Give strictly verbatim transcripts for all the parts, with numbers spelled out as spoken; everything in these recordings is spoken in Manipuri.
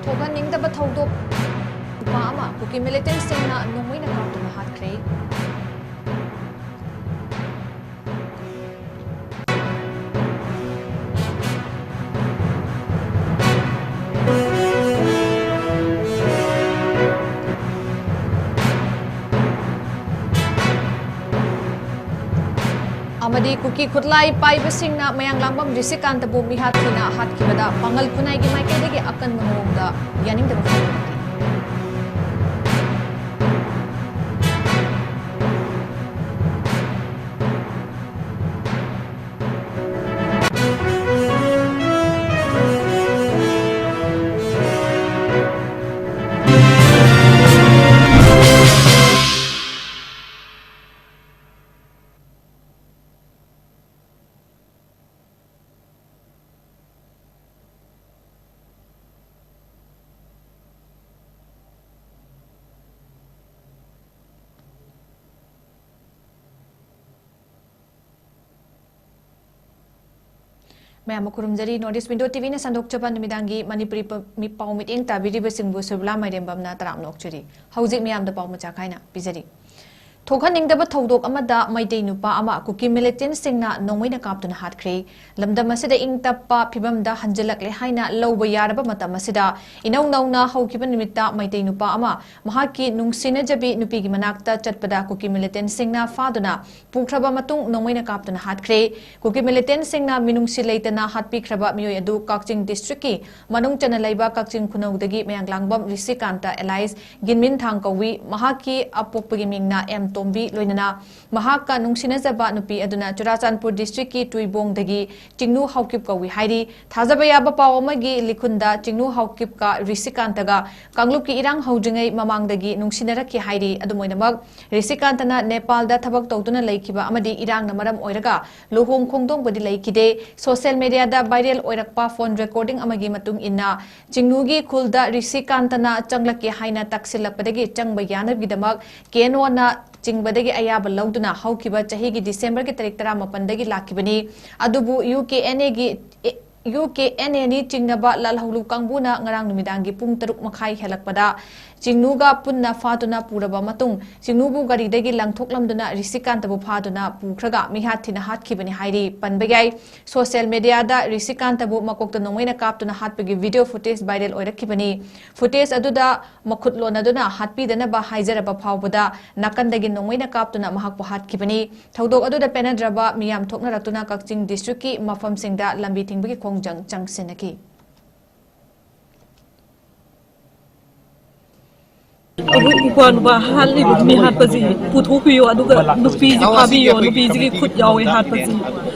ꯊꯣꯛꯍꯟꯅꯤꯡꯗꯕ ꯊꯧꯗꯣꯛ, ꯅꯨꯄꯥ ꯑꯃ ꯀꯨꯀꯤ ꯃꯤꯂꯤꯇꯦꯟꯠꯁꯤꯡꯅ ꯅꯣꯡꯃꯩꯅ ꯀꯥꯞꯇꯨꯅ ꯍꯥꯠꯈ꯭ꯔꯦ꯫ ꯑꯃꯗꯤ ꯀꯨꯀꯤ ꯈꯨꯠꯂꯥꯏ ꯄꯥꯏꯕꯁꯤꯡꯅ ꯃꯌꯥꯡꯂꯥꯡꯕꯝ ꯔꯤꯁꯤꯀꯥꯟꯇꯕꯨ ꯃꯤꯍꯥꯠ ꯊꯤꯅ ꯍꯥꯠꯈꯤꯕꯗ ꯄꯥꯡꯒꯜ ꯈꯨꯟꯅꯥꯏꯒꯤ ꯃꯥꯏꯀꯩꯗꯒꯤ ꯑꯀꯟꯕ ꯃꯑꯣꯡꯗ ꯌꯥꯅꯤꯡꯗꯕ ꯐꯣꯡꯗꯣꯛꯈꯤ꯫ ꯃꯌꯥꯝꯕꯨ ꯈꯨꯔꯨꯝꯖꯔꯤ꯫ North East Window ꯇꯤꯚꯤꯅ ꯁꯟꯗꯣꯛꯆꯕ ꯅꯨꯃꯤꯗꯥꯡꯒꯤ ꯃꯅꯤꯄꯨꯔꯤ ꯄ-, ꯃꯤ-, ꯄꯥꯎ ꯃꯤꯠꯌꯦꯡ ꯇꯥꯕꯤꯔꯤꯕꯁꯤꯡꯕꯨ ꯁꯨꯔꯕꯂꯥ ꯃꯥꯏꯔꯦꯝꯕꯝꯅ ꯇꯔꯥꯝꯅ ꯑꯣꯛꯆꯔꯤ꯫ ꯍꯧꯖꯤꯛ ꯃꯤꯌꯥꯝꯗ ꯄꯥꯎ ꯃꯆꯥ ꯈꯥꯏꯅ ꯄꯤꯖꯔꯤ꯫ ꯊꯣꯛꯍꯟꯅꯤꯡꯗꯕ ꯊꯧꯗꯣꯛ ꯑꯃꯗ ꯃꯩꯇꯩ ꯅꯨꯄꯥ ꯑꯃ ꯀꯨꯀꯤ ꯃꯤꯂꯤꯇꯦꯟꯠꯁꯤꯡꯅ ꯅꯣꯡꯃꯩꯅ ꯀꯥꯞꯇꯨꯅ ꯍꯥꯠꯈ꯭ꯔꯦ꯫ ꯂꯝꯗꯝ ꯑꯁꯤꯗ ꯏꯪ ꯇꯞꯄ ꯐꯤꯕꯝꯗ ꯍꯟꯖꯤꯜꯂꯛꯂꯦ ꯍꯥꯏꯅ ꯂꯧꯕ ꯌꯥꯔꯕ ꯃꯇꯝ ꯑꯁꯤꯗ ꯏꯅꯧ ꯅꯧꯅ ꯍꯧꯈꯤꯕ ꯅꯨꯃꯤꯠꯇ ꯃꯩꯇꯩ ꯅꯨꯄꯥ ꯑꯃ ꯃꯍꯥꯛꯀꯤ ꯅꯨꯡꯁꯤꯅꯖꯕꯤ ꯅꯨꯄꯤꯒꯤ ꯃꯅꯥꯛꯇ ꯆꯠꯄꯗ ꯀꯨꯀꯤ ꯃꯤꯂꯤꯇꯦꯟꯠꯁꯤꯡꯅ ꯐꯥꯗꯨꯅ ꯄꯨꯈ꯭ꯔꯕ ꯃꯇꯨꯡ ꯅꯣꯡꯃꯩꯅ ꯀꯥꯞꯇꯨꯅ ꯍꯥꯠꯈ꯭ꯔꯦ꯫ ꯀꯨꯀꯤ ꯃꯤꯂꯤꯇꯦꯟꯠꯁꯤꯡꯅ ꯃꯤꯅꯨꯡꯁꯤ ꯂꯩꯇꯅ ꯍꯥꯠꯄꯤꯈ꯭ꯔꯕ ꯃꯤꯑꯣꯏ ꯑꯗꯨ ꯀꯛꯆꯤꯡ ꯗꯤꯁꯇ꯭ꯔꯤꯛꯀꯤ ꯃꯅꯨꯡ ꯆꯟꯅ ꯂꯩꯕ ꯀꯛꯆꯤꯡ ꯈꯨꯅꯧꯗꯒꯤ ꯃꯌꯥꯡꯂꯥꯡꯕꯝ ꯔꯤꯁꯤꯀꯥꯟꯇ alias ꯒꯤꯟꯃꯤꯟꯊꯥꯡ ꯀꯧꯏ꯫ ꯃꯍꯥꯛꯀꯤ ꯑꯄꯣꯛꯄꯒꯤ ꯃꯤꯡꯅ ꯑꯦꯝ ꯇꯣꯝꯕꯤ ꯂꯣꯏꯅꯅ ꯃꯍꯥꯛꯀ ꯅꯨꯡꯁꯤꯅꯖꯕ ꯅꯨꯄꯤ ꯑꯗꯨꯅ ꯆꯨꯔꯥꯆꯥꯟꯄꯨꯔ ꯗꯤꯁꯇ꯭ꯔꯤꯛꯀꯤ ꯇꯨꯏꯕꯣꯡꯗꯒꯤ ꯆꯤꯡꯅꯨ ꯍꯥꯎꯀꯤꯞ ꯀꯧꯏ ꯍꯥꯏꯔꯤ꯫ ꯊꯥꯖꯕ ꯌꯥꯕ ꯄꯥꯎ ꯑꯃꯒꯤ ꯂꯤꯈꯨꯟꯗ ꯆꯤꯡꯅꯨ ꯍꯥꯎꯀꯤꯞꯀ ꯔꯤꯁꯤꯀꯥꯟꯇꯒ ꯀꯥꯡꯂꯨꯞꯀꯤ ꯏꯔꯥꯡ ꯍꯧꯗ꯭ꯔꯤꯉꯩ ꯃꯃꯥꯡꯗꯒꯤ ꯅꯨꯡꯁꯤꯅꯔꯛꯈꯤ ꯍꯥꯏꯔꯤ꯫ ꯑꯗꯨꯝ ꯑꯣꯏꯅꯃꯛ, ꯔꯤꯁꯤꯀꯥꯟꯇꯅ ꯅꯦꯄꯥꯜꯗ ꯊꯕꯛ ꯇꯧꯗꯨꯅ ꯂꯩꯈꯤꯕ ꯑꯃꯗꯤ ꯏꯔꯥꯡꯅ ꯃꯔꯝ ꯑꯣꯏꯔꯒ ꯂꯨꯍꯣꯡ ꯈꯣꯡꯗꯣꯡꯕꯗꯤ ꯂꯩꯈꯤꯗꯦ꯫ ꯁꯣꯁꯤꯌꯦꯜ ꯃꯤꯗꯤꯌꯥꯗ ꯚꯥꯏꯔꯦꯜ ꯑꯣꯏꯔꯛꯄ ꯐꯣꯟ ꯔꯦꯀꯣꯔꯗꯤꯡ ꯑꯃꯒꯤ ꯃꯇꯨꯡ ꯏꯟꯅ, ꯆꯤꯡꯅꯨꯒꯤ ꯈꯨꯜꯗ ꯔꯤꯁꯤꯀꯥꯟꯇꯅ ꯆꯪꯂꯛꯀꯦ ꯍꯥꯏꯅ ꯇꯛꯁꯤꯜꯂꯛꯄꯗꯒꯤ ꯆꯪꯕ ꯌꯥꯅꯕꯒꯤꯗꯃꯛ ꯀꯦꯅꯣꯅ ꯆꯤꯡꯕꯗꯒꯤ ꯑꯌꯥꯕ ꯂꯧꯗꯨꯅ ꯍꯧꯈꯤꯕ ꯆꯍꯤꯒꯤ ꯗꯤꯁꯦꯝꯕꯔꯒꯤ ꯇꯥꯔꯤꯛ ꯇꯔꯥꯃꯥꯄꯟꯗꯒꯤ ꯂꯥꯛꯈꯤꯕꯅꯤ꯫ ꯑꯗꯨꯕꯨ ꯌꯨ ꯀꯦ ꯑꯦꯟ ꯑꯦꯒꯤ ꯑꯦ-, ꯌꯨ ꯀꯦ ꯑꯦꯟ ꯑꯦꯅꯤ ꯆꯤꯡꯅꯕ ꯂꯥꯜꯍꯧꯂꯨ ꯀꯥꯡꯕꯨꯅ ꯉꯔꯥꯡ ꯅꯨꯃꯤꯗꯥꯡꯒꯤ ꯄꯨꯡ ꯇꯔꯨꯛ ꯃꯈꯥꯏ ꯍꯦꯜꯂꯛꯄꯗ ꯆꯤꯡꯅꯨꯒ ꯄꯨꯟꯅ ꯐꯥꯗꯨꯅ ꯄꯨꯔꯕ ꯃꯇꯨꯡ, ꯆꯤꯡꯅꯨꯕꯨ ꯒꯥꯔꯤꯗꯒꯤ ꯂꯪꯊꯣꯛꯂꯝꯗꯨꯅ ꯔꯤꯁꯤꯀꯥꯟꯇꯕꯨ ꯐꯥꯗꯨꯅ ꯄꯨꯈ꯭ꯔꯒ ꯃꯤꯍꯥꯠ ꯊꯤꯅ ꯍꯥꯠꯈꯤꯕꯅꯤ ꯍꯥꯏꯔꯤ꯫ ꯄꯟꯕ ꯌꯥꯏ, ꯁꯣꯁꯤꯌꯦꯜ ꯃꯦꯗꯤꯌꯥꯗ ꯔꯤꯁꯤꯀꯥꯟꯇꯕꯨ ꯃꯀꯣꯛꯇ ꯅꯣꯡꯃꯩꯅ ꯀꯥꯞꯇꯨꯅ ꯍꯥꯠꯄꯒꯤ ꯚꯤꯗꯤꯑꯣ ꯐꯨꯇꯦꯖ ꯚꯥꯏꯔꯦꯜ ꯑꯣꯏꯔꯛꯈꯤꯕꯅꯤ꯫ ꯐꯨꯇꯦꯖ ꯑꯗꯨꯗ ꯃꯈꯨꯠ ꯂꯣꯟꯅꯗꯨꯅ ꯍꯥꯠꯄꯤꯗꯅꯕ ꯍꯥꯏꯖꯔꯕ ꯐꯥꯎꯕꯗ ꯅꯥꯀꯟꯗꯒꯤ ꯅꯣꯡꯃꯩꯅ ꯀꯥꯞꯇꯨꯅ ꯃꯍꯥꯛꯄꯨ ꯍꯥꯠꯈꯤꯕꯅꯤ꯫ ꯊꯧꯗꯣꯛ ꯑꯗꯨꯗ ꯄꯦꯟꯅꯗ꯭ꯔꯕ ꯃꯤꯌꯥꯝ ꯊꯣꯛꯅꯔꯛꯇꯨꯅ ꯀꯛꯆꯤꯡ ꯗꯤꯁꯇ꯭ꯔꯤꯛꯀꯤ ꯃꯐꯝꯁꯤꯡꯗ ꯂꯝꯕꯤ ꯊꯤꯡꯕꯒꯤ ꯈꯣꯡꯖꯪ ꯆꯪꯁꯤꯟꯅꯈꯤ꯫ ꯑꯩꯈꯣꯏ ꯏꯄ꯭ꯋꯥ ꯅꯨꯄꯥ ꯍꯥꯠꯂꯤꯕ ꯃꯤ ꯍꯥꯠꯄꯁꯤ ꯄꯨꯊꯣꯛꯄꯤꯌꯨ, ꯑꯗꯨꯒ ꯅꯨꯄꯤꯁꯤ ꯐꯥꯕꯤꯌꯨ, ꯅꯨꯄꯤꯁꯤꯒꯤ ꯈꯨꯠ ꯌꯥꯎꯋꯦ ꯍꯥꯠꯄꯁꯤ꯫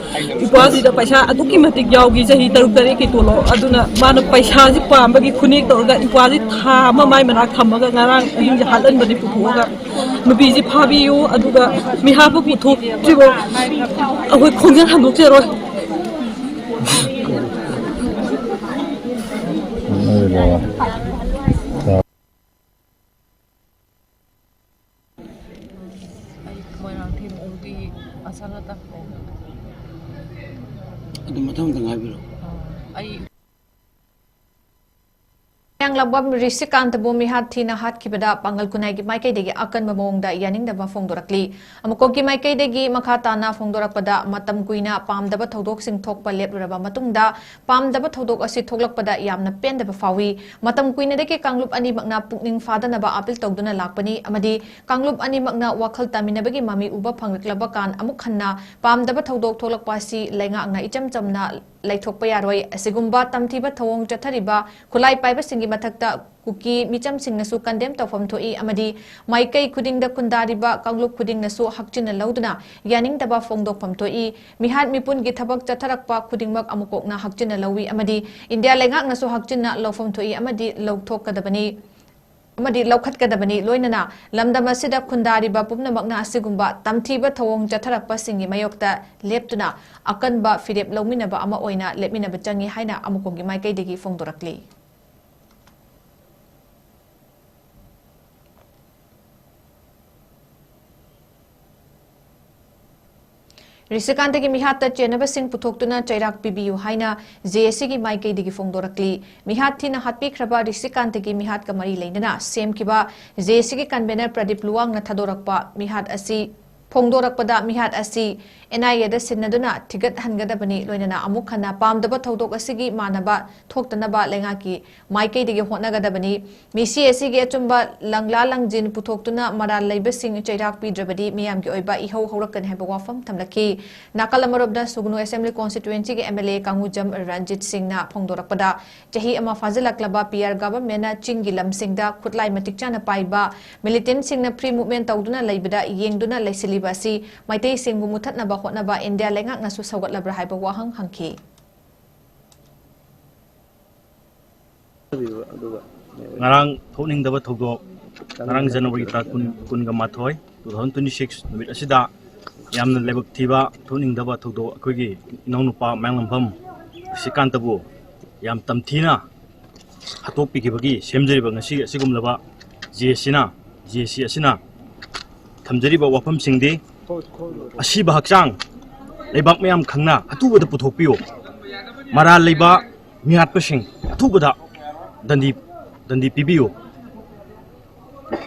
ꯏꯄ꯭ꯋꯥꯁꯤꯗ ꯄꯩꯁꯥ ꯑꯗꯨꯛꯀꯤ ꯃꯇꯤꯛ ꯌꯥꯎꯈꯤ, ꯆꯍꯤ ꯇꯔꯨꯛ ꯇꯔꯦꯠꯀꯤ ꯇꯣꯂꯣꯞ꯫ ꯑꯗꯨꯅ ꯃꯥꯅ ꯄꯩꯁꯥꯁꯤ ꯄꯥꯝꯕꯒꯤ ꯈꯨꯅꯦꯛ ꯇꯧꯔꯒ ꯏꯄ꯭ꯋꯥꯁꯤ ꯊꯥ ꯑꯃ ꯃꯥꯏ ꯃꯅꯥꯛ ꯊꯝꯃꯒ ꯉꯔꯥꯡ ꯑꯍꯤꯡꯁꯦ ꯍꯥꯠꯍꯟꯕꯅꯤ ꯄꯨꯊꯣꯛꯑꯒ꯫ ꯅꯨꯄꯤꯁꯤ ꯐꯥꯕꯤꯌꯨ, ꯑꯗꯨꯒ ꯃꯤꯍꯥꯠꯄ ꯄꯨꯊꯣꯛꯇ꯭ꯔꯤꯕꯣ ꯑꯩꯈꯣꯏ ꯈꯣꯡꯖꯦꯜ ꯍꯟꯗꯣꯛꯆꯔꯣꯏ꯫ ꯑꯩ ꯃꯣꯏꯔꯥꯡꯊꯦꯝ ꯑꯣꯡꯕꯤ ꯑꯁꯥꯂꯇꯥ꯫ ꯑꯗꯨ ꯃꯊꯪ ꯃꯊꯪ ꯍꯥꯏꯕꯤꯔꯛꯑꯣ꯫ ꯑꯩ ꯃꯌꯥꯡꯂꯝꯕꯝ ꯔꯤꯁꯤꯀꯥꯟꯇꯕꯨ ꯃꯤꯍꯥꯠ ꯊꯤꯅ ꯍꯥꯠꯈꯤꯕꯗ ꯄꯥꯡꯒꯜ ꯈꯨꯟꯅꯥꯏꯒꯤ ꯃꯥꯏꯀꯩꯗꯒꯤ ꯑꯀꯟꯕ ꯃꯑꯣꯡꯗ ꯌꯥꯅꯤꯡꯗꯕ ꯐꯣꯡꯗꯣꯔꯛꯂꯤ꯫ ꯑꯃꯨꯛꯀꯣꯛꯀꯤ ꯃꯥꯏꯀꯩꯗꯒꯤ ꯃꯈꯥ ꯇꯥꯅ ꯐꯣꯡꯗꯣꯔꯛꯄꯗ, ꯃꯇꯝ ꯀꯨꯏꯅ ꯄꯥꯝꯗꯕ ꯊꯧꯗꯣꯛꯁꯤꯡ ꯊꯣꯛꯄ ꯂꯦꯞꯂꯨꯔꯕ ꯃꯇꯨꯡꯗ, ꯄꯥꯝꯗꯕ ꯊꯧꯗꯣꯛ ꯑꯁꯤ ꯊꯣꯛꯂꯛꯄꯗ ꯌꯥꯝꯅ ꯄꯦꯟꯗꯕ ꯐꯥꯎꯏ꯫ ꯃꯇꯝ ꯀꯨꯏꯅꯗꯒꯤ ꯀꯥꯡꯂꯨꯞ ꯑꯅꯤꯃꯛꯅ ꯄꯨꯛꯅꯤꯡ ꯐꯥꯗꯅꯕ ꯑꯥꯄꯤꯜ ꯇꯧꯗꯨꯅ ꯂꯥꯛꯄꯅꯤ ꯑꯃꯗꯤ ꯀꯥꯡꯂꯨꯞ ꯑꯅꯤꯃꯛꯅ ꯋꯥꯈꯜ ꯇꯥꯃꯤꯟꯅꯕꯒꯤ ꯃꯃꯤ ꯎꯕ ꯐꯪꯂꯛꯂꯕ ꯀꯥꯟ ꯑꯃꯨꯛ ꯍꯟꯅ ꯄꯥꯝꯗꯕ ꯊꯧꯗꯣꯛ ꯊꯣꯛꯂꯛꯄ ꯑꯁꯤ ꯂꯩꯉꯥꯛꯅ ꯏꯆꯝ ꯆꯝꯅ ꯂꯩꯊꯣꯛꯄ ꯌꯥꯔꯣꯏ꯫ ꯑꯁꯤꯒꯨꯝꯕ ꯇꯝꯊꯤꯕ ꯊꯧꯑꯣꯡ ꯆꯠꯊꯔꯤꯕ ꯈꯨꯠꯂꯥꯏ ꯄꯥꯏꯕꯁꯤꯡꯒꯤ ꯃꯊꯛꯇ ꯀꯨꯀꯤ ꯃꯤꯆꯝꯁꯤꯡꯅꯁꯨ ꯀꯟꯗꯦꯝ ꯇꯧꯐꯝ ꯊꯣꯛꯏ ꯑꯃꯗꯤ ꯃꯥꯏꯀꯩ ꯈꯨꯗꯤꯡꯗ ꯈꯨꯟꯗꯥꯔꯤꯕ ꯀꯥꯡꯂꯨꯞ ꯈꯨꯗꯤꯡꯅꯁꯨ ꯍꯛꯆꯤꯟꯅ ꯂꯧꯗꯨꯅ ꯌꯥꯅꯤꯡꯗꯕ ꯐꯣꯡꯗꯣꯛꯐꯝ ꯊꯣꯛꯏ꯫ ꯃꯤꯍꯥꯠ ꯃꯤꯄꯨꯟꯒꯤ ꯊꯕꯛ ꯆꯠꯊꯔꯛꯄ ꯈꯨꯗꯤꯡꯃꯛ ꯑꯃꯨꯛꯀꯣꯛꯅ ꯍꯛꯆꯤꯟꯅ ꯂꯧꯏ ꯑꯃꯗꯤ ꯏꯟꯗꯤꯌꯥ ꯂꯩꯉꯥꯛꯅꯁꯨ ꯍꯛꯆꯤꯟꯅ ꯂꯧꯐꯝ ꯊꯣꯛꯏ ꯑꯃꯗꯤ ꯂꯧꯊꯣꯛꯀꯗꯕꯅꯤ ꯑꯃꯗꯤ ꯂꯧꯈꯠꯀꯗꯕꯅꯤ꯫ ꯂꯣꯏꯅꯅ ꯂꯝꯗꯝ ꯑꯁꯤꯗ ꯈꯨꯟꯗꯥꯔꯤꯕ ꯄꯨꯝꯅꯃꯛꯅ ꯑꯁꯤꯒꯨꯝꯕ ꯇꯝꯊꯤꯕ ꯊꯧꯑꯣꯡ ꯆꯠꯊꯔꯛꯄꯁꯤꯡꯒꯤ ꯃꯥꯌꯣꯛꯇ ꯂꯦꯞꯇꯨꯅ ꯑꯀꯟꯕ ꯐꯤꯔꯦꯞ ꯂꯧꯃꯤꯟꯅꯕ ꯑꯃ ꯑꯣꯏꯅ ꯂꯦꯞꯃꯤꯟꯅꯕ ꯆꯪꯏ ꯍꯥꯏꯅ ꯑꯃꯨꯛꯀꯣꯛꯀꯤ ꯃꯥꯏꯀꯩꯗꯒꯤ ꯐꯣꯡꯗꯣꯔꯛꯂꯤ꯫ ꯔꯤꯁꯤꯀꯥꯟꯇꯒꯤ ꯃꯤꯍꯥꯠꯇ ꯆꯦꯟꯅꯕꯁꯤꯡ ꯄꯨꯊꯣꯛꯇꯨꯅ ꯆꯩꯔꯥꯛ ꯄꯤꯕꯤꯌꯨ ꯍꯥꯏꯅ ꯖꯦ ꯑꯦ ꯁꯤꯒꯤ ꯃꯥꯏꯀꯩꯗꯒꯤ ꯐꯣꯡꯗꯣꯔꯛꯂꯤ꯫ ꯃꯤꯍꯥꯠ ꯊꯤꯅ ꯍꯥꯠꯄꯤꯈ꯭ꯔꯕ ꯔꯤꯁꯤꯀꯥꯟꯇꯒꯤ ꯃꯤꯍꯥꯠꯀ ꯃꯔꯤ ꯂꯩꯅꯅ ꯁꯦꯝꯈꯤꯕ ꯖꯦ ꯑꯦ ꯁꯤꯒꯤ ꯀꯟꯚꯦꯅꯔ ꯄ꯭ꯔꯗꯤꯞ ꯂꯨꯋꯥꯡꯅ ꯊꯥꯗꯣꯔꯛꯄ ꯃꯤꯍꯥꯠ ꯑꯁꯤ, ꯐꯣꯡꯗꯣꯔꯛꯄꯗ ꯃꯤꯍꯥꯠ ꯑꯁꯤ ꯑꯦꯟ ꯑꯥꯏ ꯑꯦꯗ ꯁꯤꯟꯅꯗꯨꯅ ꯊꯤꯒꯠꯍꯟꯒꯗꯕꯅꯤ, ꯂꯣꯏꯅꯅ ꯑꯃꯨꯛ ꯍꯟꯅ ꯄꯥꯝꯗꯕ ꯊꯧꯗꯣꯛ ꯑꯁꯤꯒꯤ ꯃꯥꯟꯅꯕ ꯊꯣꯛꯇꯅꯕ ꯂꯩꯉꯥꯛꯀꯤ ꯃꯥꯏꯀꯩꯗꯒꯤ ꯍꯣꯠꯅꯒꯗꯕꯅꯤ꯫ ꯃꯤꯁꯤ ꯑꯁꯤꯒꯤ ꯑꯆꯨꯝꯕ ꯂꯪꯂꯥ ꯂꯪꯖꯤꯟ ꯄꯨꯊꯣꯛꯇꯨꯅ ꯃꯔꯥꯜ ꯂꯩꯕꯁꯤꯡ ꯆꯩꯔꯥꯛ ꯄꯤꯗ꯭ꯔꯕꯗꯤ ꯃꯤꯌꯥꯝꯒꯤ ꯑꯣꯏꯕ ꯏꯍꯧ ꯍꯧꯔꯛꯀꯅꯤ ꯍꯥꯏꯕ ꯋꯥꯐꯝ ꯊꯝꯂꯛꯈꯤ꯫ ꯅꯥꯀꯜ ꯑꯃꯔꯣꯝꯗ ꯁꯨꯒꯅꯨ ꯑꯦꯁꯦꯝꯕ꯭ꯂꯤ ꯀꯣꯟꯁꯇꯤꯇ꯭ꯋꯦꯟꯁꯤꯒꯤ M L A Kangujam Ranjit ꯁꯤꯡꯅ ꯐꯣꯡꯗꯣꯔꯛꯄꯗ, ꯆꯍꯤ ꯑꯃ ꯐꯥꯖꯤꯜꯂꯛꯂꯕ ꯄꯤ ꯑꯥꯔ ꯒꯚꯔꯟꯃꯦꯟꯠꯅ ꯆꯤꯡꯒꯤ ꯂꯝꯁꯤꯡꯗ ꯈꯨꯠꯂꯥꯏ ꯃꯇꯤꯛ ꯆꯥꯅ ꯄꯥꯏꯕ ꯃꯤꯂꯤꯇꯦꯟꯠꯁꯤꯡꯅ ꯐ꯭ꯔꯤ ꯃꯨꯚꯃꯦꯟꯠ ꯇꯧꯗꯨꯅ ꯂꯩꯕꯗ ꯌꯦꯡꯗꯨꯅ ꯂꯩꯁꯤꯜꯂꯤꯕ ꯑꯁꯤ ꯃꯩꯇꯩꯁꯤꯡꯕꯨ ꯃꯨꯊꯠꯅꯕ ꯍꯣꯠꯅꯕ ꯏꯟꯗꯤꯌꯥ ꯂꯩꯉꯥꯛꯅꯁꯨ ꯁꯧꯒꯠꯂꯕ꯭ꯔꯥ ꯍꯥꯏꯕ ꯋꯥꯍꯪ ꯍꯪꯈꯤ꯫ ꯉꯔꯥꯡ ꯊꯣꯛꯅꯤꯡꯗꯕ ꯊꯧꯗꯣꯛ, ꯉꯔꯥꯡ ꯖꯅꯋꯥꯔꯤ ꯇꯥꯡ ꯀꯨꯟ, ꯀꯨꯟꯒ ꯃꯥꯊꯣꯏ, two thousand twenty six ꯅꯨꯃꯤꯠ ꯑꯁꯤꯗ ꯌꯥꯝꯅ ꯂꯥꯏꯕꯛ ꯊꯤꯕ, ꯊꯣꯛꯅꯤꯡꯗꯕ ꯊꯧꯗꯣꯛ, ꯑꯩꯈꯣꯏꯒꯤ ꯏꯅꯥꯎꯅꯨꯄꯥ ꯃꯌꯥꯡꯂꯥꯡꯕꯝ ꯁ꯭ꯔꯤꯀꯥꯟꯇꯕꯨ ꯌꯥꯝ ꯇꯝꯊꯤꯅ ꯍꯥꯠꯇꯣꯛꯄꯤꯈꯤꯕꯒꯤ ꯁꯦꯝꯖꯔꯤꯕ ꯉꯁꯤ ꯑꯁꯤꯒꯨꯝꯂꯕ ꯖꯦ ꯑꯦ ꯁꯤꯅ, ꯖꯦ ꯑꯦ ꯁꯤ ꯑꯁꯤꯅ ꯊꯝꯖꯔꯤꯕ ꯋꯥꯐꯝꯁꯤꯡꯗꯤ: ꯑꯁꯤꯕ ꯍꯛꯆꯥꯡ ꯂꯩꯕꯥꯛ ꯃꯌꯥꯝ ꯈꯪꯅ ꯑꯊꯨꯕꯗ ꯄꯨꯊꯣꯛꯄꯤꯌꯨ꯫ ꯃꯔꯥꯜ ꯂꯩꯕ ꯃꯤꯍꯥꯠꯄꯁꯤꯡ ꯑꯊꯨꯕꯗ ꯗꯟꯗꯤ, ꯗꯟꯗꯤ ꯄꯤꯕꯤꯌꯨ꯫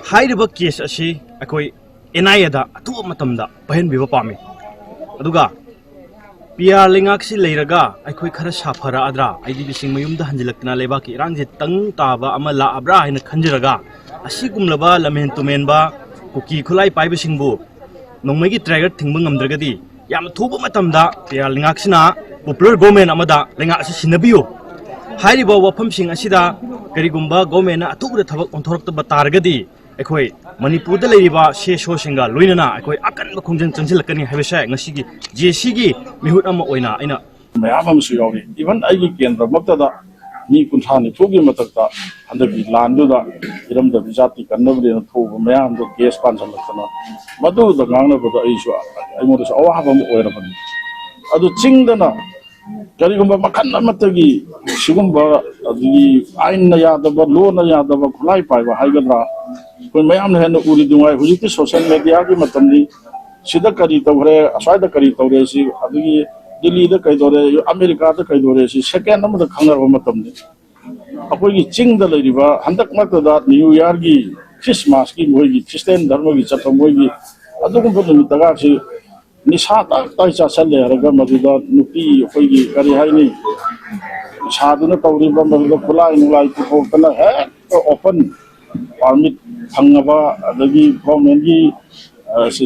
ꯍꯥꯏꯔꯤꯕ ꯀꯦꯁ ꯑꯁꯤ ꯑꯩꯈꯣꯏ ꯑꯦꯟ ꯑꯥꯏ ꯑꯦꯗ ꯑꯊꯨꯕ ꯃꯇꯝꯗ ꯄꯥꯏꯍꯟꯕꯤꯕ ꯄꯥꯝꯃꯤ꯫ ꯑꯗꯨꯒ ꯄꯤ ꯑꯥꯔ ꯂꯩꯉꯥꯛꯁꯤ ꯂꯩꯔꯒ ꯑꯩꯈꯣꯏ ꯈꯔ ꯁꯥꯐꯔꯛꯑꯗ꯭ꯔꯥ, ꯑꯥꯏ ꯗꯤ ꯕꯤꯁꯤꯡ ꯃꯌꯨꯝꯗ ꯍꯟꯖꯤꯜꯂꯛꯇꯅ ꯂꯩꯕꯥꯛꯀꯤ ꯏꯔꯥꯡꯁꯦ ꯇꯪ ꯇꯥꯕ ꯑꯃ ꯂꯥꯛꯑꯕ꯭ꯔꯥ ꯍꯥꯏꯅ ꯈꯟꯖꯔꯒ, ꯑꯁꯤꯒꯨꯝꯂꯕ ꯂꯝꯍꯦꯟ ꯇꯨꯃꯦꯟꯕ ꯀꯨꯀꯤ ꯈꯨꯠꯂꯥꯏ ꯄꯥꯏꯕꯁꯤꯡꯕꯨ ꯅꯣꯡꯃꯩꯒꯤ ꯇ꯭ꯔꯥꯏꯒꯔ ꯊꯤꯡꯕ ꯉꯝꯗ꯭ꯔꯒꯗꯤ, ꯌꯥꯝꯅ ꯊꯨꯕ ꯃꯇꯝꯗ ꯄꯤ ꯑꯥꯔ ꯂꯩꯉꯥꯛꯁꯤꯅ ꯄꯣꯄꯨꯂꯔ ꯒꯣꯔꯃꯦꯟ ꯑꯃꯗ ꯂꯩꯉꯥꯛ ꯑꯁꯤ ꯁꯤꯟꯅꯕꯤꯌꯨ꯫ ꯍꯥꯏꯔꯤꯕ ꯋꯥꯐꯝꯁꯤꯡ ꯑꯁꯤꯗ ꯀꯔꯤꯒꯨꯝꯕ ꯒꯣꯔꯃꯦꯟꯅ ꯑꯊꯨꯕꯗ ꯊꯕꯛ ꯑꯣꯟꯊꯣꯔꯛꯇꯕ ꯇꯥꯔꯒꯗꯤ, ꯑꯩꯈꯣꯏ ꯃꯅꯤꯄꯨꯔꯗ ꯂꯩꯔꯤꯕ ꯁꯤ ꯑꯦꯁ ꯑꯣꯁꯤꯡꯒ ꯂꯣꯏꯅꯅ ꯑꯩꯈꯣꯏ ꯑꯀꯟꯕ ꯈꯣꯡꯖꯪ ꯆꯪꯁꯤꯜꯂꯛꯀꯅꯤ ꯍꯥꯏꯕꯁꯦ ꯉꯁꯤꯒꯤ ꯖꯦ ꯑꯦ ꯁꯤꯒꯤ ꯃꯤꯍꯨꯠ ꯑꯃ ꯑꯣꯏꯅ ꯑꯩꯅ ꯃꯌꯥꯝ ꯑꯃꯁꯨ ꯌꯥꯎꯔꯤ꯫ Even ꯑꯩꯒꯤ ꯀꯦꯟꯗ꯭ꯔꯃꯛꯇꯗ ꯃꯤ ꯀꯨꯟꯊ꯭ꯔꯥ ꯅꯤꯐꯨꯒꯤ ꯃꯊꯛꯇ ꯍꯟꯗꯛꯀꯤ ꯂꯥꯟꯗꯨꯗ ꯏꯔꯝꯗꯝ ꯏꯖꯥꯇꯤ ꯀꯟꯅꯕꯅꯦꯅ ꯊꯣꯛꯎꯕ ꯃꯌꯥꯝꯗꯣ ꯀꯦꯁ ꯄꯥꯟꯁꯤꯜꯂꯛꯇꯅ, ꯃꯗꯨꯗ ꯉꯥꯡꯅꯕꯗ ꯑꯩꯁꯨ, ꯑꯩꯉꯣꯟꯗꯁꯨ ꯑꯋꯥꯕ ꯑꯃ ꯑꯣꯏꯔꯕꯅꯤ꯫ ꯑꯗꯨ ꯆꯤꯡꯗꯅ ꯀꯔꯤꯒꯨꯝꯕ ꯃꯈꯜ ꯑꯃꯠꯇꯒꯤ ꯁꯤꯒꯨꯝꯕ, ꯑꯗꯒꯤ ꯑꯥꯏꯟꯅ ꯌꯥꯗꯕ, ꯂꯣꯅ ꯌꯥꯗꯕ ꯈꯨꯠꯂꯥꯏ ꯄꯥꯏꯕ ꯍꯥꯏꯒꯗ꯭ꯔꯥ, ꯑꯩꯈꯣꯏ ꯃꯌꯥꯝꯅ ꯍꯦꯟꯅ ꯎꯔꯤꯗꯨꯉꯥꯏ ꯍꯧꯖꯤꯛꯇꯤ ꯁꯣꯁꯤꯌꯦꯜ ꯃꯦꯗꯤꯌꯥꯒꯤ ꯃꯇꯝꯅꯤ꯫ ꯁꯤꯗ ꯀꯔꯤ ꯇꯧꯈ꯭ꯔꯦ, ꯑꯁ꯭ꯋꯥꯏꯗ ꯀꯔꯤ ꯇꯧꯔꯦ, ꯁꯤ ꯑꯗꯒꯤ ꯗꯤꯜꯂꯤꯗ ꯀꯩꯗꯧꯔꯦ, ꯑꯃꯦꯔꯤꯀꯥꯗ ꯀꯩꯗꯧꯔꯦ, ꯁꯤ ꯁꯦꯀꯦꯟ ꯑꯃꯗ ꯈꯪꯅꯔꯕ ꯃꯇꯝꯅꯤ꯫ ꯑꯩꯈꯣꯏꯒꯤ ꯆꯤꯡꯗ ꯂꯩꯔꯤꯕ ꯍꯟꯗꯛ ꯅꯠꯇꯗ ꯅ꯭ꯌꯨ ꯏꯌꯥꯔꯒꯤ, ꯈ꯭ꯔꯤꯁꯃꯥꯁꯀꯤ, ꯃꯣꯏꯒꯤ ꯈ꯭ꯔꯤꯁꯇꯤꯌꯥꯟ ꯙꯔꯃꯒꯤ ꯆꯠꯄ ꯃꯣꯏꯒꯤ ꯑꯗꯨꯒꯨꯝꯕ ꯅꯨꯃꯤꯠꯇꯒꯁꯤ ꯅꯤꯁꯥ ꯇꯥꯛ ꯇꯥꯏ ꯆꯥꯁꯜꯂꯦ ꯍꯥꯏꯔꯒ ꯃꯗꯨꯗ ꯅꯨꯄꯤ ꯑꯩꯈꯣꯏꯒꯤ ꯀꯔꯤ ꯍꯥꯏꯅꯤ, ꯁꯥꯗꯨꯅ ꯇꯧꯔꯤꯕ ꯃꯗꯨꯗ ꯈꯨꯠꯂꯥꯏ ꯅꯨꯡꯂꯥꯏ ꯄꯨꯊꯣꯛꯇꯅ ꯍꯦꯛꯇ ꯑꯣꯄꯟ ꯄꯥꯔꯃꯤꯠ ꯐꯪꯉꯕ, ꯑꯗꯒꯤ ꯒꯣꯔꯃꯦꯟꯒꯤ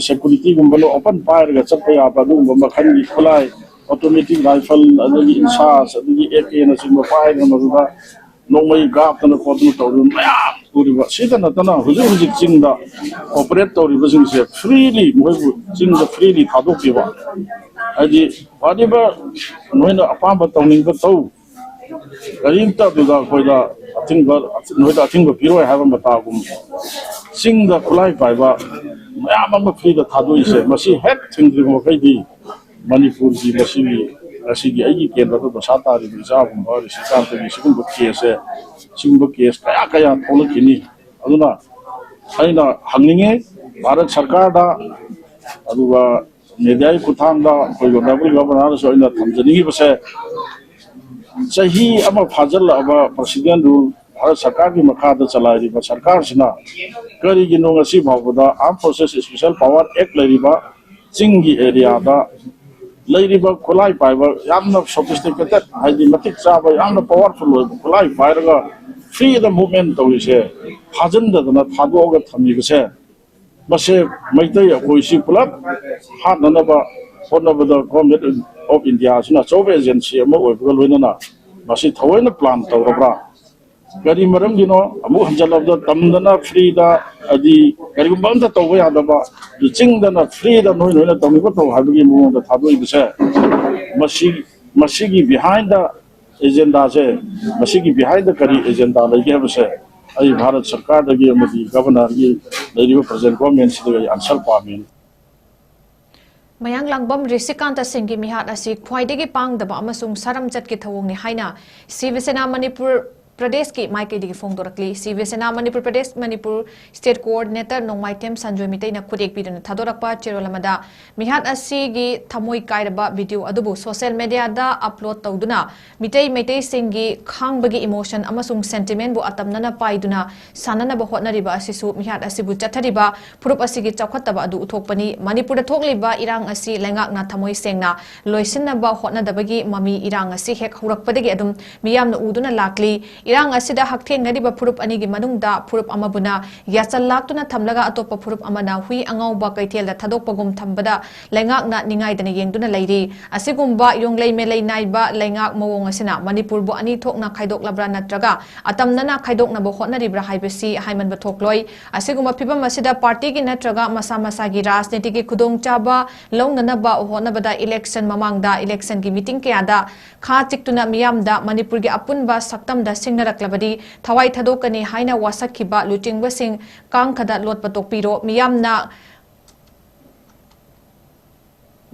ꯁꯦꯀꯨꯔꯤꯇꯤꯒꯨꯝꯕꯅ ꯑꯣꯄꯟ ꯄꯥꯏꯔꯒ ꯆꯠꯄ ꯌꯥꯕ ꯑꯗꯨꯒꯨꯝꯕ ꯃꯈꯜꯒꯤ ꯈꯨꯠꯂꯥꯏ, ꯑꯣꯇꯣꯃꯦꯇꯤꯛ ꯔꯥꯏꯐꯜ, ꯑꯗꯒꯤ ꯏꯟꯁꯥꯁ, ꯑꯗꯒꯤ ꯑꯦ ꯀꯦꯅꯆꯤꯡꯕ ꯄꯥꯏꯗꯅ ꯃꯗꯨꯗ ꯅꯣꯡꯃꯩ ꯀꯥꯞꯇꯅ ꯈꯣꯠꯇꯅ ꯇꯧꯗꯅ ꯃꯌꯥꯝ ꯎꯔꯤꯕ꯫ ꯁꯤꯗ ꯅꯠꯇꯅ ꯍꯧꯖꯤꯛ ꯍꯧꯖꯤꯛ ꯆꯤꯡꯗ ꯑꯣꯄꯔꯦꯠ ꯇꯧꯔꯤꯕꯁꯤꯡꯁꯦ ꯐ꯭ꯔꯤꯂꯤ, ꯃꯈꯣꯏꯕꯨ ꯆꯤꯡꯗ ꯐ꯭ꯔꯤꯂꯤ ꯊꯥꯗꯣꯛꯄꯤꯕ꯫ ꯍꯥꯏꯗꯤ, whatever ꯅꯣꯏꯅ ꯑꯄꯥꯝꯕ ꯇꯧꯅꯤꯡꯕ ꯇꯧ, ꯀꯔꯤꯝꯇ ꯑꯗꯨꯗ ꯑꯩꯈꯣꯏꯗ ꯑꯊꯤꯡꯕ, ꯅꯣꯏꯗ ꯑꯊꯤꯡꯕ ꯄꯤꯔꯣꯏ ꯍꯥꯏꯕ ꯃꯇꯥꯒꯨꯝ꯫ ꯆꯤꯡꯗ ꯈꯨꯠꯂꯥꯏ ꯄꯥꯏꯕ ꯃꯌꯥꯝ ꯑꯃ ꯐ꯭ꯔꯤꯗ ꯊꯥꯗꯣꯛꯏꯁꯦ, ꯃꯁꯤ ꯍꯦꯛ ꯊꯤꯡꯗ꯭ꯔꯤꯕ ꯃꯈꯩꯗꯤ ꯃꯅꯤꯄꯨꯔꯒꯤ ꯃꯁꯤꯒꯤ, ꯉꯁꯤꯒꯤ ꯑꯩꯒꯤ ꯀꯦꯟꯗ꯭ꯔꯗ ꯗꯁꯥ ꯇꯥꯔꯤꯕ ꯏꯆꯥꯒꯨꯝꯕ ꯔꯤꯁꯤꯀꯥꯟꯇꯒꯤ ꯁꯤꯒꯨꯝꯕ ꯀꯦꯁꯁꯦ, ꯁꯤꯒꯨꯝꯕ ꯀꯦꯁ ꯀꯌꯥ ꯀꯌꯥ ꯊꯣꯛꯂꯛꯈꯤꯅꯤ꯫ ꯑꯗꯨꯅ ꯑꯩꯅ ꯍꯪꯅꯤꯡꯉꯤ ꯚꯥꯔꯠ ꯁꯔꯀꯥꯔꯗ, ꯑꯗꯨꯒ ꯃꯦꯗꯤꯌꯥꯒꯤ ꯈꯨꯠꯊꯥꯡꯗ ꯑꯩꯈꯣꯏ ꯑꯣꯅꯔꯦꯕꯜ ꯒꯚꯔꯅꯔꯗꯁꯨ ꯑꯩꯅ ꯊꯝꯖꯅꯤꯡꯉꯤꯕꯁꯦ, ꯆꯍꯤ ꯑꯃ ꯐꯥꯖꯤꯜꯂꯛꯑꯕ ꯄ꯭ꯔꯁꯤꯗꯦꯟ ꯔꯨꯜ, ꯚꯥꯔꯠ ꯁꯔꯀꯥꯔꯒꯤ ꯃꯈꯥꯗ ꯆꯂꯥꯏꯔꯤꯕ ꯁꯔꯀꯥꯔꯁꯤꯅ ꯀꯔꯤꯒꯤꯅꯣ ꯉꯁꯤ ꯐꯥꯎꯕꯗ Armed Forces Special Power Act ꯂꯩꯔꯤꯕ ꯆꯤꯡꯒꯤ ꯑꯦꯔꯤꯌꯥꯗ ꯂꯩꯔꯤꯕ ꯈꯨꯠꯂꯥꯏ ꯄꯥꯏꯕ, ꯌꯥꯝꯅ ꯁꯣꯐꯤꯁꯇꯤꯀꯦꯇꯦꯠ, ꯍꯥꯏꯗꯤ ꯃꯇꯤꯛ ꯆꯥꯕ, ꯌꯥꯝꯅ ꯄꯋꯥꯔꯐꯨꯜ ꯑꯣꯏꯕ ꯈꯨꯠꯂꯥꯏ ꯄꯥꯏꯔꯒ ꯐ꯭ꯔꯤꯗ ꯃꯨꯚꯃꯦꯟ ꯇꯧꯔꯤꯁꯦ ꯐꯥꯖꯤꯟꯗꯗꯅ ꯊꯥꯗꯣꯛꯑꯒ ꯊꯝꯃꯤꯕꯁꯦ, ꯃꯁꯦ ꯃꯩꯇꯩ ꯑꯩꯈꯣꯏꯁꯤ ꯄꯨꯂꯞ ꯍꯥꯠꯅꯅꯕ ꯍꯣꯠꯅꯕꯗ Government of India ꯑꯁꯤꯅ ꯑꯆꯧꯕ ꯑꯦꯖꯦꯟꯁꯤ ꯑꯃ ꯑꯣꯏꯕꯒ ꯂꯣꯏꯅꯅ ꯃꯁꯤ ꯊꯑꯣꯏꯅ ꯄ꯭ꯂꯥꯟ ꯇꯧꯔꯕ꯭ꯔꯥ? ꯀꯔꯤ ꯃꯔꯝꯒꯤꯅꯣ? ꯑꯃꯨꯛ ꯍꯟꯖꯜꯂꯕꯗ ꯇꯝꯗꯅ ꯐ꯭ꯔꯤꯗ, ꯍꯥꯏꯗꯤ ꯀꯔꯤꯒꯨꯝꯕ ꯑꯝꯇ ꯇꯧꯕ ꯌꯥꯗꯕ, ꯆꯤꯡꯗꯅ ꯐ꯭ꯔꯤꯗ ꯅꯣꯏ ꯅꯣꯏꯅ ꯇꯧꯅꯤꯡꯕ ꯇꯧ ꯍꯥꯏꯕꯒꯤ ꯃꯑꯣꯡꯗ ꯊꯥꯗꯣꯛꯏꯕꯁꯦ, ꯃꯁꯤ, ꯃꯁꯤꯒꯤ ꯕꯤꯍꯥꯏꯟꯗ ꯑꯦꯖꯦꯟꯗꯥꯁꯦ, ꯃꯁꯤꯒꯤ ꯕꯤꯍꯥꯏꯟꯗ ꯀꯔꯤ ꯑꯦꯖꯦꯟꯗꯥ ꯂꯩꯒꯦ ꯍꯥꯏꯕꯁꯦ ꯑꯩ ꯚꯥꯔꯠ ꯁꯔꯀꯥꯔꯗꯒꯤ ꯑꯃꯗꯤ ꯒꯚꯔꯅꯔꯒꯤ ꯂꯩꯔꯤꯕ ꯄ꯭ꯔꯖꯦꯟ ꯒꯣꯔꯃꯦꯟꯁꯤꯗꯒꯤ ꯑꯩ ꯑꯟꯁꯔ ꯄꯥꯝꯃꯤ꯫ ꯃꯌꯥꯡꯂꯥꯡꯕꯝ ꯔꯤꯁꯤꯀꯥꯟꯇ ꯁꯤꯡꯒꯤ ꯃꯤꯍꯥꯠ ꯑꯁꯤ ꯈ꯭ꯋꯥꯏꯗꯒꯤ ꯄꯥꯡꯗꯕ ꯑꯃꯁꯨꯡ ꯁꯥꯔꯝꯆꯠꯀꯤ ꯊꯧꯑꯣꯡꯅꯤ ꯍꯥꯏꯅ ꯁꯤꯕ ꯁꯦꯅꯥ ꯃꯅꯤꯄꯨꯔ ꯄ꯭ꯔꯗꯦꯁꯀꯤ ꯃꯥꯏꯀꯩꯗꯒꯤ ꯐꯣꯡꯗꯣꯔꯛꯂꯤ꯫ ꯁꯤꯕ ꯁꯦꯅꯥ ꯃꯅꯤꯄꯨꯔ ꯄ꯭ꯔꯗꯦꯁ, ꯃꯅꯤꯄꯨꯔ ꯁ꯭ꯇꯦꯠ ꯀꯣꯑꯣꯔꯗꯤꯅꯦꯇꯔ ꯅꯣꯡꯃꯥꯏꯊꯦꯝ ꯁꯟꯖꯣꯏ ꯃꯤꯇꯩꯅ ꯈꯨꯠꯌꯦꯛ ꯄꯤꯗꯨꯅ ꯊꯥꯗꯣꯔꯛꯄ ꯆꯦꯔꯣꯜ ꯑꯃꯗ, ꯃꯤꯍꯥꯠ ꯑꯁꯤꯒꯤ ꯊꯃꯣꯏ ꯀꯥꯏꯔꯕ ꯚꯤꯗꯤꯑꯣ ꯑꯗꯨꯕꯨ ꯁꯣꯁꯤꯌꯦꯜ ꯃꯦꯗꯤꯌꯥꯗ ꯑꯞꯂꯣꯗ ꯇꯧꯗꯨꯅ ꯃꯤꯇꯩ, ꯃꯩꯇꯩꯁꯤꯡꯒꯤ ꯈꯥꯡꯕꯒꯤ ꯏꯃꯣꯁꯟ ꯑꯃꯁꯨꯡ ꯁꯦꯟꯇꯤꯃꯦꯟꯕꯨ ꯑꯇꯝꯅꯅ ꯄꯥꯏꯗꯨꯅ ꯁꯥꯟꯅꯅꯕ ꯍꯣꯠꯅꯔꯤꯕ ꯑꯁꯤꯁꯨ ꯃꯤꯍꯥꯠ ꯑꯁꯤꯕꯨ ꯆꯠꯊꯔꯤꯕ ꯐꯨꯔꯨꯞ ꯑꯁꯤꯒꯤ ꯆꯥꯎꯈꯠꯇꯕ ꯑꯗꯨ ꯎꯠꯊꯣꯛꯄꯅꯤ꯫ ꯃꯅꯤꯄꯨꯔꯗ ꯊꯣꯛꯂꯤꯕ ꯏꯔꯥꯡ ꯑꯁꯤ ꯂꯩꯉꯥꯛꯅ ꯊꯃꯣꯏ ꯁꯦꯡꯅ ꯂꯣꯏꯁꯤꯟꯅꯕ ꯍꯣꯠꯅꯗꯕꯒꯤ ꯃꯃꯤ ꯏꯔꯥꯡ ꯑꯁꯤ ꯍꯦꯛ ꯍꯧꯔꯛꯄꯗꯒꯤ ꯑꯗꯨꯝ ꯃꯤꯌꯥꯝꯅ ꯎꯗꯨꯅ ꯂꯥꯛꯂꯤ꯫ ꯏꯔꯥꯡ ꯑꯁꯤꯗ ꯍꯛꯊꯦꯡꯅꯔꯤꯕ ꯐꯨꯔꯨꯞ ꯑꯅꯤꯒꯤ ꯃꯅꯨꯡꯗ ꯐꯨꯔꯨꯞ ꯑꯃꯕꯨꯅ ꯌꯥꯆꯜ ꯂꯥꯛꯇꯨꯅ ꯊꯝꯂꯒ ꯑꯇꯣꯞꯄ ꯐꯨꯔꯨꯞ ꯑꯃꯅ ꯍꯨꯏ ꯑꯉꯧꯕ ꯀꯩꯊꯦꯜꯗ ꯊꯥꯗꯣꯛꯄꯒꯨꯝ ꯊꯝꯕꯗ ꯂꯩꯉꯥꯛꯅ ꯅꯤꯡꯉꯥꯏꯗꯅ ꯌꯦꯡꯗꯨꯅ ꯂꯩꯔꯤ꯫ ꯑꯁꯤꯒꯨꯝꯕ ꯌꯣꯡꯂꯩ ꯃꯦꯂꯩ ꯅꯥꯏꯕ ꯂꯩꯉꯥꯛ ꯃꯑꯣꯡ ꯑꯁꯤꯅ ꯃꯅꯤꯄꯨꯔꯕꯨ ꯑꯅꯤ ꯊꯣꯛꯅ ꯈꯥꯏꯗꯣꯛꯂꯕ꯭ꯔꯥ ꯅꯠꯇ꯭ꯔꯒ ꯑꯇꯝꯅꯅ ꯈꯥꯏꯗꯣꯛꯅꯕ ꯍꯣꯠꯅꯔꯤꯕ꯭ꯔꯥ ꯍꯥꯏꯕꯁꯤ ꯍꯥꯏꯃꯟꯕ ꯊꯣꯛꯂꯣꯏ꯫ ꯑꯁꯤꯒꯨꯝꯕ ꯐꯤꯚꯝ ꯑꯁꯤꯗ ꯄꯥꯔꯇꯤꯒꯤ ꯅꯠꯇ꯭ꯔꯒ ꯃꯁꯥ ꯃꯁꯥꯒꯤ ꯔꯥꯖꯅꯤꯇꯤꯒꯤ ꯈꯨꯗꯣꯡꯆꯥꯕ ꯂꯧꯅꯅꯕ ꯍꯣꯠꯅꯕꯗ ꯏꯂꯦꯛꯁꯟ ꯃꯃꯥꯡꯗ ꯏꯂꯦꯛꯁꯟꯒꯤ ꯃꯤꯇꯤꯡ ꯀꯌꯥꯗ ꯈꯥ ꯆꯤꯛꯇꯨꯅ ꯃꯤꯌꯥꯝꯗ ꯃꯅꯤꯄꯨꯔꯒꯤ ꯑꯄꯨꯟꯕ ꯁꯛꯇꯝꯗ ꯁꯤꯡꯅꯔꯛꯂꯕꯗꯤ ꯊꯋꯥꯏ ꯊꯥꯗꯣꯛꯀꯅꯤ ꯍꯥꯏꯅ ꯋꯥꯁꯛꯈꯤꯕ ꯂꯨꯆꯤꯡꯕꯁꯤꯡ ꯀꯥꯡꯈꯗ ꯂꯣꯠꯄ ꯇꯣꯛꯄꯤꯔꯣ꯫ ꯃꯤꯌꯥꯝꯅ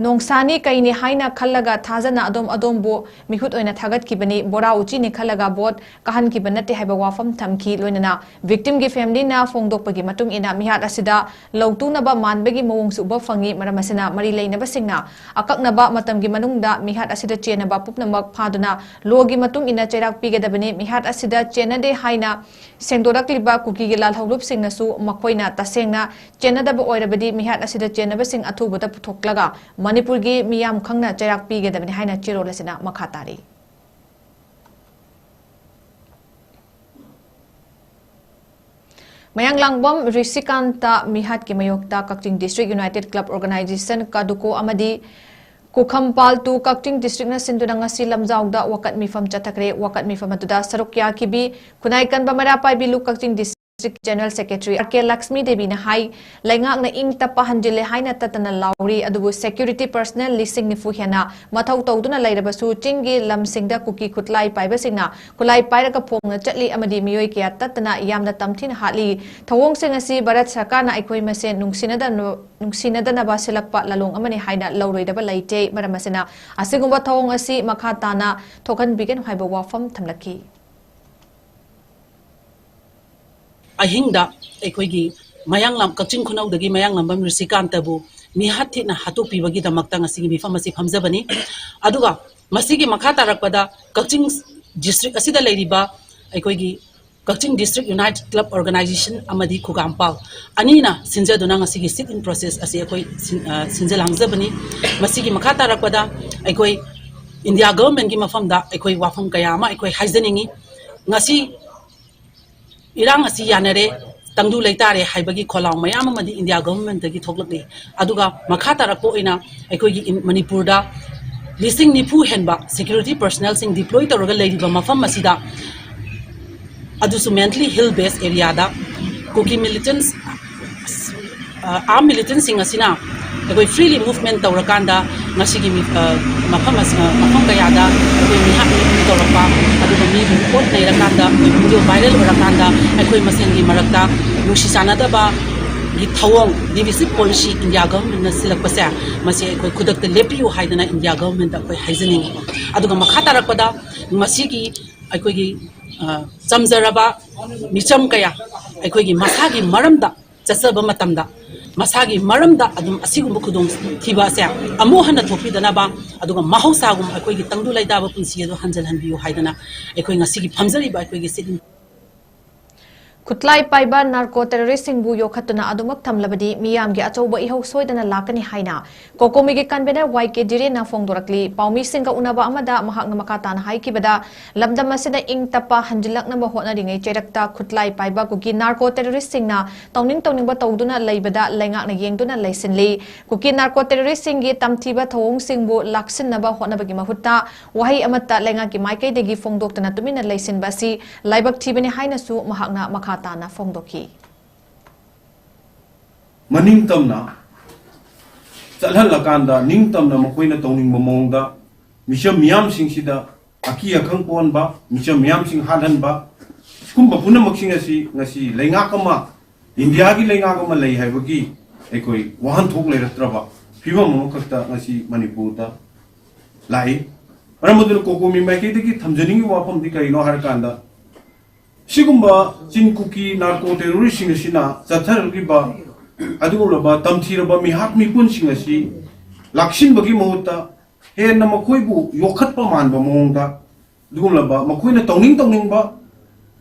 ꯅꯣꯡꯁꯥꯅꯤ ꯀꯩꯅꯤ ꯍꯥꯏꯅ ꯈꯜꯂꯒ ꯊꯥꯖꯅ ꯑꯗꯣꯝ ꯑꯗꯣꯝꯕꯨ ꯃꯤꯍꯨꯠ ꯑꯣꯏꯅ ꯊꯥꯒꯠꯈꯤꯕꯅꯤ, ꯕꯣꯔꯥ ꯎꯆꯤꯅꯤ ꯈꯜꯂꯒ ꯚꯣꯠ ꯀꯥꯍꯟꯈꯤꯕ ꯅꯠꯇꯦ ꯍꯥꯏꯕ ꯋꯥꯐꯝ ꯊꯝꯈꯤ꯫ ꯂꯣꯏꯅꯅ ꯚꯤꯛꯇꯤꯝꯒꯤ ꯐꯦꯃꯤꯂꯤꯅ ꯐꯣꯡꯗꯣꯛꯄꯒꯤ ꯃꯇꯨꯡ ꯏꯟꯅ ꯃꯤꯍꯥꯠ ꯑꯁꯤꯗ ꯂꯧꯇꯨꯅꯕ ꯃꯥꯟꯕꯒꯤ ꯃꯑꯣꯡꯁꯨ ꯎꯕ ꯐꯪꯉꯤ꯫ ꯃꯔꯝ ꯑꯁꯤꯅ ꯃꯔꯤ ꯂꯩꯅꯕꯁꯤꯡꯅ ꯑꯀꯛꯅꯕ ꯃꯇꯝꯒꯤ ꯃꯅꯨꯡꯗ ꯃꯤꯍꯥꯠ ꯑꯁꯤꯗ ꯆꯦꯟꯅꯕ ꯄꯨꯝꯅꯃꯛ ꯐꯥꯗꯨꯅ ꯂꯣꯒꯤ ꯃꯇꯨꯡ ꯏꯟꯅ ꯆꯩꯔꯥꯛ ꯄꯤꯒꯗꯕꯅꯤ꯫ ꯃꯤꯍꯥꯠ ꯑꯁꯤꯗ ꯆꯦꯟꯅꯗꯦ ꯍꯥꯏꯅ ꯁꯦꯡꯗꯣꯔꯛꯂꯤꯕ ꯀꯨꯀꯤꯒꯤ ꯂꯥꯜꯍꯧꯂꯨꯞꯁꯤꯡꯅꯁꯨ ꯃꯈꯣꯏꯅ ꯇꯁꯦꯡꯅ ꯆꯦꯟꯅꯗꯕ ꯑꯣꯏꯔꯕꯗꯤ ꯃꯤꯍꯥꯠ ꯑꯁꯤꯗ ꯆꯦꯟꯅꯕꯁꯤꯡ ꯑꯊꯨꯕꯗ ꯄꯨꯊꯣꯛꯂꯒ ꯃꯅꯤꯄꯨꯔꯒꯤ ꯃꯤꯌꯥꯝ ꯈꯪꯅ ꯆꯩꯔꯥꯛ ꯄꯤꯒꯗꯕꯅꯤ ꯍꯥꯏꯅ ꯆꯦꯔꯣꯜ ꯑꯁꯤꯅ ꯃꯈꯥ ꯇꯥꯔꯤ꯫ ꯃꯌꯥꯡꯂꯥꯡꯕꯝ ꯔꯤꯁꯤꯀꯥꯟꯇ ꯃꯤꯍꯥꯠꯀꯤ ꯃꯥꯌꯣꯛꯇ ꯀꯛꯆꯤꯡ ꯗꯤꯁꯇ꯭ꯔꯤꯛ ꯌꯨꯅꯥꯏꯇꯦꯗ ꯀ꯭ꯂꯕ ꯑꯣꯔꯒꯅꯥꯏꯖꯦꯁꯟ, ꯀꯗꯨꯀꯣ, ꯑꯃꯗꯤ ꯀꯨꯈꯝꯄꯥꯜ ꯇꯨ ꯀꯛꯆꯤꯡ ꯗꯤꯁꯇ꯭ꯔꯤꯛꯅ ꯁꯤꯟꯗꯨꯅ ꯉꯁꯤ ꯂꯝꯖꯥꯎꯗ ꯋꯥꯀꯠ ꯃꯤꯐꯝ ꯆꯠꯊꯈ꯭ꯔꯦ꯫ ꯋꯥꯀꯠ ꯃꯤꯐꯝ ꯑꯗꯨꯗ ꯁꯔꯨꯛ ꯌꯥꯈꯤꯕꯤ ꯈꯨꯟꯅꯥꯏ ꯀꯟꯕ ꯃꯩꯔꯥ ꯄꯥꯏꯕꯤ ꯂꯨ ꯀꯛꯆꯤꯡ ꯗꯤꯁꯇ꯭ꯔꯤꯛ ꯖꯦꯅꯔꯦꯜ ꯁꯦꯀ꯭ꯔꯦꯇꯔꯤ ꯑꯥꯔ ꯀꯦ ꯂꯛꯁꯃꯤ ꯗꯦꯕꯤꯅ ꯍꯥꯏ, ꯂꯩꯉꯥꯛꯅ ꯏꯪ ꯇꯞꯄ ꯍꯟꯖꯤꯜꯂꯦ ꯍꯥꯏꯅ ꯇꯠꯇꯅ ꯂꯥꯎꯔꯤ, ꯑꯗꯨꯕꯨ ꯁꯦꯀ꯭ꯌꯨꯔꯤꯇꯤ ꯄꯔꯁꯅꯦꯜ ꯂꯤꯁꯤꯡ ꯅꯤꯐꯨ ꯍꯦꯟꯅ ꯃꯊꯧ ꯇꯧꯗꯨꯅ ꯂꯩꯔꯕꯁꯨ ꯆꯤꯡꯒꯤ ꯂꯝꯁꯤꯡꯗ ꯀꯨꯀꯤ ꯈꯨꯠꯂꯥꯏ ꯄꯥꯏꯕꯁꯤꯡꯅ ꯈꯨꯠꯂꯥꯏ ꯄꯥꯏꯔꯒ ꯐꯣꯡꯅ ꯆꯠꯂꯤ ꯑꯃꯗꯤ ꯃꯤꯑꯣꯏ ꯀꯌꯥ ꯇꯠꯇꯅ ꯌꯥꯝꯅ ꯇꯝꯊꯤꯅ ꯍꯥꯠꯂꯤ꯫ ꯊꯧꯑꯣꯡꯁꯤꯡ ꯑꯁꯤ ꯚꯥꯔꯠ ꯁꯔꯀꯥꯔꯅ ꯑꯩꯈꯣꯏ ꯃꯁꯦꯟ ꯅꯨꯡꯁꯤꯅꯗꯅ-, ꯅꯨꯡꯁꯤꯅꯗꯅꯕ ꯁꯤꯜꯂꯛꯄ ꯂꯥꯂꯣꯡ ꯑꯃꯅꯤ ꯍꯥꯏꯅ ꯂꯧꯔꯣꯏꯗꯕ ꯂꯩꯇꯦ꯫ ꯃꯔꯝ ꯑꯁꯤꯅ ꯑꯁꯤꯒꯨꯝꯕ ꯊꯧꯑꯣꯡ ꯑꯁꯤ ꯃꯈꯥ ꯇꯥꯅ ꯊꯣꯛꯍꯟꯕꯤꯒꯅꯨ ꯍꯥꯏꯕ ꯋꯥꯐꯝ ꯊꯝꯂꯛꯈꯤ꯫ ꯑꯍꯤꯡꯗ ꯑꯩꯈꯣꯏꯒꯤ ꯃꯌꯥꯡꯂꯝ ꯀꯛꯆꯤꯡ ꯈꯨꯅꯧꯗꯒꯤ ꯃꯌꯥꯡꯂꯝꯕꯝ ꯔꯤꯁꯤꯀꯥꯟꯇꯕꯨ ꯃꯤꯍꯥꯠ ꯊꯤꯅ ꯍꯥꯠꯇꯣꯛꯄꯤꯕꯒꯤꯗꯃꯛꯇ ꯉꯁꯤꯒꯤ ꯃꯤꯐꯝ ꯑꯁꯤ ꯐꯝꯖꯕꯅꯤ꯫ ꯑꯗꯨꯒ ꯃꯁꯤꯒꯤ ꯃꯈꯥ ꯇꯥꯔꯛꯄꯗ ꯀꯛꯆꯤꯡ ꯗꯤꯁꯇ꯭ꯔꯤꯛ ꯑꯁꯤꯗ ꯂꯩꯔꯤꯕ ꯑꯩꯈꯣꯏꯒꯤ ꯀꯛꯆꯤꯡ ꯗꯤꯁꯇ꯭ꯔꯤꯛ ꯌꯨꯅꯥꯏꯇꯦꯗ ꯀ꯭ꯂꯕ ꯑꯣꯔꯒꯅꯥꯏꯖꯦꯁꯟ ꯑꯃꯗꯤ ꯈꯨꯒꯥꯝꯄꯥꯜ ꯑꯅꯤꯅ ꯁꯤꯟꯖꯗꯨꯅ ꯉꯁꯤꯒꯤ ꯁꯤꯠ ꯏꯟ ꯄ꯭ꯔꯣꯁꯦꯁ ꯑꯁꯤ ꯑꯩꯈꯣꯏ ꯁꯤꯟ-, ꯑ, ꯁꯤꯟꯖ ꯂꯥꯡꯖꯕꯅꯤ꯫ ꯃꯁꯤꯒꯤ ꯃꯈꯥ ꯇꯥꯔꯛꯄꯗ ꯑꯩꯈꯣꯏ ꯏꯟꯗꯤꯌꯥ ꯒꯚꯔꯟꯃꯦꯟꯒꯤ ꯃꯐꯝꯗ ꯑꯩꯈꯣꯏ ꯋꯥꯐꯝ ꯀꯌꯥ ꯑꯃ ꯑꯩꯈꯣꯏ ꯍꯥꯏꯖꯅꯤꯡꯏ꯫ ꯉꯁꯤ ꯏꯔꯥꯡ ꯑꯁꯤ ꯌꯥꯅꯔꯦ, ꯇꯪꯗꯨ ꯂꯩꯇꯥꯔꯦ ꯍꯥꯏꯕꯒꯤ ꯈꯣꯜꯂꯥꯎ ꯃꯌꯥꯝ ꯑꯃꯗꯤ ꯏꯟꯗꯤꯌꯥ ꯒꯚꯔꯟꯃꯦꯟꯗꯒꯤ ꯊꯣꯛꯂꯛꯂꯤ꯫ ꯑꯗꯨꯒ ꯃꯈꯥ ꯇꯥꯔꯛꯄ ꯑꯣꯏꯅ ꯑꯩꯈꯣꯏꯒꯤ ꯏꯟ-, ꯃꯅꯤꯄꯨꯔꯗ ꯂꯤꯁꯤꯡ ꯅꯤꯐꯨ ꯍꯦꯟꯕ ꯁꯦꯀ꯭ꯌꯨꯔꯤꯇꯤ ꯄꯔꯁꯅꯦꯜꯁꯤꯡ ꯗꯤꯄ꯭ꯂꯣꯏ ꯇꯧꯔꯒ ꯂꯩꯔꯤꯕ ꯃꯐꯝ ꯑꯁꯤꯗ, ꯑꯗꯨꯁꯨ ꯃꯦꯟꯇꯂꯤ ꯍꯤꯜ ꯕꯦꯁ ꯑꯦꯔꯤꯌꯥꯗ ꯀꯨꯀꯤ ꯃꯤꯂꯤꯇꯦꯟꯁ, ꯑ, ꯑꯥꯔꯝ ꯃꯤꯂꯤꯇꯦꯟꯁꯤꯡ ꯑꯁꯤꯅ ꯑꯩꯈꯣꯏ ꯐ꯭ꯔꯤꯂꯤ ꯃꯨꯚꯃꯦꯟ ꯇꯧꯔꯀꯥꯟꯗ ꯉꯁꯤꯒꯤ ꯃꯤ-, ꯑ, ꯃꯐꯝ ꯑꯁꯤ, ꯑ, ꯃꯐꯝ ꯀꯌꯥꯗ ꯑꯩꯈꯣꯏ ꯃꯤꯍꯥꯠ ꯃꯤꯄꯨꯟ ꯇꯧꯔꯛꯄ, ꯑꯗꯨꯒ ꯃꯤꯕꯨ ꯑꯣꯠ ꯅꯩꯔꯀꯥꯟꯗ ꯑꯩꯈꯣꯏ ꯚꯤꯗꯤꯑꯣ ꯚꯥꯏꯔꯦꯜ ꯑꯣꯏꯔꯀꯥꯟꯗ ꯑꯩꯈꯣꯏ ꯃꯁꯦꯟꯒꯤ ꯃꯔꯛꯇ ꯅꯨꯡꯁꯤ ꯆꯥꯟꯅꯗꯕꯒꯤ ꯊꯧꯑꯣꯡ, ꯗꯤꯚꯤꯖꯤꯚ ꯄꯣꯂꯤꯁꯤ ꯏꯟꯗꯤꯌꯥ ꯒꯚꯔꯟꯃꯦꯟꯅ ꯁꯤꯜꯂꯛꯄꯁꯦ, ꯃꯁꯤ ꯑꯩꯈꯣꯏ ꯈꯨꯗꯛꯇ ꯂꯦꯞꯄꯤꯌꯨ ꯍꯥꯏꯗꯅ ꯏꯟꯗꯤꯌꯥ ꯒꯚꯔꯟꯃꯦꯟꯗ ꯑꯩꯈꯣꯏ ꯍꯥꯏꯖꯅꯤꯡꯉꯤ꯫ ꯑꯗꯨꯒ ꯃꯈꯥ ꯇꯥꯔꯛꯄꯗ ꯃꯁꯤꯒꯤ ꯑꯩꯈꯣꯏꯒꯤ, ꯑ, ꯆꯝꯖꯔꯕ ꯃꯤꯆꯝ ꯀꯌꯥ ꯑꯩꯈꯣꯏꯒꯤ ꯃꯁꯥꯒꯤ ꯃꯔꯝꯗ ꯆꯠꯆꯕ ꯃꯇꯝꯗ ꯃꯁꯥꯒꯤ ꯃꯔꯝꯗ ꯑꯗꯨꯝ ꯑꯁꯤꯒꯨꯝꯕ ꯈꯨꯗꯣꯡꯊꯤꯕ ꯑꯁꯦ ꯑꯃꯨꯛ ꯍꯟꯅ ꯊꯣꯛꯄꯤꯗꯅꯕ, ꯑꯗꯨꯒ ꯃꯍꯧꯁꯥꯒꯨꯝ ꯑꯩꯈꯣꯏꯒꯤ ꯇꯪꯗꯨ ꯂꯩꯇꯥꯕ ꯄꯨꯟꯁꯤ ꯑꯗꯨ ꯍꯟꯖꯤꯜꯍꯟꯕꯤꯌꯨ ꯍꯥꯏꯗꯅ ꯑꯩꯈꯣꯏ ꯉꯁꯤꯒꯤ ꯐꯝꯖꯔꯤꯕ ꯑꯩꯈꯣꯏꯒꯤ ꯁꯤꯠ ꯈꯨꯠꯂꯥꯏ ꯄꯥꯏꯕ ꯅꯥꯔꯀꯣ ꯇꯦꯔꯣꯔꯤꯁ꯭ꯠꯁꯤꯡꯕꯨ ꯌꯣꯛꯈꯠꯇꯨꯅ ꯑꯗꯨꯃꯛ ꯊꯝꯂꯕꯗꯤ ꯃꯤꯌꯥꯝꯒꯤ ꯑꯆꯧꯕ ꯏꯍꯧ ꯁꯣꯏꯗꯅ ꯂꯥꯛꯀꯅꯤ ꯍꯥꯏꯅ ꯀꯣꯀꯣꯃꯤꯒꯤ ꯀꯟꯚꯦꯅꯔ ꯋꯥꯏ ꯀꯦ ꯙꯤꯔꯦꯟꯅ ꯐꯣꯡꯗꯣꯔꯛꯂꯤ꯫ ꯄꯥꯎꯃꯤꯁꯤꯡꯒ ꯎꯅꯕ ꯑꯃꯗ ꯃꯍꯥꯛꯅ ꯃꯈꯥ ꯇꯥꯅ ꯍꯥꯏꯈꯤꯕꯗ, ꯂꯝꯗꯝ ꯑꯁꯤꯗ ꯏꯪ ꯇꯞꯄ ꯍꯟꯖꯤꯜꯂꯛꯅꯕ ꯍꯣꯠꯅꯔꯤꯉꯩ ꯆꯩꯔꯛꯇ ꯈꯨꯠꯂꯥꯏ ꯄꯥꯏꯕ ꯀꯨꯀꯤ ꯅꯥꯔꯀꯣ ꯇꯦꯔꯣꯔꯤꯁ꯭ꯠꯁꯤꯡꯅ ꯇꯧꯅꯤꯡ ꯇꯧꯅꯤꯡꯕ ꯇꯧꯗꯨꯅ ꯂꯩꯕꯗ ꯂꯩꯉꯥꯛꯅ ꯌꯦꯡꯗꯨꯅ ꯂꯩꯁꯤꯜꯂꯤ꯫ ꯀꯨꯀꯤ ꯅꯥꯔꯀꯣ ꯇꯦꯔꯣꯔꯤꯁ꯭ꯠꯁꯤꯡꯒꯤ ꯇꯝꯊꯤꯕ ꯊꯧꯑꯣꯡꯁꯤꯡꯕꯨ ꯂꯥꯛꯁꯤꯟꯅꯕ ꯍꯣꯠꯅꯕꯒꯤ ꯃꯍꯨꯠꯇ ꯋꯥꯍꯩ ꯑꯃꯠꯇ ꯂꯩꯉꯥꯛꯀꯤ ꯃꯥꯏꯀꯩꯗꯒꯤ ꯐꯣꯡꯗꯣꯛꯇꯅ ꯇꯨꯃꯤꯟꯅ ꯂꯩꯁꯤꯟꯕ ꯑꯁꯤ ꯂꯥꯏꯕꯛ ꯊꯤꯕꯅꯤ ꯍꯥꯏꯅꯁꯨ ꯃꯍꯥꯛꯅ ꯃꯈꯥ ꯇꯥꯅ ꯐꯣꯡꯗꯣꯛꯈꯤ꯫ ꯃꯅꯤꯡꯇꯝꯅ ꯆꯠꯍꯜꯂꯀꯥꯟꯗ ꯅꯤꯡꯇꯝꯅ ꯃꯈꯣꯏꯅ ꯇꯧꯅꯤꯡꯕ ꯃꯑꯣꯡꯗ ꯃꯤꯆꯝ ꯃꯤꯌꯥꯝꯁꯤꯡꯁꯤꯗ ꯑꯀꯤ ꯑꯈꯪ ꯄꯣꯛꯍꯟꯕ, ꯃꯤꯆꯝ ꯃꯤꯌꯥꯝꯁꯤꯡ ꯍꯥꯠꯍꯟꯕ, ꯁꯤꯒꯨꯝꯕ ꯄꯨꯝꯅꯃꯛꯁꯤꯡ ꯑꯁꯤ ꯉꯁꯤ ꯂꯩꯉꯥꯛ ꯑꯃ, ꯏꯟꯗꯤꯌꯥꯒꯤ ꯂꯩꯉꯥꯛ ꯑꯃ ꯂꯩ ꯍꯥꯏꯕꯒꯤ ꯑꯩꯈꯣꯏ ꯋꯥꯍꯟꯊꯣꯛ ꯂꯩꯔꯛꯇ꯭ꯔꯕ ꯐꯤꯕꯝ ꯑꯃꯈꯛꯇ ꯉꯁꯤ ꯃꯅꯤꯄꯨꯔꯗ ꯂꯥꯛꯏ꯫ ꯃꯔꯝ ꯑꯗꯨꯅ ꯀꯣꯀꯣꯃꯤ ꯃꯥꯏꯀꯩꯗꯒꯤ ꯊꯝꯖꯅꯤꯡꯉꯤꯕ ꯋꯥꯐꯝꯗꯤ ꯀꯔꯤꯅꯣ ꯍꯥꯏꯔꯀꯥꯟꯗ, ꯁꯤꯒꯨꯝꯕ ꯆꯤꯟ ꯀꯨꯀꯤ ꯅꯥꯔꯀꯣ ꯇꯦꯔꯣꯔꯤꯁꯁꯤꯡ ꯑꯁꯤꯅ ꯆꯠꯊꯔꯛꯂꯤꯕ ꯑꯗꯨꯒꯨꯝꯂꯕ ꯇꯝꯊꯤꯔꯕ ꯃꯤꯍꯥꯠ ꯃꯤꯄꯨꯟꯁꯤꯡ ꯑꯁꯤ ꯂꯥꯛꯁꯤꯟꯕꯒꯤ ꯃꯍꯨꯠꯇ ꯍꯦꯟꯅ ꯃꯈꯣꯏꯕꯨ ꯌꯣꯛꯈꯠꯄ ꯃꯥꯟꯕ ꯃꯑꯣꯡꯗ ꯑꯗꯨꯒꯨꯝꯂꯕ ꯃꯈꯣꯏꯅ ꯇꯧꯅꯤꯡ ꯇꯧꯅꯤꯡꯕ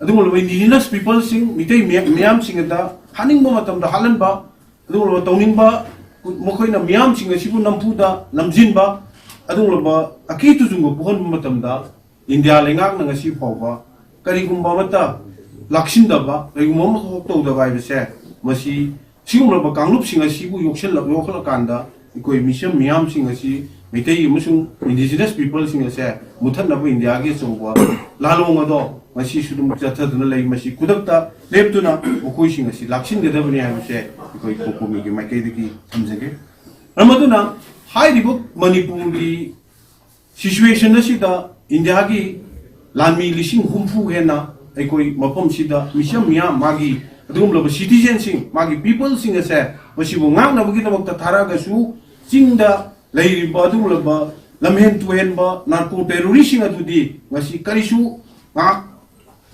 ꯑꯗꯨꯒꯨꯝꯂꯕ indigenous peopleꯁꯤꯡ, ꯃꯤꯇꯩ ꯃꯤꯌꯥꯝꯁꯤꯡ ꯑꯗ ꯍꯥꯠꯅꯤꯡꯕ ꯃꯇꯝꯗ ꯍꯥꯠꯍꯟꯕ, ꯑꯗꯨꯒꯨꯝꯂꯕ ꯇꯧꯅꯤꯡꯕ ꯃꯈꯣꯏꯅ ꯃꯤꯌꯥꯝꯁꯤꯡ ꯑꯁꯤꯕꯨ ꯅꯝꯐꯨꯗ ꯅꯝꯖꯤꯟꯕ, ꯑꯗꯨꯒꯨꯝꯂꯕ ꯑꯀꯤ ꯇꯨꯖꯨꯡꯕ ꯄꯣꯛꯍꯟꯕ ꯃꯇꯝꯗ ꯏꯟꯗꯤꯌꯥ ꯂꯩꯉꯥꯛꯅ ꯉꯁꯤ ꯐꯥꯎꯕ ꯀꯔꯤꯒꯨꯝꯕ ꯑꯃꯠꯇ ꯂꯥꯛꯁꯤꯟꯗꯕ, ꯀꯔꯤꯒꯨꯝꯕ ꯑꯃꯈꯛ ꯇꯧꯗꯕ ꯍꯥꯏꯕꯁꯦ, ꯃꯁꯤ ꯁꯤꯒꯨꯝꯂꯕ ꯀꯥꯡꯂꯨꯞꯁꯤꯡ ꯑꯁꯤꯕꯨ ꯌꯣꯛꯁꯤꯜꯂꯛ-, ꯌꯣꯛꯈꯠꯂꯀꯥꯟꯗ ꯑꯩꯈꯣꯏ ꯃꯤꯆꯝ ꯃꯤꯌꯥꯝꯁꯤꯡ ꯑꯁꯤ, ꯃꯩꯇꯩ ꯑꯃꯁꯨꯡ indigenous peopleꯁꯤꯡ ꯑꯁꯦ ꯃꯨꯊꯠꯅꯕ ꯏꯟꯗꯤꯌꯥꯒꯤ ꯑꯆꯧꯕ ꯂꯥꯂꯣꯡ ꯑꯗꯣ ꯉꯁꯤꯁꯨ ꯑꯗꯨꯝ ꯆꯠꯊꯗꯨꯅ ꯂꯩ꯫ ꯃꯁꯤ ꯈꯨꯗꯛꯇ ꯂꯦꯞꯇꯨꯅ ꯃꯈꯣꯏꯁꯤꯡ ꯑꯁꯤ ꯂꯥꯛꯁꯤꯟꯒꯗꯕꯅꯤ ꯍꯥꯏꯕꯁꯦ ꯑꯩꯈꯣꯏ ꯀꯣꯀꯣꯃꯤꯒꯤ ꯃꯥꯏꯀꯩꯗꯒꯤ ꯊꯝꯖꯒꯦ꯫ ꯃꯔꯝ ꯑꯗꯨꯅ ꯍꯥꯏꯔꯤꯕ ꯃꯅꯤꯄꯨꯔꯒꯤ situation ꯑꯁꯤꯗ ꯏꯟꯗꯤꯌꯥꯒꯤ ꯂꯥꯟꯃꯤ ꯂꯤꯁꯤꯡ ꯍꯨꯝꯐꯨ ꯍꯦꯟꯅ ꯑꯩꯈꯣꯏ ꯃꯐꯝꯁꯤꯗ ꯃꯤꯆꯝ ꯃꯤꯌꯥꯝ, ꯃꯥꯒꯤ ꯑꯗꯨꯒꯨꯝꯂꯕ citizenꯁꯤꯡ, ꯃꯥꯒꯤ peopleꯁꯤꯡ ꯑꯁꯦ ꯃꯁꯤꯕꯨ ꯉꯥꯛꯅꯕꯒꯤꯗꯃꯛꯇ ꯊꯥꯔꯛꯑꯒꯁꯨ, ꯆꯤꯡꯗ ꯂꯩꯔꯤꯕ ꯑꯗꯨꯒꯨꯝꯂꯕ ꯂꯝꯍꯦꯟ ꯇꯨꯍꯦꯟꯕ ꯅꯥꯔꯀꯣ ꯇꯦꯔꯣꯔꯤꯁꯁꯤꯡ ꯑꯗꯨꯗꯤ ꯉꯁꯤ ꯀꯔꯤꯁꯨ ꯉꯥꯛ-,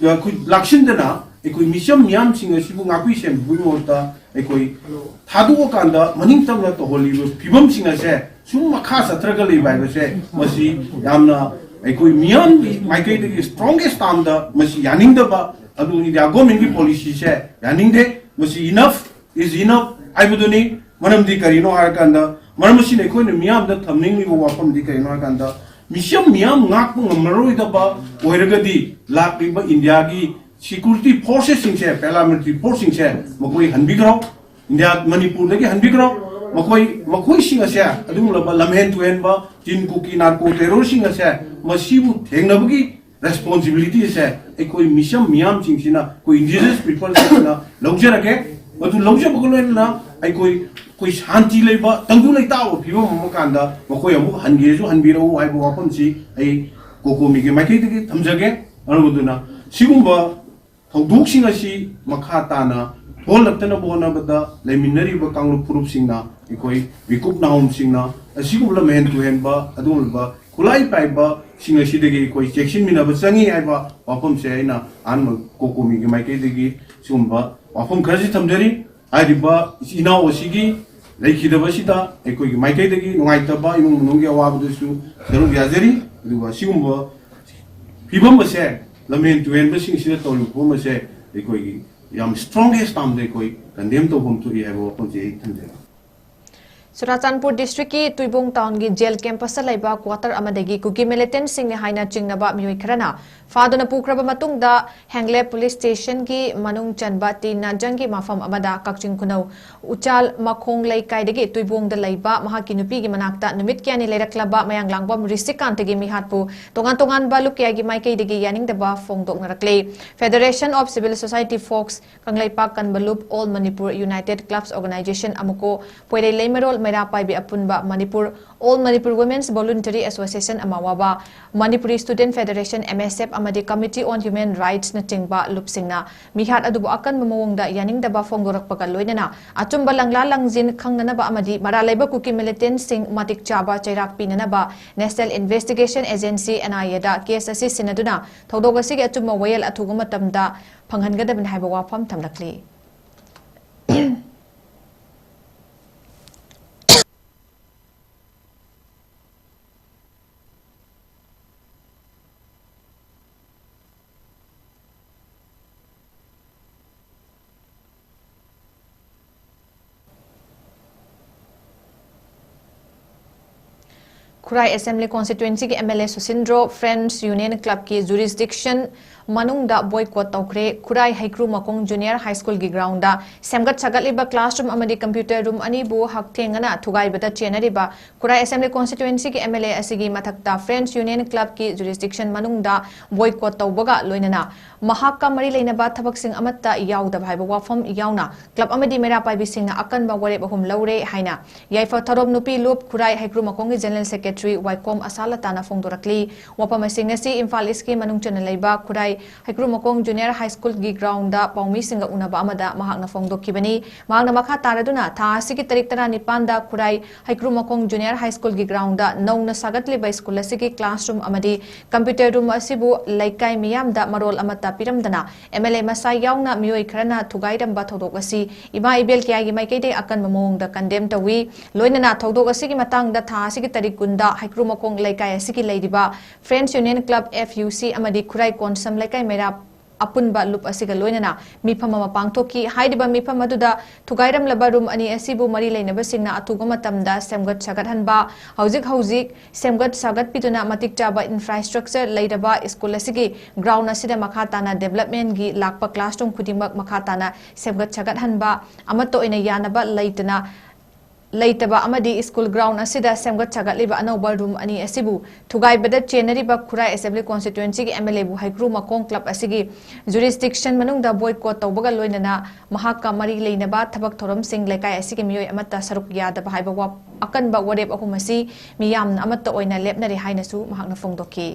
ꯑꯩꯈꯣꯏ ꯂꯥꯛꯁꯤꯟꯗꯅ ꯑꯩꯈꯣꯏ ꯃꯤꯆꯝ ꯃꯤꯌꯥꯝꯁꯤꯡ ꯑꯁꯤꯕꯨ ꯉꯥꯛꯄꯤ ꯁꯦꯟꯕꯤꯕꯒꯤ ꯃꯍꯨꯠꯇ ꯑꯩꯈꯣꯏ ꯊꯥꯗꯣꯛꯑꯀꯥꯟꯗ ꯃꯅꯤꯡ ꯇꯝꯅ ꯇꯧꯍꯜꯂꯤꯕ ꯐꯤꯕꯝꯁꯤꯡ ꯑꯁꯦ ꯁꯨꯝ ꯃꯈꯥ ꯆꯠꯊꯔꯒ ꯂꯩꯕ ꯍꯥꯏꯕꯁꯦ, ꯃꯁꯤ ꯌꯥꯝꯅ ꯑꯩꯈꯣꯏ ꯃꯤꯌꯥꯝꯒꯤ ꯃꯥꯏꯀꯩꯗꯒꯤ strongest termꯗ ꯃꯁꯤ ꯌꯥꯅꯤꯡꯗꯕ, ꯑꯗꯨ ꯏꯟꯗꯤꯌꯥ ꯒꯣꯔꯃꯦꯟꯒꯤ ꯄꯣꯂꯤꯁꯤꯁꯦ ꯌꯥꯅꯤꯡꯗꯦ꯫ ꯃꯁꯤ enough is enough ꯍꯥꯏꯕꯗꯨꯅꯤ꯫ ꯃꯔꯝꯗꯤ ꯀꯔꯤꯅꯣ ꯍꯥꯏꯔꯀꯥꯟꯗ, ꯃꯔꯝ ꯑꯁꯤꯅ ꯑꯩꯈꯣꯏꯅ ꯃꯤꯌꯥꯝꯗ ꯊꯝꯅꯤꯡꯂꯤꯕ ꯋꯥꯐꯝꯗꯤ ꯀꯔꯤꯅꯣ ꯍꯥꯏꯔꯀꯥꯟꯗ, ꯃꯤꯆꯝ ꯃꯤꯌꯥꯝ ꯉꯥꯛꯄ ꯉꯝꯃꯔꯣꯏꯗꯕ ꯑꯣꯏꯔꯒꯗꯤ ꯂꯥꯛꯂꯤꯕ ꯏꯟꯗꯤꯌꯥꯒꯤ security forcesꯁꯤꯡꯁꯦ, paramilitary forceꯁꯤꯡꯁꯦ ꯃꯈꯣꯏ ꯍꯟꯕꯤꯈ꯭ꯔꯣ꯫ ꯏꯟꯗꯤꯌꯥ ꯃꯅꯤꯄꯨꯔꯗꯒꯤ ꯍꯟꯕꯤꯈ꯭ꯔꯣ꯫ ꯃꯈꯣꯏ, ꯃꯈꯣꯏꯁꯤꯡ ꯑꯁꯦ, ꯑꯗꯨꯒꯨꯝꯂꯕ ꯂꯝꯍꯦꯟ ꯇꯨꯍꯦꯟꯕ ꯆꯤꯟ ꯀꯨꯀꯤ ꯅꯥꯔꯀꯣ ꯇꯦꯔꯣꯔꯁꯤꯡ ꯑꯁꯦ, ꯃꯁꯤꯕꯨ ꯊꯦꯡꯅꯕꯒꯤ responsibilityꯁꯦ ꯑꯩꯈꯣꯏ ꯃꯤꯆꯝ ꯃꯤꯌꯥꯝꯁꯤꯡꯁꯤꯅ, ꯑꯩꯈꯣꯏ indigenous peopleꯁꯤꯡꯁꯤꯅ ꯂꯧꯖꯔꯒꯦ꯫ ꯃꯗꯨ ꯂꯧꯖꯕꯒ ꯂꯣꯏꯅꯅ ꯑꯩꯈꯣꯏ, ꯑꯩꯈꯣꯏ ꯁꯥꯟꯇꯤ ꯂꯩꯕ, ꯇꯪꯗꯨ ꯂꯩꯇꯥꯕ ꯐꯤꯕꯝ ꯑꯃ ꯀꯥꯟꯗ ꯃꯈꯣꯏ ꯑꯃꯨꯛ ꯍꯟꯒꯦꯁꯨ ꯍꯟꯕꯤꯔꯛꯎ ꯍꯥꯏꯕ ꯋꯥꯐꯝꯁꯤ ꯑꯩ ꯀꯣꯀꯣꯃꯤꯒꯤ ꯃꯥꯏꯀꯩꯗꯒꯤ ꯊꯝꯖꯒꯦ꯫ ꯃꯔꯝ ꯑꯗꯨꯅ ꯁꯤꯒꯨꯝꯕ ꯊꯧꯗꯣꯛꯁꯤꯡ ꯑꯁꯤ ꯃꯈꯥ ꯇꯥꯅ ꯊꯣꯛꯍꯜꯂꯛꯇꯅꯕ ꯍꯣꯠꯅꯕꯗ ꯂꯩꯃꯤꯟꯅꯔꯤꯕ ꯀꯥꯡꯂꯨꯞ ꯐꯨꯔꯨꯞꯁꯤꯡꯅ, ꯑꯩꯈꯣꯏ ꯃꯤꯀꯨꯞ ꯅꯥꯍꯣꯝꯁꯤꯡꯅ ꯑꯁꯤꯒꯨꯝꯕ ꯂꯝꯍꯦꯟ ꯇꯨꯍꯦꯟꯕ ꯑꯗꯨꯒꯨꯝꯂꯕ ꯈꯨꯠꯂꯥꯏ ꯄꯥꯏꯕꯁꯤꯡ ꯑꯁꯤꯗꯒꯤ ꯑꯩꯈꯣꯏ ꯆꯦꯛꯁꯤꯟꯃꯤꯟꯅꯕ ꯆꯪꯏ ꯍꯥꯏꯕ ꯋꯥꯐꯝꯁꯦ ꯑꯩꯅ ꯑꯍꯥꯟꯕ ꯀꯣꯀꯣꯃꯤꯒꯤ ꯃꯥꯏꯀꯩꯗꯒꯤ ꯁꯤꯒꯨꯝꯕ ꯋꯥꯐꯝ ꯈꯔꯁꯤ ꯊꯝꯖꯔꯤ꯫ ꯍꯥꯏꯔꯤꯕ ꯏꯆꯤꯜ ꯏꯅꯥꯎ ꯑꯁꯤꯒꯤ ꯂꯩꯈꯤꯗꯕꯁꯤꯗ ꯑꯩꯈꯣꯏꯒꯤ ꯃꯥꯏꯀꯩꯗꯒꯤ ꯅꯨꯡꯉꯥꯏꯇꯕ, ꯏꯃꯨꯡ ꯃꯅꯨꯡꯒꯤ ꯑꯋꯥꯕꯗꯁꯨ ꯁꯔꯨꯛ ꯌꯥꯖꯔꯤ꯫ ꯑꯗꯨꯒ ꯁꯤꯒꯨꯝꯕ ꯐꯤꯕꯝ ꯑꯁꯦ ꯂꯝꯍꯦꯟ ꯇꯨꯍꯦꯟꯕꯁꯤꯡꯁꯤꯗ ꯇꯧꯔꯤꯕ ꯐꯤꯕꯝ ꯑꯁꯦ ꯑꯩꯈꯣꯏꯒꯤ ꯌꯥꯝ strongest termꯗ ꯑꯩꯈꯣꯏ condemn ꯇꯧꯐꯝ ꯊꯣꯛꯏ ꯍꯥꯏꯕ ꯋꯥꯐꯝꯁꯤ ꯑꯩ ꯊꯝꯖꯒꯦ꯫ ꯆꯨꯔꯥꯆꯥꯟꯄꯨꯔ districtꯀꯤ ꯇꯨꯏꯕꯣꯡ townꯒꯤ jail campusꯇ ꯂꯩꯕ quarter ꯑꯃꯗꯒꯤ ꯀꯨꯀꯤ militantꯁꯤꯡꯅꯤ ꯍꯥꯏꯅ ꯆꯤꯡꯅꯕ ꯃꯤꯑꯣꯏ ꯈꯔꯅ ꯐꯥꯗꯨꯅ ꯄꯨꯈ꯭ꯔꯕ ꯃꯇꯨꯡꯗ ꯍꯦꯡꯂꯦ police stationꯒꯤ ꯃꯅꯨꯡ ꯆꯟꯕ ꯇꯤ ꯅꯥꯖꯪꯒꯤ ꯃꯐꯝ ꯑꯃꯗ ꯀꯛꯆꯤꯡ ꯈꯨꯅꯧ ꯎꯆꯥꯜ ꯃꯈꯣꯡ ꯂꯩꯀꯥꯏꯗꯒꯤ ꯇꯨꯏꯕꯣꯡꯗ ꯂꯩꯕ ꯃꯍꯥꯛꯀꯤ ꯅꯨꯄꯤꯒꯤ ꯃꯅꯥꯛꯇ ꯅꯨꯃꯤꯠ ꯀꯌꯥꯅꯤ ꯂꯩꯔꯛꯂꯕ ꯃꯌꯥꯡꯂꯥꯡꯕꯝ ꯔꯤꯁꯤꯀꯥꯟꯇꯒꯤ ꯃꯤꯍꯥꯠꯄꯨ ꯇꯣꯉꯥꯟ ꯇꯣꯉꯥꯟꯕ ꯂꯨꯞ ꯀꯌꯥꯒꯤ ꯃꯥꯏꯀꯩꯗꯒꯤ ꯌꯥꯅꯤꯡꯗꯕ ꯐꯣꯡꯗꯣꯛꯅꯔꯛꯂꯤ꯫ Federation of Civil Society Folks Kangleipak ꯀꯟꯕ ꯂꯨꯞ, All Manipur United Clubs Organization, ꯑꯃꯨꯀꯣ, ꯄꯣꯏꯔꯩ ꯂꯩꯃꯔꯣꯜ ꯃꯩꯔꯥ ꯄꯥꯏꯕꯤ ꯑꯄꯨꯟꯕ Manipur, All Manipur Women's Voluntary Association, ꯑꯃꯋꯥꯕ, Manipuri Student Federation, M S F, ꯑꯃꯗꯤ Committee on Human Rightsꯅꯆꯤꯡꯕ ꯂꯨꯞꯁꯤꯡꯅ ꯃꯤꯍꯥꯠ ꯑꯗꯨꯕꯨ ꯑꯀꯟꯕ ꯃꯑꯣꯡꯗ ꯌꯥꯅꯤꯡꯗꯕ ꯐꯣꯡꯗꯣꯔꯛꯄꯒ ꯂꯣꯏꯅꯅ ꯑꯆꯨꯝꯕ ꯂꯪꯂꯥ ꯂꯪꯖꯤꯟ ꯈꯪꯅꯅꯕ ꯑꯃꯗꯤ ꯃꯔꯥꯜ ꯂꯩꯕ ꯀꯨꯀꯤ militantꯁꯤꯡ ꯃꯇꯤꯛ ꯆꯥꯕ ꯆꯩꯔꯥꯛ ꯄꯤꯅꯅꯕ National Investigation Agency, N I Aꯗ case ꯑꯁꯤ ꯁꯤꯟꯅꯗꯨꯅ ꯊꯧꯗꯣꯛ ꯑꯁꯤꯒꯤ ꯑꯆꯨꯝꯕ ꯋꯥꯌꯦꯜ ꯑꯊꯨꯕ ꯃꯇꯝꯗ ꯐꯪꯍꯟꯒꯗꯕꯅꯤ ꯍꯥꯏꯕ ꯋꯥꯐꯝ ꯊꯝꯂꯛꯂꯤ꯫ ꯈꯨꯔꯥꯏ Assembly Constituencyꯒꯤ M L A ꯁꯨꯁꯤꯟꯗ꯭ꯔꯣ Friends Union Clubꯀꯤ jurisdiction ꯃꯅꯨꯡꯗ boycott ꯇꯧꯈ꯭ꯔꯦ꯫ ꯈꯨꯔꯥꯏ ꯍꯩꯀ꯭ꯔꯨ ꯃꯈꯣꯡ Junior High Schoolꯒꯤ groundꯗ ꯁꯦꯝꯒꯠ ꯁꯥꯒꯠꯂꯤꯕ classroom ꯑꯃꯗꯤ computer room ꯑꯅꯤꯕꯨ ꯍꯛꯊꯦꯡꯅꯅ ꯊꯨꯒꯥꯏꯕꯗ ꯆꯦꯟꯅꯔꯤꯕ ꯈꯨꯔꯥꯏ Assembly Constituencyꯒꯤ M L A ꯑꯁꯤꯒꯤ ꯃꯊꯛꯇ Friends Union Clubꯀꯤ jurisdiction ꯃꯅꯨꯡꯗ boycott ꯇꯧꯕꯒ ꯂꯣꯏꯅꯅ ꯃꯍꯥꯛꯀ ꯃꯔꯤ ꯂꯩꯅꯕ ꯊꯕꯛꯁꯤꯡ ꯑꯃꯠꯇ ꯌꯥꯎꯗꯕ ꯍꯥꯏꯕ ꯋꯥꯐꯝ ꯌꯥꯎꯅ club ꯑꯃꯗꯤ ꯃꯩꯔꯥ ꯄꯥꯏꯕꯤꯁꯤꯡꯅ ꯑꯀꯟꯕ ꯋꯥꯔꯦꯞ ꯑꯍꯨꯝ ꯂꯧꯔꯦ ꯍꯥꯏꯅ ꯌꯥꯏꯐ ꯊꯧꯔꯝ ꯅꯨꯄꯤ ꯂꯨꯞ ꯈꯨꯔꯥꯏ ꯍꯩꯀ꯭ꯔꯨ ꯃꯈꯣꯡꯒꯤ General Secretary ꯋꯥꯏꯈꯣꯝ ꯑꯁꯥꯂꯇꯥꯅ ꯐꯣꯡꯗꯣꯔꯛꯂꯤ꯫ ꯋꯥꯐꯝ ꯑꯁꯤꯡ ꯑꯁꯤ ꯏꯝꯐꯥꯜ Eastꯀꯤ ꯃꯅꯨꯡ ꯆꯟꯅ ꯂꯩꯕ ꯈꯨꯔꯥꯏ ꯍꯩꯀ꯭ꯔꯨꯃꯈꯣꯡ ꯖꯨꯅꯤꯌꯔ ꯍꯥꯏ ꯁ꯭ꯀꯨꯜꯒꯤ ꯒ꯭ꯔꯥꯎꯟꯗ ꯄꯥꯎꯃꯤꯁꯤꯡꯒ ꯎꯅꯕ ꯑꯃꯗ ꯃꯍꯥꯛꯅ ꯐꯣꯡꯗꯣꯛꯈꯤꯕꯅꯤ꯫ ꯃꯍꯥꯛꯅ ꯃꯈꯥ ꯇꯥꯔꯗꯨꯅ ꯊꯥ ꯑꯁꯤꯒꯤ ꯇꯥꯔꯤꯛ ꯇꯔꯥꯅꯤꯄꯥꯟꯗ ꯈꯨꯔꯥꯏ ꯍꯩꯀ꯭ꯔꯨꯃꯈꯣꯡ ꯖꯨꯅꯤꯌꯔ ꯍꯥꯏ ꯁ꯭ꯀꯨꯜꯒꯤ ꯒ꯭ꯔꯥꯎꯟꯗ ꯅꯧꯅ ꯁꯥꯒꯠꯂꯤꯕ ꯁ꯭ꯀꯨꯜ ꯑꯁꯤꯒꯤ ꯀ꯭ꯂꯥꯁꯔꯨꯝ ꯑꯃꯗꯤ ꯀꯝꯄ꯭ꯌꯨꯇꯔ ꯔꯨꯝ ꯑꯁꯤꯕꯨ ꯂꯩꯀꯥꯏ ꯃꯤꯌꯥꯝꯗ ꯃꯔꯣꯜ ꯑꯃꯠꯇ ꯄꯤꯔꯝꯗꯅ ꯑꯦꯝ ꯑꯦꯜ ꯑꯦ ꯃꯁꯥ ꯌꯥꯎꯅ ꯃꯤꯑꯣꯏ ꯈꯔꯅ ꯊꯨꯒꯥꯏꯔꯝꯕ ꯊꯧꯗꯣꯛ ꯑꯁꯤ ꯏꯃꯥ ꯏꯕꯦꯜ ꯀꯌꯥꯒꯤ ꯃꯥꯏꯀꯩꯗꯒꯤ ꯑꯀꯟꯕ ꯃꯑꯣꯡꯗ ꯀꯟꯗꯦꯝ ꯇꯧꯏ꯫ ꯂꯣꯏꯅꯅ ꯊꯧꯗꯣꯛ ꯑꯁꯤꯒꯤ ꯃꯇꯥꯡꯗ ꯊꯥ ꯑꯁꯤꯒꯤ ꯇꯥꯔꯤꯛ ꯀꯨꯟꯗ ꯍꯩꯀ꯭ꯔꯨꯃꯈꯣꯡ ꯂꯩꯀꯥꯏ ꯑꯁꯤꯒꯤ ꯂꯩꯔꯤꯕ friends union club, F U C, ꯑꯃꯗꯤ ꯈꯨꯔꯥꯏ ꯀꯣꯟꯁꯝ ꯂꯩꯀꯥꯏ ꯃꯩꯔꯥ ꯑꯄꯨꯟꯕ ꯂꯨꯞ ꯑꯁꯤꯒ ꯂꯣꯏꯅꯅ ꯃꯤꯐꯝ ꯑꯃ ꯄꯥꯡꯊꯣꯛꯈꯤ꯫ ꯍꯥꯏꯔꯤꯕ ꯃꯤꯐꯝ ꯑꯗꯨꯗ ꯊꯨꯒꯥꯏꯔꯝꯂꯕ ꯔꯨꯝ ꯑꯅꯤ ꯑꯁꯤꯕꯨ ꯃꯔꯤ ꯂꯩꯅꯕꯁꯤꯡꯅ ꯑꯊꯨꯕ ꯃꯇꯝꯗ ꯁꯦꯝꯒꯠ ꯁꯥꯒꯠꯍꯟꯕ, ꯍꯧꯖꯤꯛ ꯍꯧꯖꯤꯛ ꯁꯦꯝꯒꯠ ꯁꯥꯒꯠꯄꯤꯗꯨꯅ ꯃꯇꯤꯛ ꯆꯥꯕ ꯏꯟꯐ꯭ꯔꯥꯁ꯭ꯇ꯭ꯔꯛꯆꯔ ꯂꯩꯔꯕ ꯁ꯭ꯀꯨꯜ ꯑꯁꯤꯒꯤ ꯒ꯭ꯔꯥꯎꯟ ꯑꯁꯤꯗ ꯃꯈꯥ ꯇꯥꯅ ꯗꯦꯕꯂꯞꯃꯦꯟꯒꯤ ꯂꯥꯛꯄ ꯀ꯭ꯂꯥꯁꯔꯨꯝ ꯈꯨꯗꯤꯡꯃꯛ ꯃꯈꯥ ꯇꯥꯅ ꯁꯦꯝꯒꯠ ꯁꯥꯒꯠꯍꯟꯕ, ꯑꯃꯠꯇ ꯑꯣꯏꯅ ꯌꯥꯅꯕ ꯂꯩꯇꯅ ꯂꯩꯇꯕ ꯑꯃꯗꯤ ꯁ꯭ꯀꯨꯜ ꯒ꯭ꯔꯥꯎꯟ ꯑꯁꯤꯗ ꯁꯦꯝꯒꯠ ꯁꯥꯒꯠꯂꯤꯕ ꯑꯅꯧꯕ ꯔꯨꯝ ꯑꯅꯤ ꯑꯁꯤꯕꯨ ꯊꯨꯒꯥꯏꯕꯗ ꯆꯦꯟꯅꯔꯤꯕ ꯈꯨꯔꯥꯏ ꯑꯦꯁꯦꯝꯕ꯭ꯂꯤ ꯀꯣꯟꯁꯇꯤꯇ꯭ꯋꯦꯟꯁꯤꯒꯤ ꯑꯦꯝ ꯑꯦꯜ ꯑꯦꯕꯨ ꯍꯩꯀ꯭ꯔꯨꯃꯈꯣꯡ ꯀ꯭ꯂꯕ ꯑꯁꯤꯒꯤ ꯖꯨꯔꯤꯁꯗꯤꯛꯁꯟ ꯃꯅꯨꯡꯗ ꯕꯣꯏꯀꯣꯠ ꯇꯧꯕꯒ ꯂꯣꯏꯅꯅ ꯃꯍꯥꯛꯀ ꯃꯔꯤ ꯂꯩꯅꯕ ꯊꯕꯛ ꯊꯧꯔꯝꯁꯤꯡ ꯂꯩꯀꯥꯏ ꯑꯁꯤꯒꯤ ꯃꯤꯑꯣꯏ ꯑꯃꯠꯇ ꯁꯔꯨꯛ ꯌꯥꯗꯕ ꯍꯥꯏꯕ ꯋꯥ-, ꯑꯀꯟꯕ ꯋꯥꯔꯦꯞ ꯑꯍꯨꯝ ꯑꯁꯤ ꯃꯤꯌꯥꯝꯅ ꯑꯃꯠꯇ ꯑꯣꯏꯅ ꯂꯦꯞꯅꯔꯦ ꯍꯥꯏꯅꯁꯨ ꯃꯍꯥꯛꯅ ꯐꯣꯡꯗꯣꯛꯈꯤ꯫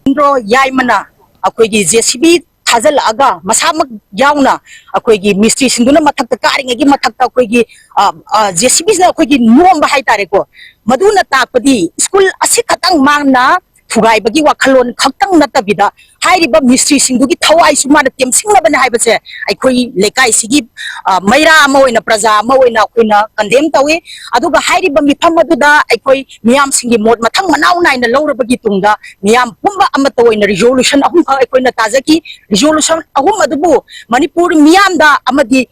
ꯏꯟꯗ꯭ꯔꯣ ꯌꯥꯏꯃꯅ ꯑꯩꯈꯣꯏꯒꯤ ꯖꯦ ꯁꯤ ꯕꯤ ꯊꯥꯖꯤꯜꯂꯛꯑꯒ ꯃꯁꯥꯃꯛ ꯌꯥꯎꯅ ꯑꯩꯈꯣꯏꯒꯤ ꯃꯤꯁꯇ꯭ꯔꯤꯁꯤꯡꯗꯨꯅ ꯃꯊꯛꯇ ꯀꯥꯔꯤꯉꯩꯒꯤ ꯃꯊꯛꯇ ꯑꯩꯈꯣꯏꯒꯤ, ꯑ, ꯑ, ꯖꯦ ꯁꯤ ꯕꯤꯁꯤꯅ ꯑꯩꯈꯣꯏꯒꯤ ꯅꯣꯝꯕ ꯍꯥꯏꯇꯥꯔꯦꯀꯣ꯫ ꯃꯗꯨꯅ ꯇꯥꯛꯄꯗꯤ ꯁ꯭ꯀꯨꯜ ꯑꯁꯤ ꯈꯛꯇꯪ ꯃꯥꯡꯅ ꯊꯨꯒꯥꯏꯕꯒꯤ ꯋꯥꯈꯜꯂꯣꯟ ꯈꯛꯇꯪ ꯅꯠꯇꯕꯤꯗ ꯍꯥꯏꯔꯤꯕ ꯃꯤꯁꯇ꯭ꯔꯤꯁꯤꯡꯗꯨꯒꯤ ꯊꯋꯥꯏꯁꯨ ꯃꯥꯅ ꯇꯦꯝꯁꯤꯡꯅꯕꯅꯤ ꯍꯥꯏꯕꯁꯦ ꯑꯩꯈꯣꯏ ꯂꯩꯀꯥꯏꯁꯤꯒꯤ, ꯑ, ꯃꯩꯔꯥ ꯑꯃ ꯑꯣꯏꯅ, ꯄ꯭ꯔꯖꯥ ꯑꯃ ꯑꯣꯏꯅ ꯑꯩꯈꯣꯏꯅ ꯀꯟꯗꯦꯝ ꯇꯧꯏ꯫ ꯑꯗꯨꯒ ꯍꯥꯏꯔꯤꯕ ꯃꯤꯐꯝ ꯑꯗꯨꯗ ꯑꯩꯈꯣꯏ ꯃꯤꯌꯥꯝꯁꯤꯡꯒꯤ ꯃꯣꯠ ꯃꯊꯪ ꯃꯅꯥꯎ ꯅꯥꯏꯅ ꯂꯧꯔꯕꯒꯤ ꯇꯨꯡꯗ ꯃꯤꯌꯥꯝ ꯄꯨꯝꯕ ꯑꯃꯠꯇ ꯑꯣꯏꯅ ꯔꯤꯖꯣꯂꯨꯁꯟ ꯑꯍꯨꯝꯈꯛ ꯑꯩꯈꯣꯏꯅ ꯇꯥꯖꯈꯤ꯫ ꯔꯤꯖꯣꯂꯨꯁꯟ ꯑꯍꯨꯝ ꯑꯗꯨꯕꯨ ꯃꯅꯤꯄꯨꯔ ꯃꯤꯌꯥꯝꯗ ꯑꯃꯗꯤ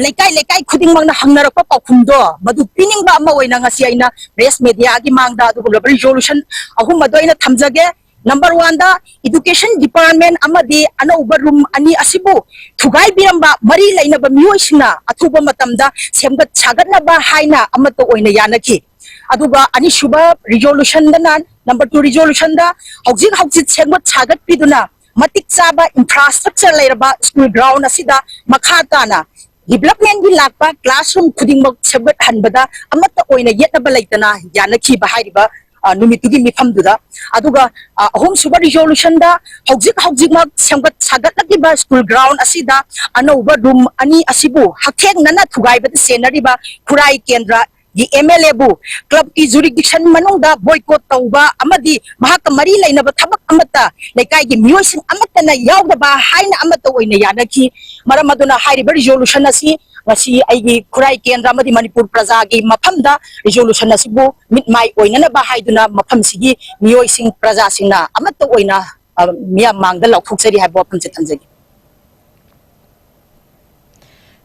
ꯂꯩꯀꯥꯏ ꯂꯩꯀꯥꯏ ꯈꯨꯗꯤꯡꯃꯛꯅ ꯍꯪꯅꯔꯛꯄ ꯄꯥꯎꯈꯨꯝꯗꯣ ꯃꯗꯨ ꯄꯤꯅꯤꯡꯕ ꯑꯃ ꯑꯣꯏꯅ ꯉꯁꯤ ꯑꯩꯅ ꯄ꯭ꯔꯦꯁ ꯃꯦꯗꯤꯌꯥꯒꯤ ꯃꯥꯡꯗ ꯑꯗꯨꯒꯨꯝꯂꯕ ꯔꯤꯖꯣꯂꯨꯁꯟ ꯑꯍꯨꯝ ꯑꯗꯨ ꯑꯩꯅ ꯊꯝꯖꯒꯦ꯫ ꯅꯝꯕꯔ ꯋꯥꯟꯗ, ꯏꯗꯨꯀꯦꯁꯟ ꯗꯤꯄꯥꯔꯠꯃꯦꯟ ꯑꯃꯗꯤ ꯑꯅꯧꯕ ꯔꯨꯝ ꯑꯅꯤ ꯑꯁꯤꯕꯨ ꯊꯨꯒꯥꯏꯕꯤꯔꯝꯕ ꯃꯔꯤ ꯂꯩꯅꯕ ꯃꯤꯑꯣꯏꯁꯤꯡꯅ ꯑꯊꯨꯕ ꯃꯇꯝꯗ ꯁꯦꯝꯒꯠ ꯁꯥꯒꯠꯅꯕ ꯍꯥꯏꯅ ꯑꯃꯠꯇ ꯑꯣꯏꯅ ꯌꯥꯅꯈꯤ꯫ ꯑꯗꯨꯒ ꯑꯅꯤꯁꯨꯕ ꯔꯤꯖꯣꯂꯨꯁꯟꯗꯅ, ꯅꯝꯕꯔ ꯇꯨ ꯔꯤꯖꯣꯂꯨꯁꯟꯗ ꯍꯧꯖꯤꯛ ꯍꯧꯖꯤꯛ ꯁꯦꯝꯒꯠ ꯁꯥꯒꯠꯄꯤꯗꯨꯅ ꯃꯇꯤꯛ ꯆꯥꯕ ꯏꯟꯐ꯭ꯔꯥꯁ꯭ꯇ꯭ꯔꯛꯆꯔ ꯂꯩꯔꯕ ꯁ꯭ꯀꯨꯜ ꯒ꯭ꯔꯥꯎꯟ ꯑꯁꯤꯗ ꯃꯈꯥ ꯇꯥꯅ ꯗꯤꯕ꯭ꯂꯞꯃꯦꯟꯒꯤ ꯂꯥꯛꯄ ꯀ꯭ꯂꯥꯁꯔꯨꯝ ꯈꯨꯗꯤꯡꯃꯛ ꯁꯦꯝꯒꯠꯍꯟꯕꯗ ꯑꯃꯠꯇ ꯑꯣꯏꯅ ꯌꯦꯠꯅꯕ ꯂꯩꯇꯅ ꯌꯥꯅꯈꯤꯕ ꯍꯥꯏꯔꯤꯕ ꯑ, ꯅꯨꯃꯤꯠꯇꯨꯒꯤ ꯃꯤꯐꯝꯗꯨꯗ꯫ ꯑꯗꯨꯒ, ꯑ, ꯑꯍꯨꯝꯁꯨꯕ ꯔꯤꯖꯣꯂꯨꯁꯟꯗ ꯍꯧꯖꯤꯛ ꯍꯧꯖꯤꯛꯃꯛ ꯁꯦꯝꯒꯠ ꯁꯥꯒꯠꯂꯛꯂꯤꯕ ꯁ꯭ꯀꯨꯜ ꯒ꯭ꯔꯥꯎꯟ ꯑꯁꯤꯗ ꯑꯅꯧꯕ ꯔꯨꯝ ꯑꯅꯤ ꯑꯁꯤꯕꯨ ꯍꯛꯊꯦꯡꯅꯅ ꯊꯨꯒꯥꯏꯕꯗ ꯁꯦꯟꯅꯔꯤꯕ ꯈꯨꯔꯥꯏ ꯀꯦꯟꯗ꯭ꯔꯒꯤ ꯑꯦꯝ ꯑꯦꯜ ꯑꯦꯕꯨ ꯀ꯭ꯂꯕꯀꯤ ꯖꯨꯔꯤꯗꯤꯛꯁꯟ ꯃꯅꯨꯡꯗ ꯕꯣꯏꯀꯣꯠ ꯇꯧꯕ ꯑꯃꯗꯤ ꯃꯍꯥꯛꯀ ꯃꯔꯤ ꯂꯩꯅꯕ ꯊꯕꯛ ꯑꯃꯠꯇ ꯂꯩꯀꯥꯏꯒꯤ ꯃꯤꯑꯣꯏꯁꯤꯡ ꯑꯃꯠꯇꯅ ꯌꯥꯎꯗꯕ ꯍꯥꯏꯅ ꯑꯃꯠꯇ ꯑꯣꯏꯅ ꯌꯥꯅꯈꯤ꯫ ꯃꯔꯝ ꯑꯗꯨꯅ ꯍꯥꯏꯔꯤꯕ ꯔꯤꯖꯣꯂꯨꯁꯟ ꯑꯁꯤ ꯉꯁꯤ ꯑꯩꯒꯤ ꯈꯨꯔꯥꯏ ꯀꯦꯟꯗ꯭ꯔ ꯑꯃꯗꯤ ꯃꯅꯤꯄꯨꯔ ꯄ꯭ꯔꯖꯥꯒꯤ ꯃꯐꯝꯗ ꯔꯤꯖꯣꯂꯨꯁꯟ ꯑꯁꯤꯕꯨ ꯃꯤꯠ ꯃꯥꯏ ꯑꯣꯏꯅꯅꯕ ꯍꯥꯏꯗꯨꯅ ꯃꯐꯝꯁꯤꯒꯤ ꯃꯤꯑꯣꯏꯁꯤꯡ, ꯄ꯭ꯔꯖꯥꯁꯤꯡꯅ ꯑꯃꯠꯇ ꯑꯣꯏꯅ, ꯑ, ꯃꯤꯌꯥꯝ ꯃꯥꯡꯗ ꯂꯥꯎꯊꯣꯛꯆꯔꯤ ꯍꯥꯏꯕ ꯋꯥꯐꯝꯁꯦ ꯊꯝꯖꯒꯦ꯫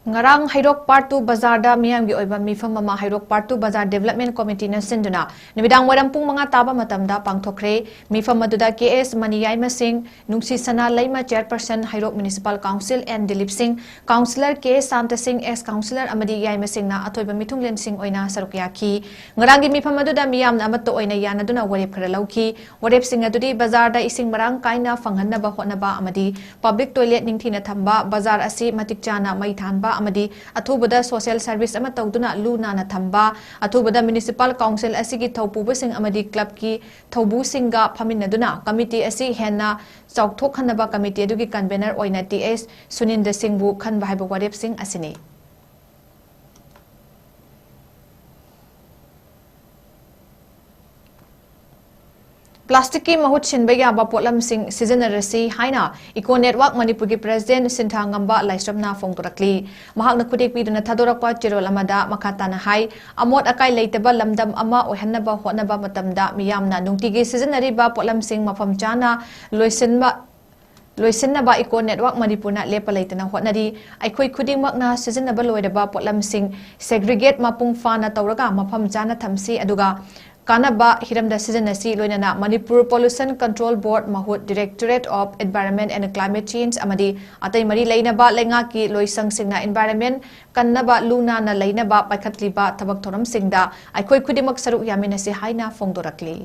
ꯉꯔꯥꯡ ꯍꯩꯔꯣꯛ ꯄꯥꯔꯠ ꯇꯨ ꯕꯖꯥꯔꯗ ꯃꯤꯌꯥꯝꯒꯤ ꯑꯣꯏꯕ ꯃꯤꯐꯝ ꯑꯃ ꯍꯩꯔꯣꯛ ꯄꯥꯔꯠ ꯇꯨ ꯕꯖꯥꯔ ꯗꯤꯕꯦꯂꯞꯃꯦꯟ ꯀꯣꯃꯤꯇꯤꯅ ꯁꯤꯟꯗꯨꯅ ꯅꯨꯃꯤꯗꯥꯡ ꯋꯥꯏꯔꯝ ꯄꯨꯡ ꯃꯉꯥ ꯇꯥꯕ ꯃꯇꯝꯗ ꯄꯥꯡꯊꯣꯛꯈ꯭ꯔꯦ꯫ ꯃꯤꯐꯝ ꯑꯗꯨꯗ ꯀꯦ ꯑꯦꯁ ꯃꯅꯤꯌꯥꯏꯃꯁꯤꯡ, ꯅꯨꯡꯁꯤ ꯁꯅꯥ ꯂꯩꯃ ꯆꯦꯌꯔꯄꯔꯁꯟ, ꯍꯩꯔꯣꯛ ꯃ꯭ꯌꯨꯅꯤꯁꯤꯄꯥꯜ ꯀꯥꯎꯟꯁꯤꯜ ꯑꯦꯟ ꯗꯤꯂꯤꯞ ꯁꯤꯡ, ꯀꯥꯎꯟꯁꯤꯂꯔ ꯀꯦ ꯁꯥꯟꯇ ꯁꯤꯡ, ꯑꯦꯛꯁ ꯀꯥꯎꯟꯁꯤꯂꯔ ꯑꯃꯗꯤ ꯌꯥꯏꯃꯁꯤꯡꯅ ꯑꯊꯣꯏꯕ ꯃꯤꯊꯨꯡꯂꯦꯟꯁꯤꯡ ꯑꯣꯏꯅ ꯁꯔꯨꯛ ꯌꯥꯈꯤ꯫ ꯉꯔꯥꯡꯒꯤ ꯃꯤꯐꯝ ꯑꯗꯨꯗ ꯃꯤꯌꯥꯝꯅ ꯑꯃꯠꯇ ꯑꯣꯏꯅ ꯌꯥꯅꯗꯨꯅ ꯋꯥꯔꯦꯞ ꯈꯔ ꯂꯧꯈꯤ꯫ ꯋꯥꯔꯦꯞꯁꯤꯡ ꯑꯗꯨꯗꯤ ꯕꯖꯥꯔꯗ ꯏꯁꯤꯡ ꯃꯔꯥꯡ ꯀꯥꯏꯅ ꯐꯪꯍꯟꯅꯕ ꯍꯣꯠꯅꯕ ꯑꯃꯗꯤ ꯄꯕ꯭ꯂꯤꯛ ꯇꯣꯏꯂꯦꯠ ꯅꯤꯡꯊꯤꯅ ꯊꯝꯕ, ꯕꯖꯥꯔ ꯑꯁꯤ ꯃꯇꯤꯛ ꯆꯥꯅ ꯃꯩ ꯊꯥꯟꯕ ꯑꯃꯗꯤ ꯑꯊꯨꯕꯗ ꯁꯣꯁꯤꯌꯦꯜ ꯁꯔꯚꯤꯁ ꯑꯃ ꯇꯧꯗꯨꯅ ꯂꯨ ꯅꯥꯟꯅ ꯊꯝꯕ, ꯑꯊꯨꯕꯗ ꯃ꯭ꯌꯨꯅꯤꯁꯤꯄꯥꯜ ꯀꯥꯎꯟꯁꯤꯜ ꯑꯁꯤꯒꯤ ꯊꯧꯄꯨꯕꯁꯤꯡ ꯑꯃꯗꯤ ꯀ꯭ꯂꯕꯀꯤ ꯊꯧꯕꯨꯁꯤꯡꯒ ꯐꯝꯃꯤꯟꯅꯗꯨꯅ ꯀꯃꯤꯇꯤ ꯑꯁꯤ ꯍꯦꯟꯅ ꯆꯥꯎꯊꯣꯛꯍꯟꯅꯕ ꯀꯃꯤꯇꯤ ꯑꯗꯨꯒꯤ ꯀꯟꯚꯦꯅꯔ ꯑꯣꯏꯅ ꯇꯤ ꯑꯦꯁ ꯁꯨꯅꯤꯟꯗ ꯁꯤꯡꯕꯨ ꯈꯟꯕ ꯍꯥꯏꯕ ꯋꯥꯔꯦꯞꯁꯤꯡ ꯑꯁꯤꯅꯤ꯫ ꯄ꯭ꯂꯥꯁꯇꯤꯛꯀꯤ ꯃꯍꯨꯠ ꯁꯤꯟꯕ ꯌꯥꯕ ꯄꯣꯠꯂꯝꯁꯤꯡ ꯁꯤꯖꯤꯟꯅꯔꯁꯤ ꯍꯥꯏꯅ ꯏꯀꯣ ꯅꯦꯠꯋꯥꯔꯛ ꯃꯅꯤꯄꯨꯔꯒꯤ ꯄ꯭ꯔꯦꯁꯤꯗꯦꯟꯠ ꯁꯤꯟꯊꯥꯉꯝꯕ ꯂꯥꯏꯁ꯭ꯔꯝꯅ ꯐꯣꯡꯗꯣꯔꯛꯂꯤ꯫ ꯃꯍꯥꯛꯅ ꯈꯨꯗꯦꯛ ꯄꯤꯗꯨꯅ ꯊꯥꯗꯣꯔꯛꯄ ꯆꯦꯔꯣꯜ ꯑꯃꯗ ꯃꯈꯥ ꯇꯥꯅ ꯍꯥꯏ, ꯑꯃꯣꯠ ꯑꯀꯥꯏ ꯂꯩꯇꯕ ꯂꯝꯗꯝ ꯑꯃ ꯑꯣꯏꯍꯟꯅꯕ ꯍꯣꯠꯅꯕ ꯃꯇꯝꯗ ꯃꯤꯌꯥꯝꯅ ꯅꯨꯡꯇꯤꯒꯤ ꯁꯤꯖꯤꯟꯅꯔꯤꯕ ꯄꯣꯠꯂꯝꯁꯤꯡ ꯃꯐꯝ ꯆꯥꯅ ꯂꯣꯏꯁꯤꯟꯕ, ꯂꯣꯏꯁꯤꯟꯅꯕ ꯏꯀꯣ ꯅꯦꯠꯋꯥꯔꯛ ꯃꯅꯤꯄꯨꯔꯅ ꯂꯦꯞꯄ ꯂꯩꯇꯅ ꯍꯣꯠꯅꯔꯤ꯫ ꯑꯩꯈꯣꯏ ꯈꯨꯗꯤꯡꯃꯛꯅ ꯁꯤꯖꯤꯟꯅꯕ ꯂꯣꯏꯔꯕ ꯄꯣꯠꯂꯝꯁꯤꯡ ꯁꯦꯒ꯭ꯔꯤꯒꯦꯠ ꯃꯄꯨꯡ ꯐꯥꯅ ꯇꯧꯔꯒ ꯃꯐꯝ ꯆꯥꯅ ꯊꯝꯁꯤ, ꯑꯗꯨꯒ ꯀꯥꯟꯅꯕ ꯍꯤꯔꯝꯗ ꯁꯤꯖꯤꯟꯅꯁꯤ, ꯂꯣꯏꯅꯅ ꯃꯅꯤꯄꯨꯔ ꯄꯣꯂꯨꯁꯟ ꯀꯟꯇ꯭ꯔꯣꯜ ꯕꯣꯔꯗ, ꯃꯍꯨꯠ, directorate of environment and climate change ꯑꯃꯗꯤ ꯑꯇꯩ ꯃꯔꯤ ꯂꯩꯅꯕ ꯂꯩꯉꯥꯛꯀꯤ ꯂꯣꯏꯁꯪꯁꯤꯡꯅ ꯏꯟꯚꯥꯏꯔꯟꯃꯦꯟꯠ ꯀꯟꯅꯕ, ꯂꯨ ꯅꯥꯟꯅ ꯂꯩꯅꯕ ꯄꯥꯏꯈꯠꯂꯤꯕ ꯊꯕꯛ ꯊꯧꯔꯝꯁꯤꯡꯗ ꯑꯩꯈꯣꯏ ꯈꯨꯗꯤꯡꯃꯛ ꯁꯔꯨꯛ ꯌꯥꯃꯤꯟꯅꯁꯤ ꯍꯥꯏꯅ ꯐꯣꯡꯗꯣꯔꯛꯂꯤ꯫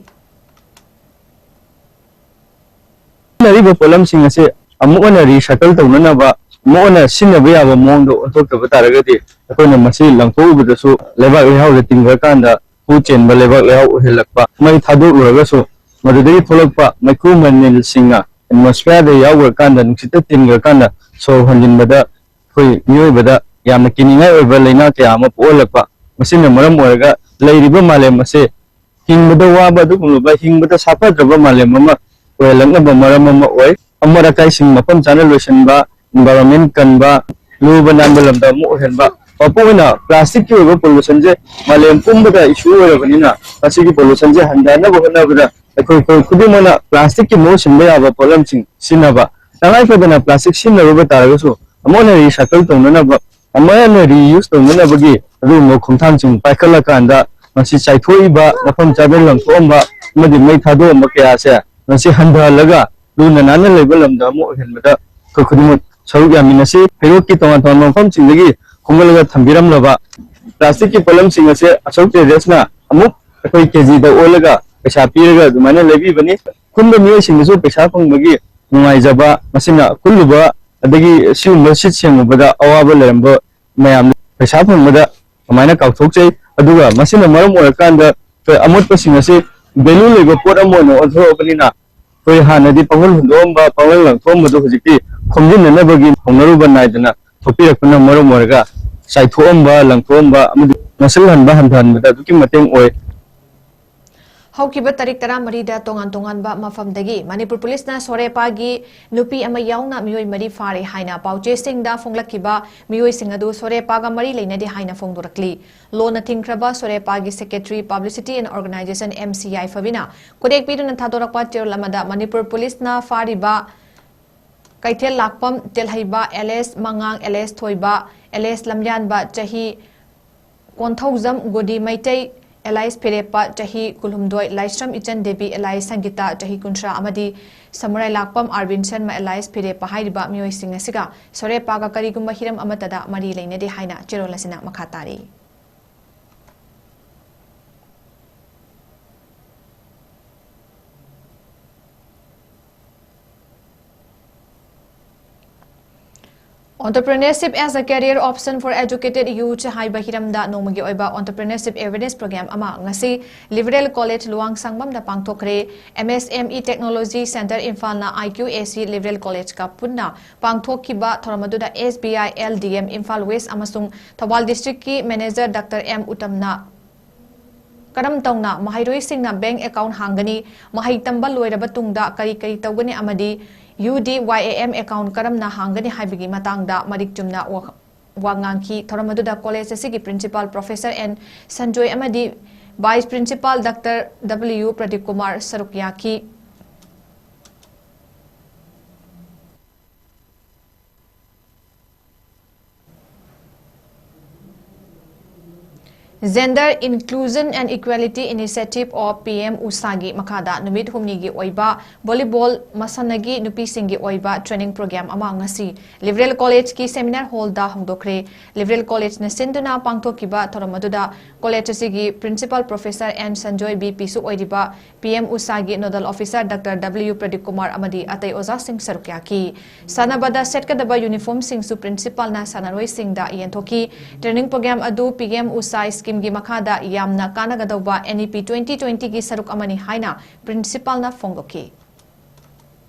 ꯁꯤꯖꯤꯟꯅꯔꯤꯕ ꯄꯣꯠꯂꯝꯁꯤꯡ ꯑꯁꯤ ꯑꯃꯨꯛ ꯍꯟꯅ ꯔꯤꯁꯥꯏꯀꯜ ꯇꯧꯅꯅꯕ, ꯑꯃꯨꯛ ꯍꯟꯅ ꯁꯤꯖꯤꯟꯅꯕ ꯌꯥꯕ ꯃꯑꯣꯡꯗ ꯑꯣꯟꯊꯣꯛꯇꯕ ꯇꯥꯔꯒꯗꯤ, ꯑꯩꯈꯣꯏꯅ ꯃꯁꯤ ꯂꯪꯊꯣꯛꯎꯕꯗꯁꯨ ꯂꯩꯕꯥꯛ ꯂꯩꯍꯥꯎꯗ ꯇꯤꯟꯈ꯭ꯔꯀꯥꯟꯗ ꯃꯩꯈꯨ ꯆꯦꯟꯕ ꯂꯩꯕꯥꯛ ꯂꯩꯍꯥꯎ ꯑꯣꯏꯍꯜꯂꯛꯄ, ꯃꯩ ꯊꯥꯗꯣꯛꯂꯨꯔꯒꯁꯨ ꯃꯗꯨꯗꯒꯤ ꯊꯣꯛꯂꯛꯄ ꯃꯩꯈꯨ ꯃꯅꯤꯜꯁꯤꯡꯅ atmosphere ꯗ ꯌꯥꯎꯈ꯭ꯔꯀꯥꯟꯗ, ꯅꯨꯡꯁꯤꯠꯇ ꯇꯤꯟꯈ꯭ꯔꯀꯥꯟꯗ ꯁꯣꯔ ꯍꯣꯟꯖꯤꯟꯕꯗ ꯑꯩꯈꯣꯏ ꯃꯤꯑꯣꯏꯕꯗ ꯌꯥꯝꯅ ꯀꯤꯅꯤꯡꯉꯥꯏ ꯑꯣꯏꯕ ꯂꯥꯏꯅꯥ ꯀꯌꯥ ꯑꯃ ꯄꯣꯛꯍꯜꯂꯛꯄ꯫ ꯃꯁꯤꯅ ꯃꯔꯝ ꯑꯣꯏꯔꯒ ꯂꯩꯔꯤꯕ ꯃꯥꯂꯦꯝ ꯑꯁꯦ ꯍꯤꯡꯕꯗ ꯋꯥꯕ ꯑꯗꯨꯒꯨꯝꯂꯕ, ꯍꯤꯡꯕꯗ ꯁꯥꯐꯗ꯭ꯔꯕ ꯃꯥꯂꯦꯝ ꯑꯃ ꯑꯣꯏꯍꯜꯂꯛꯅꯕ ꯃꯔꯝ ꯑꯃ ꯑꯣꯏ꯫ ꯑꯃꯣꯠ ꯑꯀꯥꯏꯁꯤꯡ ꯃꯐꯝ ꯆꯥꯅ ꯂꯣꯏꯁꯤꯟꯕ, environment ꯀꯟꯕ, ꯂꯨꯕ ꯅꯥꯟꯕ ꯂꯝꯗꯝ ꯑꯃ ꯑꯣꯏꯍꯟꯕ꯫ ꯃꯄꯨꯡ ꯑꯣꯏꯅ plastic ꯀꯤ ꯑꯣꯏꯕ pollution ꯁꯦ ꯃꯥꯂꯦꯝ ꯄꯨꯝꯕꯗ issue ꯑꯣꯏꯔꯕꯅꯤꯅ, ꯃꯁꯤꯒꯤ pollution ꯁꯦ ꯍꯟꯊꯅꯕ ꯍꯣꯠꯅꯕꯗ ꯑꯩꯈꯣꯏ, ꯑꯩꯈꯣꯏ ꯈꯨꯗꯤꯡꯃꯛꯅ plastic ꯀꯤ ꯃꯍꯨꯠ ꯁꯤꯟꯕ ꯌꯥꯕ ꯄꯣꯠꯂꯝꯁꯤꯡ ꯁꯤꯖꯤꯟꯅꯕ꯫ ꯇꯉꯥꯏ ꯐꯗꯅ plastic ꯁꯤꯖꯤꯟꯅꯔꯨꯕ ꯇꯥꯔꯒꯁꯨ, ꯑꯃꯨꯛ ꯍꯟꯅ recycle ꯇꯧꯅꯅꯕ, ꯑꯃꯨꯛ ꯍꯟꯅ reuse ꯇꯧꯅꯅꯕꯒꯤ ꯑꯗꯨꯒꯨꯝꯕ ꯈꯣꯡꯊꯥꯡꯁꯤꯡ ꯄꯥꯏꯈꯠꯂꯀꯥꯟꯗ, ꯃꯁꯤ ꯆꯥꯏꯊꯣꯛꯏꯕ, ꯃꯐꯝ ꯆꯥꯗꯅ ꯂꯪꯊꯣꯛꯑꯝꯕ ꯑꯃꯗꯤ ꯃꯩ ꯊꯥꯗꯣꯛꯑꯝꯕ ꯀꯌꯥꯁꯦ ꯃꯁꯤ ꯍꯟꯊꯍꯜꯂꯒ, ꯂꯨꯅ ꯅꯥꯟꯅ ꯂꯩꯕ ꯂꯝꯗꯝ ꯑꯃ ꯑꯣꯏꯍꯟꯕꯗ ꯑꯩꯈꯣꯏ ꯈꯨꯗꯤꯡꯃꯛ ꯁꯔꯨꯛ ꯌꯥꯃꯤꯟꯅꯁꯤ꯫ ꯍꯩꯔꯣꯛꯀꯤ ꯇꯣꯉꯥꯟ ꯇꯣꯉꯥꯟꯕ ꯃꯐꯝꯁꯤꯡꯗꯒꯤ ꯈꯣꯝꯒꯠꯂꯒ ꯊꯝꯕꯤꯔꯝꯂꯕ plastic ꯀꯤ ꯄꯣꯠꯂꯝꯁꯤꯡ ꯑꯁꯦ ꯑꯁꯣꯛ ꯇꯦꯖꯦꯁꯅ ꯑꯃꯨꯛ ꯑꯩꯈꯣꯏ ꯀꯦꯖꯤꯗ ꯑꯣꯜꯂꯒ ꯄꯩꯁꯥ ꯄꯤꯔꯒ ꯑꯗꯨꯃꯥꯏꯅ ꯂꯩꯕꯤꯕꯅꯤ꯫ ꯈꯨꯟꯕ ꯃꯤꯑꯣꯏꯁꯤꯡꯗꯁꯨ ꯄꯩꯁꯥ ꯐꯪꯕꯒꯤ ꯅꯨꯡꯉꯥꯏꯖꯕ, ꯃꯁꯤꯅ ꯈꯨꯜꯂꯨꯕ ꯑꯗꯒꯤ ꯁꯤꯒꯨꯝꯕ ꯁꯤꯠ ꯁꯦꯡꯉꯨꯕꯗ ꯑꯋꯥꯕ ꯂꯩꯔꯝꯕ ꯃꯌꯥꯝ ꯄꯩꯁꯥ ꯐꯪꯕꯗ ꯀꯃꯥꯏꯅ ꯀꯥꯎꯊꯣꯛꯆꯩ꯫ ꯑꯗꯨꯒ ꯃꯁꯤꯅ ꯃꯔꯝ ꯑꯣꯏꯔꯀꯥꯟꯗ ꯑꯩꯈꯣꯏ ꯑꯃꯣꯠꯄꯁꯤꯡ ꯑꯁꯤ value ꯂꯩꯕ ꯄꯣꯠ ꯑꯃ ꯑꯣꯏꯅ ꯑꯣꯟꯊꯣꯔꯛꯑꯕꯅꯤꯅ, ꯑꯩꯈꯣꯏ ꯍꯥꯟꯅꯗꯤ ꯄꯥꯡꯒꯜ ꯍꯨꯟꯗꯣꯛꯑꯝꯕ, ꯄꯥꯡꯒꯜ ꯂꯪꯊꯣꯛꯑꯝꯕꯗꯨ ꯍꯧꯖꯤꯛꯇꯤ ꯈꯣꯝꯖꯤꯟꯅꯅꯕꯒꯤ ꯍꯧꯅꯔꯨꯕ ꯅꯥꯏꯗꯅ ꯊꯣꯛꯄꯤꯔꯛꯄꯅ ꯃꯔꯝ ꯑꯣꯏꯔꯒ ꯆꯥꯏꯊꯣꯛꯑꯝꯕ, ꯂꯪꯊꯣꯛꯑꯝꯕ ꯑꯃꯗꯤ ꯃꯣꯠꯁꯤꯜꯍꯟꯕ ꯍꯟꯊꯍꯟꯕꯗ ꯑꯗꯨꯛꯀꯤ ꯃꯇꯦꯡ ꯑꯣꯏ꯫ ꯍꯧꯈꯤꯕ ꯇꯥꯔꯤꯛ ꯇꯔꯥꯃꯔꯤꯗ ꯇꯣꯉꯥꯟ ꯇꯣꯉꯥꯟꯕ ꯃꯐꯝꯗꯒꯤ ꯃꯅꯤꯄꯨꯔ ꯄꯨꯂꯤꯁꯅ ꯁꯣꯔꯦꯄꯥꯒꯤ ꯅꯨꯄꯤ ꯑꯃ ꯌꯥꯎꯅ ꯃꯤꯑꯣꯏ ꯃꯔꯤ ꯐꯥꯔꯦ ꯍꯥꯏꯅ ꯄꯥꯎꯆꯦꯁꯤꯡꯗ ꯐꯣꯡꯂꯛꯈꯤꯕ ꯃꯤꯑꯣꯏꯁꯤꯡ ꯑꯗꯨ ꯁꯣꯔꯦꯄꯥꯒ ꯃꯔꯤ ꯂꯩꯅꯗꯦ ꯍꯥꯏꯅ ꯐꯣꯡꯗꯣꯔꯛꯂꯤ꯫ ꯂꯣꯟꯅ ꯊꯤꯡꯈ꯭ꯔꯕ ꯁꯣꯔꯦꯄꯥꯒꯤ Secretary Publicity and Organisation, M C I ꯐꯕꯤꯅ ꯈꯨꯗꯦꯛꯄꯤꯗꯨꯅ ꯊꯥꯗꯣꯔꯛꯄ ꯆꯦꯔꯣꯜ ꯑꯃꯗ ꯃꯅꯤꯄꯨꯔ ꯄꯨꯂꯤꯁꯅ ꯐꯥꯔꯤꯕ ꯀꯩꯊꯦꯜ ꯂꯥꯛꯄꯝ ꯇꯦꯜꯍꯩꯕ alias ꯃꯉꯥꯡ alias ꯊꯣꯏꯕ alias ꯂꯝꯌꯥꯟꯕ ꯆꯍꯤ ꯀꯣꯟꯊꯧꯖꯝ ꯒꯣꯗꯤ ꯃꯩꯇꯩ alias ꯐꯤꯔꯦꯞꯄ ꯆꯍꯤ ꯀꯨꯟꯍꯨꯝꯗꯣꯏ, ꯂꯥꯏꯁ꯭ꯔꯝ ꯏꯆꯟ ꯗꯦꯕꯤ alias ꯁꯪꯒꯤꯇꯥ ꯆꯍꯤ ꯀꯨꯟꯊ꯭ꯔꯥ ꯑꯃꯗꯤ ꯁꯃꯨꯔꯥꯏ ꯂꯥꯛꯄꯝ ꯑꯥꯔꯕꯤꯟ ꯁꯔꯃ alias ꯐꯤꯔꯦꯞꯄ ꯍꯥꯏꯔꯤꯕ ꯃꯤꯑꯣꯏꯁꯤꯡ ꯑꯁꯤꯒ ꯁꯣꯔꯦꯄꯥꯒ ꯀꯔꯤꯒꯨꯝꯕ ꯍꯤꯔꯝ ꯑꯃꯠꯇꯗ ꯃꯔꯤ ꯂꯩꯅꯗꯦ ꯍꯥꯏꯅ ꯆꯦꯔꯣꯜ ꯑꯁꯤꯅ ꯃꯈꯥ ꯇꯥꯔꯤ꯫ Entrepreneurship as a Career Option for Educated Youth ꯍꯥꯏꯕ ꯍꯤꯔꯝꯗ ꯅꯣꯡꯃꯒꯤ ꯑꯣꯏꯕ Entrepreneurship Awareness Program ꯑꯃ ꯉꯁꯤ Liberal College ꯂꯨꯋꯥꯡꯁꯪꯕꯝꯗ ꯄꯥꯡꯊꯣꯛꯈ꯭ꯔꯦ꯫ M S M E Technology Center ꯏꯝꯐꯥꯜꯅ I Q A C Liberal Collegeꯀ ꯄꯨꯟꯅ ꯄꯥꯡꯊꯣꯛꯈꯤꯕ ꯊꯧꯔꯝ ꯑꯗꯨꯗ S B I L D M Imphal West ꯑꯃꯁꯨꯡ ꯊꯧꯕꯥꯜ Districtꯀꯤ Manager Doctor M ꯎꯇꯝꯅ ꯀꯔꯝ ꯇꯧꯅ ꯃꯍꯩꯔꯣꯏꯁꯤꯡꯅ bank account ꯍꯥꯡꯒꯅꯤ, ꯃꯍꯩ ꯇꯝꯕ ꯂꯣꯏꯔꯕ ꯇꯨꯡꯗ ꯀꯔꯤ ꯀꯔꯤ ꯇꯧꯒꯅꯤ ꯑꯃꯗꯤ U D Y A M account ꯀꯔꯝꯅ ꯍꯥꯡꯒꯅꯤ ꯍꯥꯏꯕꯒꯤ ꯃꯇꯥꯡꯗ ꯃꯔꯤꯛ ꯆꯨꯝꯅ ꯋꯥ-, ꯋꯥ ꯉꯥꯡꯈꯤ꯫ ꯊꯧꯔꯝ ꯑꯗꯨꯗ college ꯑꯁꯤꯒꯤ Principal Professor N ꯁꯟꯖꯣꯏ ꯑꯃꯗꯤ Vice Principal Doctor W Pradeep Kumar ꯁꯔꯨꯛ ꯌꯥꯈꯤ꯫ Gender Inclusion and Equality Initiative of P M ꯎꯁꯥꯒꯤ ꯃꯈꯥꯗ ꯅꯨꯃꯤꯠ ꯍꯨꯝꯅꯤꯒꯤ ꯑꯣꯏꯕ volleyball ꯃꯁꯥꯟꯅꯒꯤ ꯅꯨꯄꯤꯁꯤꯡꯒꯤ ꯑꯣꯏꯕ training program ꯑꯃ ꯉꯁꯤ Liberal Collegeꯀꯤ seminar hallꯗ ꯍꯧꯗꯣꯛꯈ꯭ꯔꯦ꯫ Liberal Collegeꯅ ꯁꯤꯟꯗꯨꯅ ꯄꯥꯡꯊꯣꯛꯈꯤꯕ ꯊꯧꯔꯝ ꯑꯗꯨꯗ college ꯑꯁꯤꯒꯤ Principal Professor N Sanjoy, B P ꯁꯨ ꯑꯣꯏꯔꯤꯕ P M ꯎꯁꯥꯒꯤ Nodal Officer Doctor W Pradeep Kumar ꯑꯃꯗꯤ ꯑꯇꯩ ꯑꯣꯖꯥꯁꯤꯡ ꯁꯔꯨꯛ ꯌꯥꯈꯤ꯫ ꯁꯥꯟꯅꯕꯗ ꯁꯦꯠꯀꯗꯕ uniformꯁꯤꯡꯁꯨ Principalꯅ ꯁꯥꯟꯅꯔꯣꯏꯁꯤꯡꯗ ꯌꯦꯟꯊꯣꯛꯈꯤ꯫ Training program ꯑꯗꯨ P M ꯎꯁꯥ schemeꯒꯤ ꯃꯈꯥꯗ ꯌꯥꯝꯅ ꯀꯥꯟꯅꯒꯗꯧꯕ N E P twenty twentyꯒꯤ ꯁꯔꯨꯛ ꯑꯃꯅꯤ ꯍꯥꯏꯅ Principalꯅ ꯐꯣꯡꯗꯣꯛꯈꯤ꯫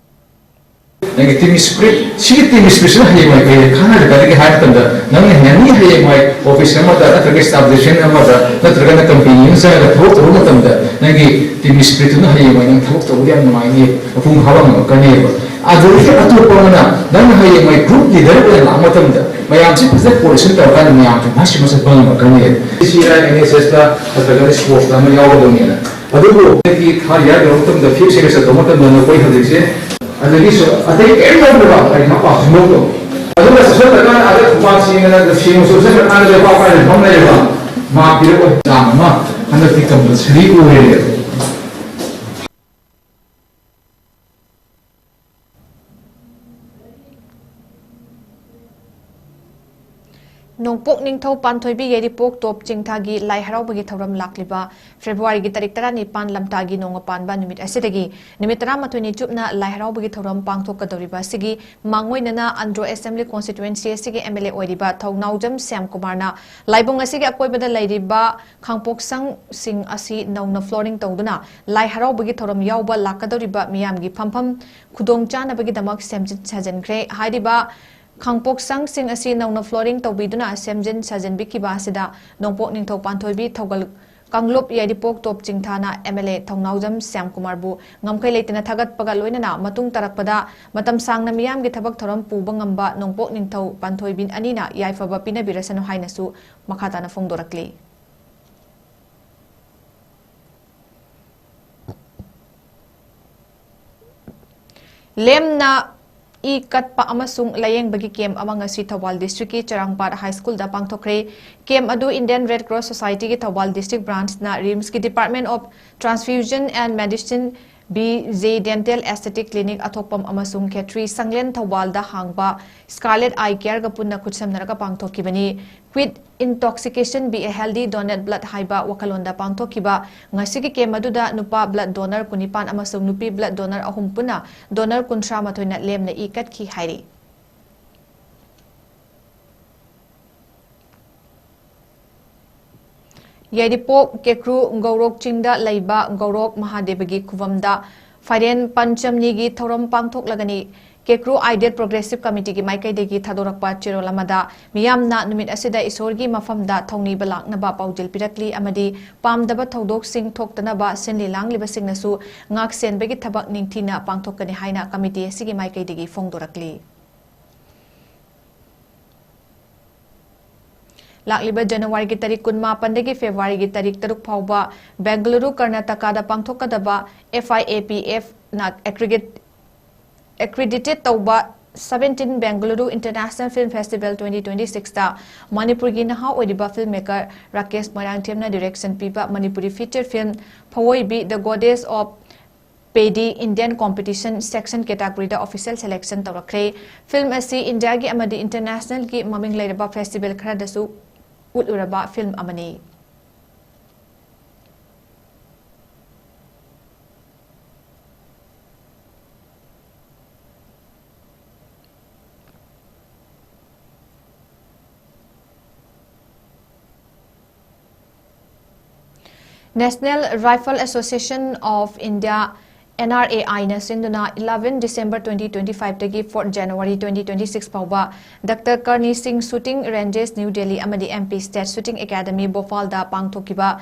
ꯅꯪꯒꯤ team spirit, ꯁꯤꯒꯤ team spiritꯁꯤꯅ ꯍꯌꯦꯡꯋꯥꯏ ꯀꯔꯤ ꯀꯥꯟꯅꯔꯛꯀꯗꯒꯦ ꯍꯥꯏꯕ ꯃꯇꯝꯗ, ꯅꯪꯅ ꯍꯌꯦꯡ, ꯃꯤ ꯍꯌꯦꯡꯋꯥꯏ office ꯑꯃꯗ ꯅꯠꯇ꯭ꯔꯒ establishment ꯑꯃꯗ ꯅꯠꯇ꯭ꯔꯒꯅ company ꯑꯃ ꯆꯪꯉꯒ ꯊꯕꯛ ꯇꯧꯕ ꯃꯇꯝꯗ, ꯅꯪꯒꯤ team spiritꯇꯨꯅ ꯍꯌꯦꯡꯋꯥꯏ ꯅꯪ ꯊꯕꯛ ꯇꯧꯕꯗ ꯌꯥꯝ ꯅꯨꯡꯉꯥꯏꯅꯤ, ꯃꯄꯨꯡ ꯐꯥꯕ ꯉꯝꯃꯛꯀꯅꯦꯕ꯫ ꯑꯗꯨꯗꯒꯤ ꯑꯇꯣꯞꯄ ꯑꯃꯅ ꯅꯪꯅ ꯍꯌꯦꯡꯋꯥꯏ group leader ꯑꯣꯏꯅ ꯂꯥꯛꯄ ꯃꯇꯝꯗ, ꯃꯌꯥꯝꯁꯦ ꯐꯖꯅ coordination ꯇꯧꯔꯀꯥꯟꯗ ꯃꯌꯥꯝꯁꯨ ꯃꯁꯤ ꯃꯁꯛ ꯈꯪꯉꯛꯀꯅꯦꯕ꯫ C I N S Sꯇ ꯅꯠꯇ꯭ꯔꯒꯅ sportsꯇ ꯑꯃ ꯌꯥꯎꯒꯗꯧꯅꯦꯅ꯫ ꯑꯗꯨꯕꯨ ꯑꯩꯒꯤ third year ꯌꯧꯔꯛꯄ ꯃꯇꯝꯗ, fifth semester ꯇꯧꯕ ꯃꯇꯝꯗ ꯅꯈꯣꯏ ꯍꯧꯖꯤꯛꯁꯦ ꯑꯗꯒꯤꯁꯨ ꯑꯇꯩ ꯀꯔꯤꯝ ꯇꯧꯗ꯭ꯔꯕ ꯄꯔꯤꯈꯥ pass ꯁꯨꯡꯇꯧ ꯇꯧ꯫ ꯑꯗꯨꯒ ꯆꯠꯁꯤꯜꯂꯀꯥꯟꯗ ꯑꯥꯗ ꯈꯨꯄꯥꯛ ꯆꯦꯡꯉꯒ ꯁꯦꯡꯉꯨ ꯆꯠꯁꯤꯜꯂꯀꯥꯟꯗ ꯂꯩꯄꯥꯛ ꯄꯥꯏꯔ ꯐꯝ ꯂꯩꯔꯕ꯫ Mark ꯄꯤꯔꯛꯑꯣꯏ꯫ ꯆꯥꯡ ꯑꯃ ꯍꯟꯗꯛꯇꯤ compulsory ꯑꯣꯏꯔꯦꯕ꯫ ꯅꯣꯡꯄꯣꯛ ꯅꯤꯡꯊꯧ ꯄꯥꯟꯊꯣꯏꯕꯤ ꯌꯥꯏꯔꯤꯄꯣꯛ ꯇꯣꯞ ꯆꯤꯡꯊꯥꯒꯤ ꯂꯥꯏ ꯍꯔꯥꯎꯕꯒꯤ ꯊꯧꯔꯝ ꯂꯥꯛꯂꯤꯕ ꯐꯦꯕ꯭ꯔꯨꯋꯥꯔꯤꯒꯤ ꯇꯥꯔꯤꯛ ꯇꯔꯥꯅꯤꯄꯥꯟ ꯂꯝꯇꯥꯒꯤ ꯅꯣꯡꯃ ꯄꯥꯟꯕ ꯅꯨꯃꯤꯠ ꯑꯁꯤꯗꯒꯤ ꯅꯨꯃꯤꯠ ꯇꯔꯥꯃꯥꯊꯣꯏꯅꯤ ꯆꯨꯞꯅ ꯂꯥꯏ ꯍꯔꯥꯎꯕꯒꯤ ꯊꯧꯔꯝ ꯄꯥꯡꯊꯣꯛꯀꯗꯧꯔꯤꯕ ꯑꯁꯤꯒꯤ ꯃꯥꯡꯑꯣꯏꯅꯅ ꯑꯟꯗ꯭ꯔꯣ ꯑꯦꯁꯦꯝꯕ꯭ꯂꯤ ꯀꯣꯟꯁꯇꯤꯇ꯭ꯋꯦꯟꯁꯤ ꯑꯁꯤꯒꯤ ꯑꯦꯝ ꯑꯦꯜ ꯑꯦ ꯑꯣꯏꯔꯤꯕ ꯊꯧꯅꯥꯎꯖꯝ ꯁ꯭ꯌꯥꯝ ꯀꯨꯃꯥꯔꯅ ꯂꯥꯏꯕꯨꯡ ꯑꯁꯤꯒꯤ ꯑꯀꯣꯏꯕꯗ ꯂꯩꯔꯤꯕ ꯈꯥꯡꯄꯣꯛꯁꯪꯁꯤꯡ ꯑꯁꯤ ꯅꯧꯅ ꯐ꯭ꯂꯣꯔꯤꯡ ꯇꯧꯗꯨꯅ ꯂꯥꯏ ꯍꯔꯥꯎꯕꯒꯤ ꯊꯧꯔꯝ ꯌꯥꯎꯕ ꯂꯥꯛꯀꯗꯧꯔꯤꯕ ꯃꯤꯌꯥꯝꯒꯤ ꯐꯝꯐꯝ ꯈꯨꯗꯣꯡꯆꯥꯅꯕꯒꯤꯗꯃꯛ ꯁꯦꯝꯖꯤꯟ ꯁꯥꯖꯤꯟꯈ꯭ꯔꯦ꯫ ꯍꯥꯏꯔꯤꯕ ꯈꯥꯡꯄꯣꯛꯁꯪꯁꯤꯡ ꯑꯁꯤ ꯅꯧꯅ ꯐ꯭ꯂꯣꯔꯤꯡ ꯇꯧꯕꯤꯗꯨꯅ ꯁꯦꯝꯖꯤꯟ ꯁꯥꯖꯤꯟꯕꯤꯈꯤꯕ ꯑꯁꯤꯗ ꯅꯣꯡꯄꯣꯛ ꯅꯤꯡꯊꯧ ꯄꯥꯟꯊꯣꯏꯕꯤ ꯊꯧꯒꯜ ꯀꯥꯡꯂꯨꯞ ꯌꯥꯏꯔꯤꯄꯣꯛ ꯇꯣꯞ ꯆꯤꯡꯊꯥꯅ ꯑꯦꯝ ꯑꯦꯜ ꯑꯦ ꯊꯧꯅꯥꯎꯖꯝ ꯁ꯭ꯌꯥꯝ ꯀꯨꯃꯥꯔꯕꯨ ꯉꯝꯈꯩ ꯂꯩꯇꯅ ꯊꯥꯒꯠꯄꯒ ꯂꯣꯏꯅꯅ ꯃꯇꯨꯡ ꯇꯥꯔꯛꯄꯗ ꯃꯇꯝ ꯁꯥꯡꯅ ꯃꯤꯌꯥꯝꯒꯤ ꯊꯕꯛ ꯊꯧꯔꯝ ꯄꯨꯕ ꯉꯝꯕ ꯅꯣꯡꯄꯣꯛ ꯅꯤꯡꯊꯧ ꯄꯥꯟꯊꯣꯏꯕꯤ ꯑꯅꯤꯅ ꯌꯥꯏꯐꯕ ꯄꯤꯅꯕꯤꯔꯁꯅꯨ ꯍꯥꯏꯅꯁꯨ ꯃꯈꯥ ꯇꯥꯅ ꯐꯣꯡꯗꯣꯔꯛꯂꯤ꯫ ꯂꯦꯝꯅ ꯏ ꯀꯠꯄ ꯑꯃꯁꯨꯡ ꯂꯥꯌꯦꯡꯕꯒꯤ ꯀꯦꯝ ꯑꯃ ꯉꯁꯤ ꯊꯧꯕꯥꯜ ꯗꯤꯁꯇ꯭ꯔꯤꯛꯀꯤ ꯆꯔꯥꯡꯄꯥꯠ ꯍꯥꯏ ꯁ꯭ꯀꯨꯜꯗ ꯄꯥꯡꯊꯣꯛꯈ꯭ꯔꯦ꯫ ꯀꯦꯝ ꯑꯗꯨ Indian Red Cross Society ꯒꯤ ꯊꯧꯕꯥꯜ ꯗꯤꯁꯇ꯭ꯔꯤꯛ ꯕ꯭ꯔꯥꯟꯆꯅ ꯔꯤꯝꯁꯀꯤ Department of Transfusion and Medicine, ꯕꯤ ꯖꯦ Dental Aesthetic Clinic ꯑꯊꯣꯛꯄꯝ ꯑꯃꯁꯨꯡ ꯈꯦꯇ꯭ꯔꯤ ꯁꯪꯂꯦꯟ ꯊꯧꯕꯥꯜꯗ ꯍꯥꯡꯕ Scarlet Eye Care ꯒ ꯄꯨꯟꯅ ꯈꯨꯠꯁꯝꯅꯔꯒ ꯄꯥꯡꯊꯣꯛꯈꯤꯕꯅꯤ꯫ Quit Intoxication, Be a Healthy Donate Blood ꯍꯥꯏꯕ ꯋꯥꯈꯜꯂꯣꯟꯗ ꯄꯥꯡꯊꯣꯛꯈꯤꯕ ꯉꯁꯤꯒꯤ ꯀꯦꯝ ꯑꯗꯨꯗ ꯅꯨꯄꯥ blood donor ꯀꯨꯟꯅꯤꯄꯥꯟ ꯑꯃꯁꯨꯡ ꯅꯨꯄꯤ blood donor ꯑꯍꯨꯝ ꯄꯨꯟꯅ donor ꯀꯨꯟꯊ꯭ꯔꯥ ꯃꯥꯊꯣꯏꯅ ꯂꯦꯝꯅ ꯏ ꯀꯠꯈꯤ ꯍꯥꯏꯔꯤ꯫ ꯌꯥꯏꯔꯤꯄꯣꯛ ꯀꯦꯀ꯭ꯔꯨ ꯒꯧꯔꯣꯛ ꯆꯤꯡꯗ ꯂꯩꯕ ꯒꯧꯔꯣꯛ ꯃꯍꯥꯗꯦꯕꯒꯤ ꯈꯨꯕꯝꯗ ꯐꯥꯏꯔꯦꯟ ꯄꯟꯆꯝꯅꯤꯒꯤ ꯊꯧꯔꯝ ꯄꯥꯡꯊꯣꯛꯂꯒꯅꯤ꯫ ꯀꯦꯀ꯭ꯔꯨ Ideal Progressive Committee ꯒꯤ ꯃꯥꯏꯀꯩꯗꯒꯤ ꯊꯥꯗꯣꯔꯛꯄ ꯆꯦꯔꯣꯜ ꯑꯃꯗ ꯃꯤꯌꯥꯝꯅ ꯅꯨꯃꯤꯠ ꯑꯁꯤꯗ ꯏꯁꯣꯔꯒꯤ ꯃꯐꯝꯗ ꯊꯧꯅꯤꯕ ꯂꯥꯛꯅꯕ ꯄꯥꯎꯖꯦꯜ ꯄꯤꯔꯛꯂꯤ ꯑꯃꯗꯤ ꯄꯥꯝꯗꯕ ꯊꯧꯗꯣꯛꯁꯤꯡ ꯊꯣꯛꯇꯅꯕ ꯁꯤꯟꯂꯤ ꯂꯥꯡꯂꯤꯕꯁꯤꯡꯅꯁꯨ ꯉꯥꯛ ꯁꯦꯟꯕꯒꯤ ꯊꯕꯛ ꯅꯤꯡꯊꯤꯅ ꯄꯥꯡꯊꯣꯛꯀꯅꯤ ꯍꯥꯏꯅ committee ꯑꯁꯤꯒꯤ ꯃꯥꯏꯀꯩꯗꯒꯤ ꯐꯣꯡꯗꯣꯔꯛꯂꯤ꯫ ꯂꯥꯛꯂꯤꯕ ꯖꯅꯋꯥꯔꯤꯒꯤ ꯇꯥꯔꯤꯛ ꯀꯨꯟꯃꯥꯄꯟꯗꯒꯤ ꯐꯦꯕ꯭ꯔꯨꯋꯥꯔꯤꯒꯤ ꯇꯥꯔꯤꯛ ꯇꯔꯨꯛ ꯐꯥꯎꯕ ꯕꯦꯡꯒꯂꯨꯔꯨ ꯀꯔꯅꯥꯇꯀꯥꯗ ꯄꯥꯡꯊꯣꯛꯀꯗꯕ F I A P F ꯅ accredit-, accredited ꯇꯧꯕ seventeen Bengaluru International Film Festival twenty twenty-six ꯇ ꯃꯅꯤꯄꯨꯔꯒꯤ ꯅꯍꯥ ꯑꯣꯏꯔꯤꯕ film maker ꯔꯥꯀꯦꯁ ꯃꯣꯏꯔꯥꯡꯊꯦꯝꯅ direction ꯄꯤꯕ ꯃꯅꯤꯄꯨꯔꯤ feature film ꯐꯋꯣꯏꯕꯤ The Goddess of ꯄꯦꯗꯤ ꯏꯟꯗꯤꯌꯟ ꯀꯣꯝꯄꯤꯇꯤꯁꯟ ꯁꯦꯛꯁꯟ ꯀꯦꯇꯥꯒꯣꯔꯤꯗ ꯑꯣꯐꯤꯁꯤꯌꯦꯜ ꯁꯦꯂꯦꯛꯁꯟ ꯇꯧꯔꯛꯈ꯭ꯔꯦ꯫ ꯐꯤꯜꯝ ꯑꯁꯤ ꯏꯟꯗꯤꯌꯥꯒꯤ ꯑꯃꯗꯤ ꯏꯟꯇꯔꯅꯦꯁꯅꯦꯜꯒꯤ ꯃꯃꯤꯡ ꯂꯩꯔꯕ ꯐꯦꯁꯇꯤꯚꯦꯜ ꯈꯔꯗꯁꯨ ꯎꯠꯂꯨꯔꯕ ꯐꯤꯜꯝ ꯑꯃꯅꯤ꯫ National Rifle Association of India, N R A I ꯅ ꯁꯤꯟꯗꯨꯅ eleven December twenty twenty-five ꯗꯒꯤ four January twenty twenty-six ꯐꯥꯎꯕ Doctor Karni Singh Shooting Ranges, New Delhi ꯑꯃꯗꯤ M P State Shooting Academy ꯚꯣꯄꯥꯜꯗ ꯄꯥꯡꯊꯣꯛꯈꯤꯕ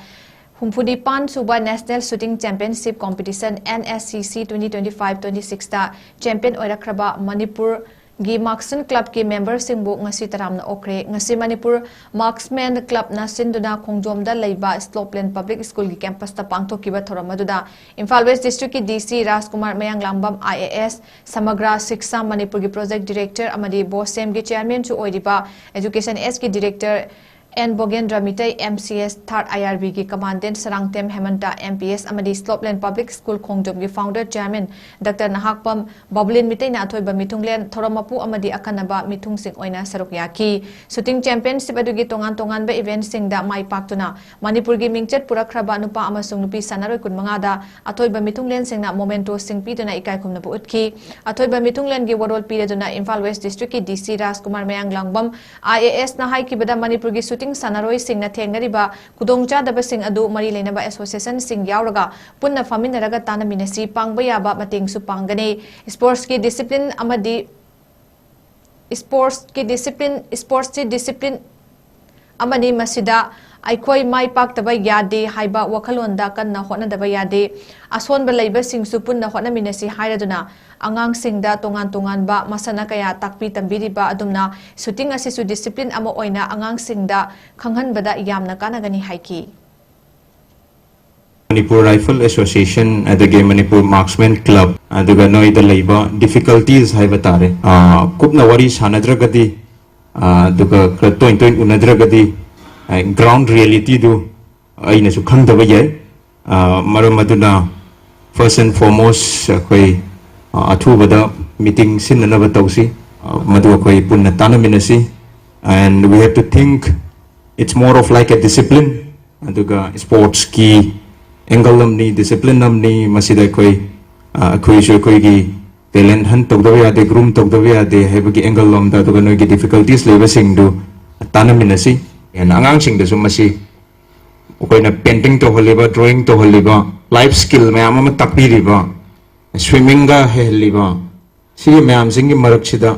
ꯍꯨꯝꯐꯨꯅꯤꯄꯥꯟ ꯁꯨꯕ National Shooting Championship Competition, N S C C twenty twenty-five twenty-six ꯇ ꯆꯦꯝꯄꯤꯌꯟ ꯑꯣꯏꯔꯛꯈ꯭ꯔꯕ ꯃꯅꯤꯄꯨꯔ ꯒꯤ ꯃꯥꯔꯛꯁꯃꯦꯟ ꯀ꯭ꯂꯕꯀꯤ ꯃꯦꯝꯕꯔꯁꯤꯡꯕꯨ ꯉꯁꯤ ꯇꯔꯥꯝꯅ ꯑꯣꯛꯈ꯭ꯔꯦ꯫ ꯉꯁꯤ ꯃꯅꯤꯄꯨꯔ ꯃꯥꯔꯛꯁꯃꯦꯟ ꯀ꯭ꯂꯕꯅ ꯁꯤꯟꯗꯨꯅ ꯈꯣꯡꯖꯣꯝꯗ ꯂꯩꯕ ꯁ꯭ꯂꯣꯞꯂꯦꯟ ꯄꯕ꯭ꯂꯤꯛ ꯁ꯭ꯀꯨꯜꯒꯤ ꯀꯦꯝꯄꯁꯇ ꯄꯥꯡꯊꯣꯛꯈꯤꯕ ꯊꯧꯔꯝ ꯑꯗꯨꯗ ꯏꯝꯐꯥꯜ ꯋꯦꯁ ꯗꯤꯁꯇ꯭ꯔꯤꯛꯀꯤ D C Rajkumar Mayanglambam I A S, Samagra Shiksha ꯃꯅꯤꯄꯨꯔꯒꯤ ꯄ꯭ꯔꯣꯖꯦꯛ ꯗꯤꯔꯦꯛꯇꯔ ꯑꯃꯗꯤ ꯕꯣꯁꯦꯝꯒꯤ ꯆꯦꯌꯔꯃꯦꯟꯁꯨ ꯑꯣꯏꯔꯤꯕ Education Sꯒꯤ director N Bogendra Meitei, M C S, Third I R B ꯒꯤ commandant Sarangthem Hemant, M P S, ꯑꯃꯗꯤ ꯁ꯭ꯂꯣꯞꯂꯦꯟ ꯄꯕ꯭ꯂꯤꯛ ꯁ꯭ꯀꯨꯜ ꯈꯣꯡꯖꯣꯝꯒꯤ founder chairman doctor Nahakpam Babulen ꯃꯤꯇꯩꯅ ꯑꯊꯣꯏꯕ ꯃꯤꯊꯨꯡꯂꯦꯟ ꯊꯧꯔꯝ ꯃꯄꯨ ꯑꯃꯗꯤ ꯑꯈꯟꯅꯕ ꯃꯤꯊꯨꯡꯁꯤꯡ ꯑꯣꯏꯅ ꯁꯔꯨꯛ ꯌꯥꯈꯤ꯫ ꯁꯨꯇꯤꯡ ꯆꯦꯝꯄꯤꯌꯟꯁꯤꯞ ꯑꯗꯨꯒꯤ ꯇꯣꯉꯥꯟ ꯇꯣꯉꯥꯟꯕ ꯏꯚꯦꯟꯠꯁꯤꯡꯗ ꯃꯥꯏ ꯄꯥꯛꯇꯨꯅ ꯃꯅꯤꯄꯨꯔꯒꯤ ꯃꯤꯡꯆꯠ ꯄꯨꯔꯛꯈ꯭ꯔꯕ ꯅꯨꯄꯥ ꯑꯃꯁꯨꯡ ꯅꯨꯄꯤ ꯁꯥꯟꯅꯔꯣꯏ ꯀꯨꯟꯃꯉꯥꯗ ꯑꯊꯣꯏꯕ ꯃꯤꯊꯨꯡꯂꯦꯟꯁꯤꯡꯅ ꯃꯣꯃꯦꯟꯇꯣꯁꯤꯡ ꯄꯤꯗꯨꯅ ꯏꯀꯥꯏ ꯈꯨꯝꯅꯕ ꯎꯠꯈꯤ꯫ ꯑꯊꯣꯏꯕ ꯃꯤꯊꯨꯡꯂꯦꯟꯒꯤ ꯋꯥꯔꯣꯜ ꯄꯤꯔꯗꯨꯅ ꯏꯝꯐꯥꯜ ꯋꯦꯁ ꯗꯤꯁꯇ꯭ꯔꯤꯛꯀꯤ D C Rajkumar Mayanglambam I A S ꯅ ꯍꯥꯏꯈꯤꯕꯗ ꯃꯅꯤꯄꯨꯔꯒꯤ ꯁꯨꯇꯤꯡ ꯁꯥꯟꯅꯔꯣꯏꯁꯤꯡꯅ ꯊꯦꯡꯅꯔꯤꯕ ꯈꯨꯗꯣꯡꯆꯥꯗꯕꯁꯤꯡ ꯑꯗꯨ ꯃꯔꯤ ꯂꯩꯅꯕ ꯑꯦꯁꯣꯁꯤꯌꯦꯁꯟꯁꯤꯡ ꯌꯥꯎꯔꯒ ꯄꯨꯟꯅ ꯐꯝꯃꯤꯟꯅꯔꯒ ꯇꯥꯟꯅꯃꯤꯟꯅꯁꯤ, ꯄꯥꯡꯕ ꯌꯥꯕ ꯃꯇꯦꯡꯁꯨ ꯄꯥꯡꯒꯅꯤ꯫ ꯁ꯭ꯄꯣꯔꯠꯁꯀꯤ ꯗꯤꯁꯤꯄ꯭ꯂꯤꯟ ꯑꯃꯗꯤ ꯁ꯭ꯄꯣꯔꯠꯁꯀꯤ ꯗꯤꯁꯤꯄ꯭ꯂꯤꯟ, ꯁ꯭ꯄꯣꯔꯠꯁꯁꯤ ꯗꯤꯁꯤꯄ꯭ꯂꯤꯟ ꯑꯃꯅꯤ, ꯃꯁꯤꯗ ꯑꯩꯈꯣꯏ ꯃꯥꯏ ꯄꯥꯛꯇꯕ ꯌꯥꯗꯦ ꯍꯥꯏꯕ ꯋꯥꯈꯜꯂꯣꯟꯗ ꯀꯟꯅ ꯍꯣꯠꯅꯗꯕ ꯌꯥꯗꯦ꯫ ꯑꯁꯣꯟꯕ ꯂꯩꯕꯁꯤꯡꯁꯨ ꯄꯨꯟꯅ ꯍꯣꯠꯅꯃꯤꯟꯅꯁꯤ ꯍꯥꯏꯔꯗꯨꯅ ꯑꯉꯥꯡꯁꯤꯡꯗ ꯇꯣꯉꯥꯟ ꯇꯣꯉꯥꯟꯕ ꯃꯁꯥꯟꯅ ꯀꯌꯥ ꯇꯥꯛꯄꯤ ꯇꯝꯕꯤꯔꯤꯕ ꯑꯗꯨꯝꯅ ꯁꯨꯇꯤꯡ ꯑꯁꯤꯁꯨ ꯗꯤꯁꯤꯄ꯭ꯂꯤꯟ ꯑꯃ ꯑꯣꯏꯅ ꯑꯉꯥꯡꯁꯤꯡꯗ ꯈꯪꯍꯟꯕꯗ ꯌꯥꯝꯅ ꯀꯥꯟꯅꯒꯅꯤ ꯍꯥꯏꯈꯤ꯫ Manipur Rifle Association, ꯑꯗꯒꯤ Manipur Marksman Club, ꯑꯗꯨꯒ ꯅꯣꯏꯗ ꯂꯩꯕ difficulties ꯍꯥꯏꯕ ꯇꯥꯔꯦ, ꯑ, ꯀꯨꯞꯅ ꯋꯥꯔꯤ ꯁꯥꯟꯅꯗ꯭ꯔꯒꯗꯤ, ꯑ, ꯑꯗꯨꯒ ꯈꯔ ꯇꯣꯏ ꯇꯣꯏꯅ ꯎꯅꯗ꯭ꯔꯒꯗꯤ, ꯑ, ground reality ꯗꯨ ꯑꯩꯅꯁꯨ ꯈꯪꯗꯕ ꯌꯥꯏ꯫ ꯑ, ꯃꯔꯝ ꯑꯗꯨꯅ First and foremost, ꯑꯩꯈꯣꯏ ꯑ, ꯑꯊꯨꯕꯗ ꯃꯤꯇꯤꯡ ꯁꯤꯟꯅꯅꯕ ꯇꯧꯁꯤ꯫ ꯑ, ꯃꯗꯨ ꯑꯩꯈꯣꯏ ꯄꯨꯟꯅ ꯇꯥꯟꯅꯃꯤꯟꯅꯁꯤ꯫ And we have to think, it's more of like a discipline. ꯑꯗꯨꯒ ꯁ꯭ꯄꯣꯔꯠꯁꯀꯤ ꯑꯦꯡꯒꯜ ꯑꯃꯅꯤ, ꯗꯤꯁꯤꯄ꯭ꯂꯤꯟ ꯑꯃꯅꯤ꯫ ꯃꯁꯤꯗ ꯑꯩꯈꯣꯏ ꯑ, ꯑꯩꯈꯣꯏꯁꯨ ꯑꯩꯈꯣꯏꯒꯤ ꯇꯦꯂꯦꯟ ꯍꯟ ꯇꯧꯗꯕ ꯌꯥꯗꯦ, ꯒ꯭ꯔꯨꯝ ꯇꯧꯗꯕ ꯌꯥꯗꯦ ꯍꯥꯏꯕꯒꯤ ꯑꯦꯡꯒꯜ ꯂꯣꯝꯗ, ꯑꯗꯨꯒ ꯅꯣꯏꯒꯤ ꯗꯤꯐꯤꯀꯜꯇꯤꯁ ꯂꯩꯕꯁꯤꯡꯗꯨ ꯇꯥꯟꯅꯃꯤꯟꯅꯁꯤ꯫ And ꯑꯉꯥꯡꯁꯤꯡꯗꯁꯨ ꯃꯁꯤ ꯑꯩꯈꯣꯏꯅ ꯄꯦꯟꯇꯤꯡ ꯇꯧꯍꯜꯂꯤꯕ, ꯗ꯭ꯔꯣꯌꯤꯡ ꯇꯧꯍꯜꯂꯤꯕ, ꯂꯥꯏꯐ ꯁ꯭ꯀꯤꯜ ꯃꯌꯥꯝ ꯑꯃ ꯇꯥꯛꯄꯤꯔꯤꯕ, ꯁ꯭ꯋꯤꯃꯤꯡꯒ ꯍꯩꯍꯜꯂꯤꯕ, ꯁꯤꯒꯤ ꯃꯌꯥꯝꯁꯤꯡꯒꯤ ꯃꯔꯛꯁꯤꯗ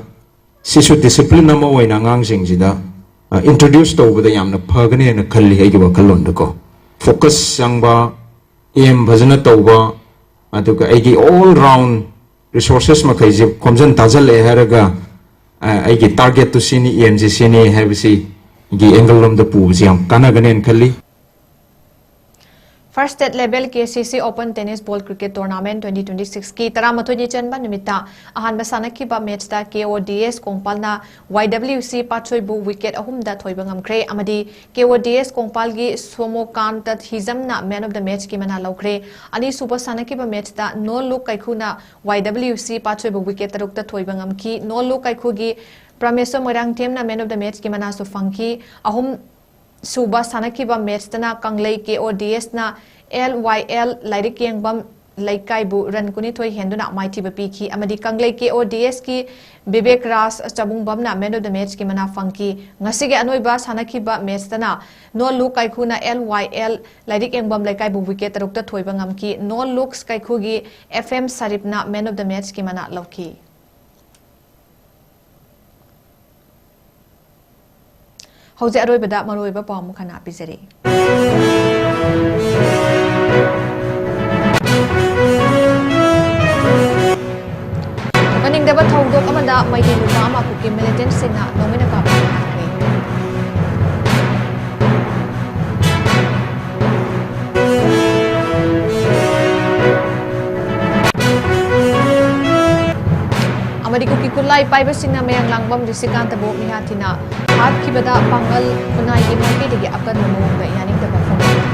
ꯁꯤꯁꯨ ꯗꯤꯁꯤꯄ꯭ꯂꯤꯟ ꯑꯃ ꯑꯣꯏꯅ ꯑꯉꯥꯡꯁꯤꯡꯁꯤꯗ ꯏꯟꯇ꯭ꯔꯣꯗ꯭ꯌꯨꯁ ꯇꯧꯕꯗ ꯌꯥꯝꯅ ꯐꯒꯅꯤ ꯍꯥꯏꯅ ꯈꯜꯂꯤ ꯑꯩꯒꯤ ꯋꯥꯈꯜꯂꯣꯟꯗꯀꯣ꯫ ꯐꯣꯀꯁ ꯆꯪꯕ, ꯑꯦꯝ ꯐꯖꯅ ꯇꯧꯕ, ꯑꯗꯨꯒ ꯑꯩꯒꯤ ꯑꯣꯜ ꯔꯥꯎꯟ ꯔꯤꯁꯣꯔꯁꯦꯁ ꯃꯈꯩꯁꯦ ꯈꯣꯝꯖꯤꯟ ꯇꯥꯁꯤꯜꯂꯛꯑꯦ ꯍꯥꯏꯔꯒ ꯑ, ꯑꯩꯒꯤ ꯇꯥꯔꯒꯦꯠꯇꯨ ꯁꯤꯅꯤ, ꯑꯦꯝꯁꯤ ꯁꯤꯅꯤ ꯍꯥꯏꯕꯁꯤꯒꯤ ꯑꯦꯡꯒꯜ ꯂꯣꯝꯗ ꯄꯨꯕꯁꯤ ꯌꯥꯝ ꯀꯥꯟꯅꯒꯅꯦꯅ ꯈꯜꯂꯤ꯫ First State Level KCC Open Tennis Ball Cricket Tournament twenty twenty-six ꯀꯤ ꯇꯔꯥꯃꯥꯊꯣꯏꯅꯤ ꯆꯟꯕ ꯅꯨꯃꯤꯠꯇ ꯑꯍꯥꯟꯕ ꯁꯥꯟꯅꯈꯤꯕ ꯃꯦꯠꯁꯇ KODS ꯀꯣꯡꯄꯥꯜꯅ YWC ꯄꯥꯠꯁꯣꯏꯕꯨ ꯋꯤꯀꯦꯠ ꯑꯍꯨꯝꯗ ꯊꯣꯏꯕ ꯉꯝꯈ꯭ꯔꯦ ꯑꯃꯗꯤ KODS ꯀꯣꯡꯄꯥꯜꯒꯤ ꯁꯣꯃꯣꯀꯥꯟꯇ ꯍꯤꯖꯝꯅ Man of the Match ꯀꯤ ꯃꯅꯥ ꯂꯧꯈ꯭ꯔꯦ꯫ ꯑꯅꯤꯁꯨꯕ ꯁꯥꯟꯅꯈꯤꯕ ꯃꯦꯠꯁꯇ ꯅꯣ ꯂꯨꯛ ꯀꯩꯈꯨꯅ YWC ꯄꯥꯠꯁꯣꯏꯕꯨ ꯋꯤꯀꯦꯠ ꯇꯔꯨꯛꯇ ꯊꯣꯏꯕ ꯉꯝꯈꯤ꯫ ꯅꯣ ꯂꯨꯛ ꯀꯩꯈꯨꯒꯤ ꯄ꯭ꯔꯃꯦꯁꯣꯔ ꯃꯣꯏꯔꯥꯡꯊꯦꯝꯅ Man of the Match ꯀꯤ ꯃꯅꯥꯁꯨ ꯐꯪꯈꯤ꯫ ꯑꯍꯨꯝ ꯁꯨꯕ ꯁꯥꯟꯅꯈꯤꯕ ꯃꯦꯠꯁꯇꯅ ꯀꯪꯂꯩ KODS ꯅ LYL ꯂꯥꯏꯔꯤꯛ ꯌꯦꯡꯕꯝ ꯂꯩꯀꯥꯏꯕꯨ ꯔꯟ ꯀꯨꯟꯅꯤꯊꯣꯏ ꯍꯦꯟꯗꯨꯅ ꯃꯥꯏꯊꯤꯕ ꯄꯤꯈꯤ ꯑꯃꯗꯤ ꯀꯪꯂꯩ KODS ꯀꯤ ꯕꯤꯕꯦꯛ ꯔꯥꯖ ꯆꯕꯨꯡꯕꯝꯅ Man of the Match ꯀꯤ ꯃꯅꯥ ꯐꯪꯈꯤ꯫ ꯉꯁꯤꯒꯤ ꯑꯅꯣꯏꯕ ꯁꯥꯟꯅꯈꯤꯕ ꯃꯦꯠꯁꯇꯅ ꯅꯣ ꯂꯨꯛ ꯀꯩꯈꯨꯅ LYL ꯂꯥꯏꯔꯤꯛ ꯌꯦꯡꯕꯝ ꯂꯩꯀꯥꯏꯕꯨ ꯋꯤꯀꯦꯠ ꯇꯔꯨꯛꯇ ꯊꯣꯏꯕ ꯉꯝꯈꯤ꯫ ꯅꯣ ꯂꯨꯛꯁ ꯀꯩꯈꯨꯒꯤ FM ꯁꯔꯤꯞꯅ Man of the Match ꯀꯤ ꯃꯅꯥ ꯂꯧꯈꯤ꯫ ꯍꯧꯖꯤꯛ ꯑꯔꯣꯏꯕꯗ ꯃꯔꯨꯑꯣꯏꯕ ꯄꯥꯎ ꯑꯃꯨꯛ ꯍꯟꯅ ꯄꯤꯖꯔꯤ꯫ ꯃꯅꯤꯡꯗꯕ ꯊꯧꯗꯣꯛ ꯑꯃꯗ ꯃꯩꯇꯩ ꯅꯨꯄꯥ ꯑꯃ ꯀꯨꯀꯤ ꯃꯤꯂꯤꯇꯦꯟꯠꯁꯤꯡꯅ ꯅꯣꯡꯃꯩꯅ ꯀꯥꯞꯇꯨꯅ ꯍꯥꯠꯈ꯭ꯔꯦ꯫ ꯑꯃꯗꯤ ꯀꯨꯀꯤ ꯈꯨꯠꯂꯥꯏ ꯄꯥꯏꯕꯁꯤꯡꯅ ꯃꯌꯥꯡꯂꯥꯡꯕꯝ ꯔꯤꯁꯤꯀꯥꯟꯇꯕꯨ ꯃꯤꯍꯥꯠ ꯊꯤꯅ ꯍꯥꯠꯈꯤꯕꯗ ꯄꯥꯡꯒꯜ ꯈꯨꯟꯅꯥꯏꯒꯤ ꯃꯥꯏꯀꯩꯗꯒꯤ ꯑꯀꯟꯕ ꯃꯑꯣꯡꯗ ꯌꯥꯅꯤꯡꯗꯕ ꯐꯣꯡꯗꯣꯛꯈꯤ꯫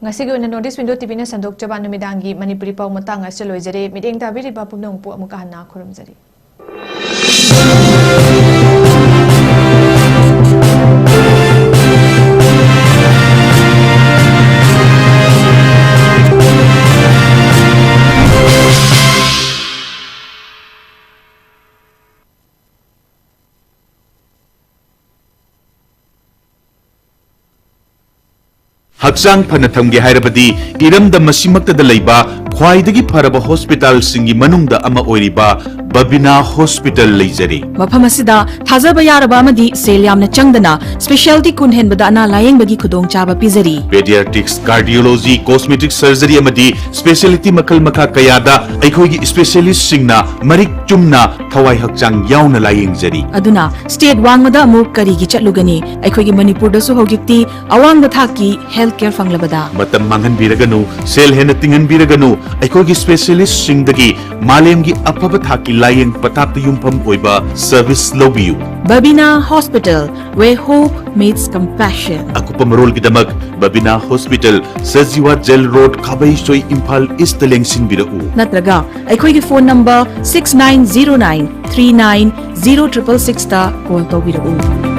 ꯉꯁꯤꯒꯤ ꯑꯣꯏꯅ North East Window ꯇꯤꯚꯤꯅ ꯁꯟꯗꯣꯛꯆꯕ ꯅꯨꯃꯤꯗꯥꯡꯒꯤ ꯃꯅꯤꯄꯨꯔꯤ ꯄꯥꯎ ꯃꯇꯥꯡ ꯑꯁꯤꯗ ꯂꯣꯏꯖꯔꯦ꯫ ꯃꯤꯠꯌꯦꯡ ꯇꯥꯕꯤꯔꯤꯕ ꯄꯨꯝꯅꯃꯛꯄꯨ ꯑꯃꯨꯛꯀ ꯍꯟꯅ ꯈꯨꯔꯨꯝꯖꯔꯤ꯫ ꯍꯛꯆꯥꯡ ꯐꯅ ꯊꯝꯒꯦ ꯍꯥꯏꯔꯕꯗꯤ ꯏꯔꯝꯗꯝ ꯑꯁꯤꯃꯛꯇꯗ ꯂꯩꯕ ꯈ꯭ꯋꯥꯏꯗꯒꯤ ꯐꯔꯕ ꯍꯣꯁꯄꯤꯇꯥꯜꯁꯤꯡꯒꯤ ꯃꯅꯨꯡꯗ ꯑꯃ ꯑꯣꯏꯔꯤꯕ ꯕꯕꯤꯅꯥ ꯍꯣꯁꯄꯤꯇꯥꯜ ꯂꯩꯖꯔꯤ꯫ ꯃꯐꯝ ꯑꯁꯤꯗ ꯊꯥꯖꯕ ꯌꯥꯔꯕ ꯑꯃꯗꯤ ꯁꯦꯜ ꯌꯥꯝꯅ ꯆꯪꯗꯅ specialty ꯀꯨꯟ ꯍꯦꯟꯕꯗ ꯑꯅꯥ ꯂꯥꯌꯦꯡꯕꯒꯤ ꯈꯨꯗꯣꯡꯆꯥꯕ ꯄꯤꯖꯔꯤ꯫ Pediatrics, cardiology, cosmetic surgery ꯑꯃꯗꯤ specialty ꯃꯈꯜ ꯃꯈꯥ ꯀꯌꯥꯗ ꯑꯩꯈꯣꯏꯒꯤ specialistꯁꯤꯡꯅ ꯃꯔꯤꯛ ꯆꯨꯝꯅ ꯊꯋꯥꯏ ꯍꯛꯆꯥꯡ ꯌꯥꯎꯅ ꯂꯥꯌꯦꯡꯖꯔꯤ꯫ ꯑꯗꯨꯅ state ꯋꯥꯡꯃꯗ ꯑꯃꯨꯛ ꯀꯔꯤꯒꯤ ꯆꯠꯂꯨꯒꯅꯤ? ꯑꯩꯈꯣꯏꯒꯤ ꯃꯅꯤꯄꯨꯔꯗꯁꯨ ꯍꯧꯖꯤꯛꯇꯤ ꯑꯋꯥꯡꯕ ꯊꯥꯛꯀꯤ health care ꯐꯪꯂꯕꯗ꯫ ꯃꯇꯝ ꯃꯥꯡꯍꯟꯕꯤꯔꯒꯅꯨ, ꯁꯦꯜ ꯍꯦꯟꯅ ꯇꯤꯡꯍꯟꯕꯤꯔꯒꯅꯨ, ꯑꯩꯈꯣꯏꯒꯤ specialistꯁꯤꯡꯗꯒꯤ ꯃꯥꯂꯦꯝꯒꯤ ꯑꯐꯕ ꯊꯥꯛꯀꯤ ꯂꯥꯌꯦꯡ ꯄꯊꯥꯞꯇ ꯌꯨꯝꯐꯝ ꯑꯣꯏꯕ service ꯂꯧꯕꯤꯌꯨ꯫ Babina Hospital, where hope meets compassion. ꯑꯀꯨꯞꯄ ꯃꯔꯣꯜꯒꯤꯗꯃꯛ ꯕꯕꯤꯅꯥ hospital, Sajiwa jail road, Khabeisoi, Imphal east ꯂꯦꯡꯁꯤꯟꯕꯤꯔꯛꯎ꯫ ꯅꯠꯇ꯭ꯔꯒ ꯑꯩꯈꯣꯏꯒꯤ phone number six nine zero nine three nine zero triple sixꯇ call ꯇꯧꯕꯤꯔꯛꯎ꯫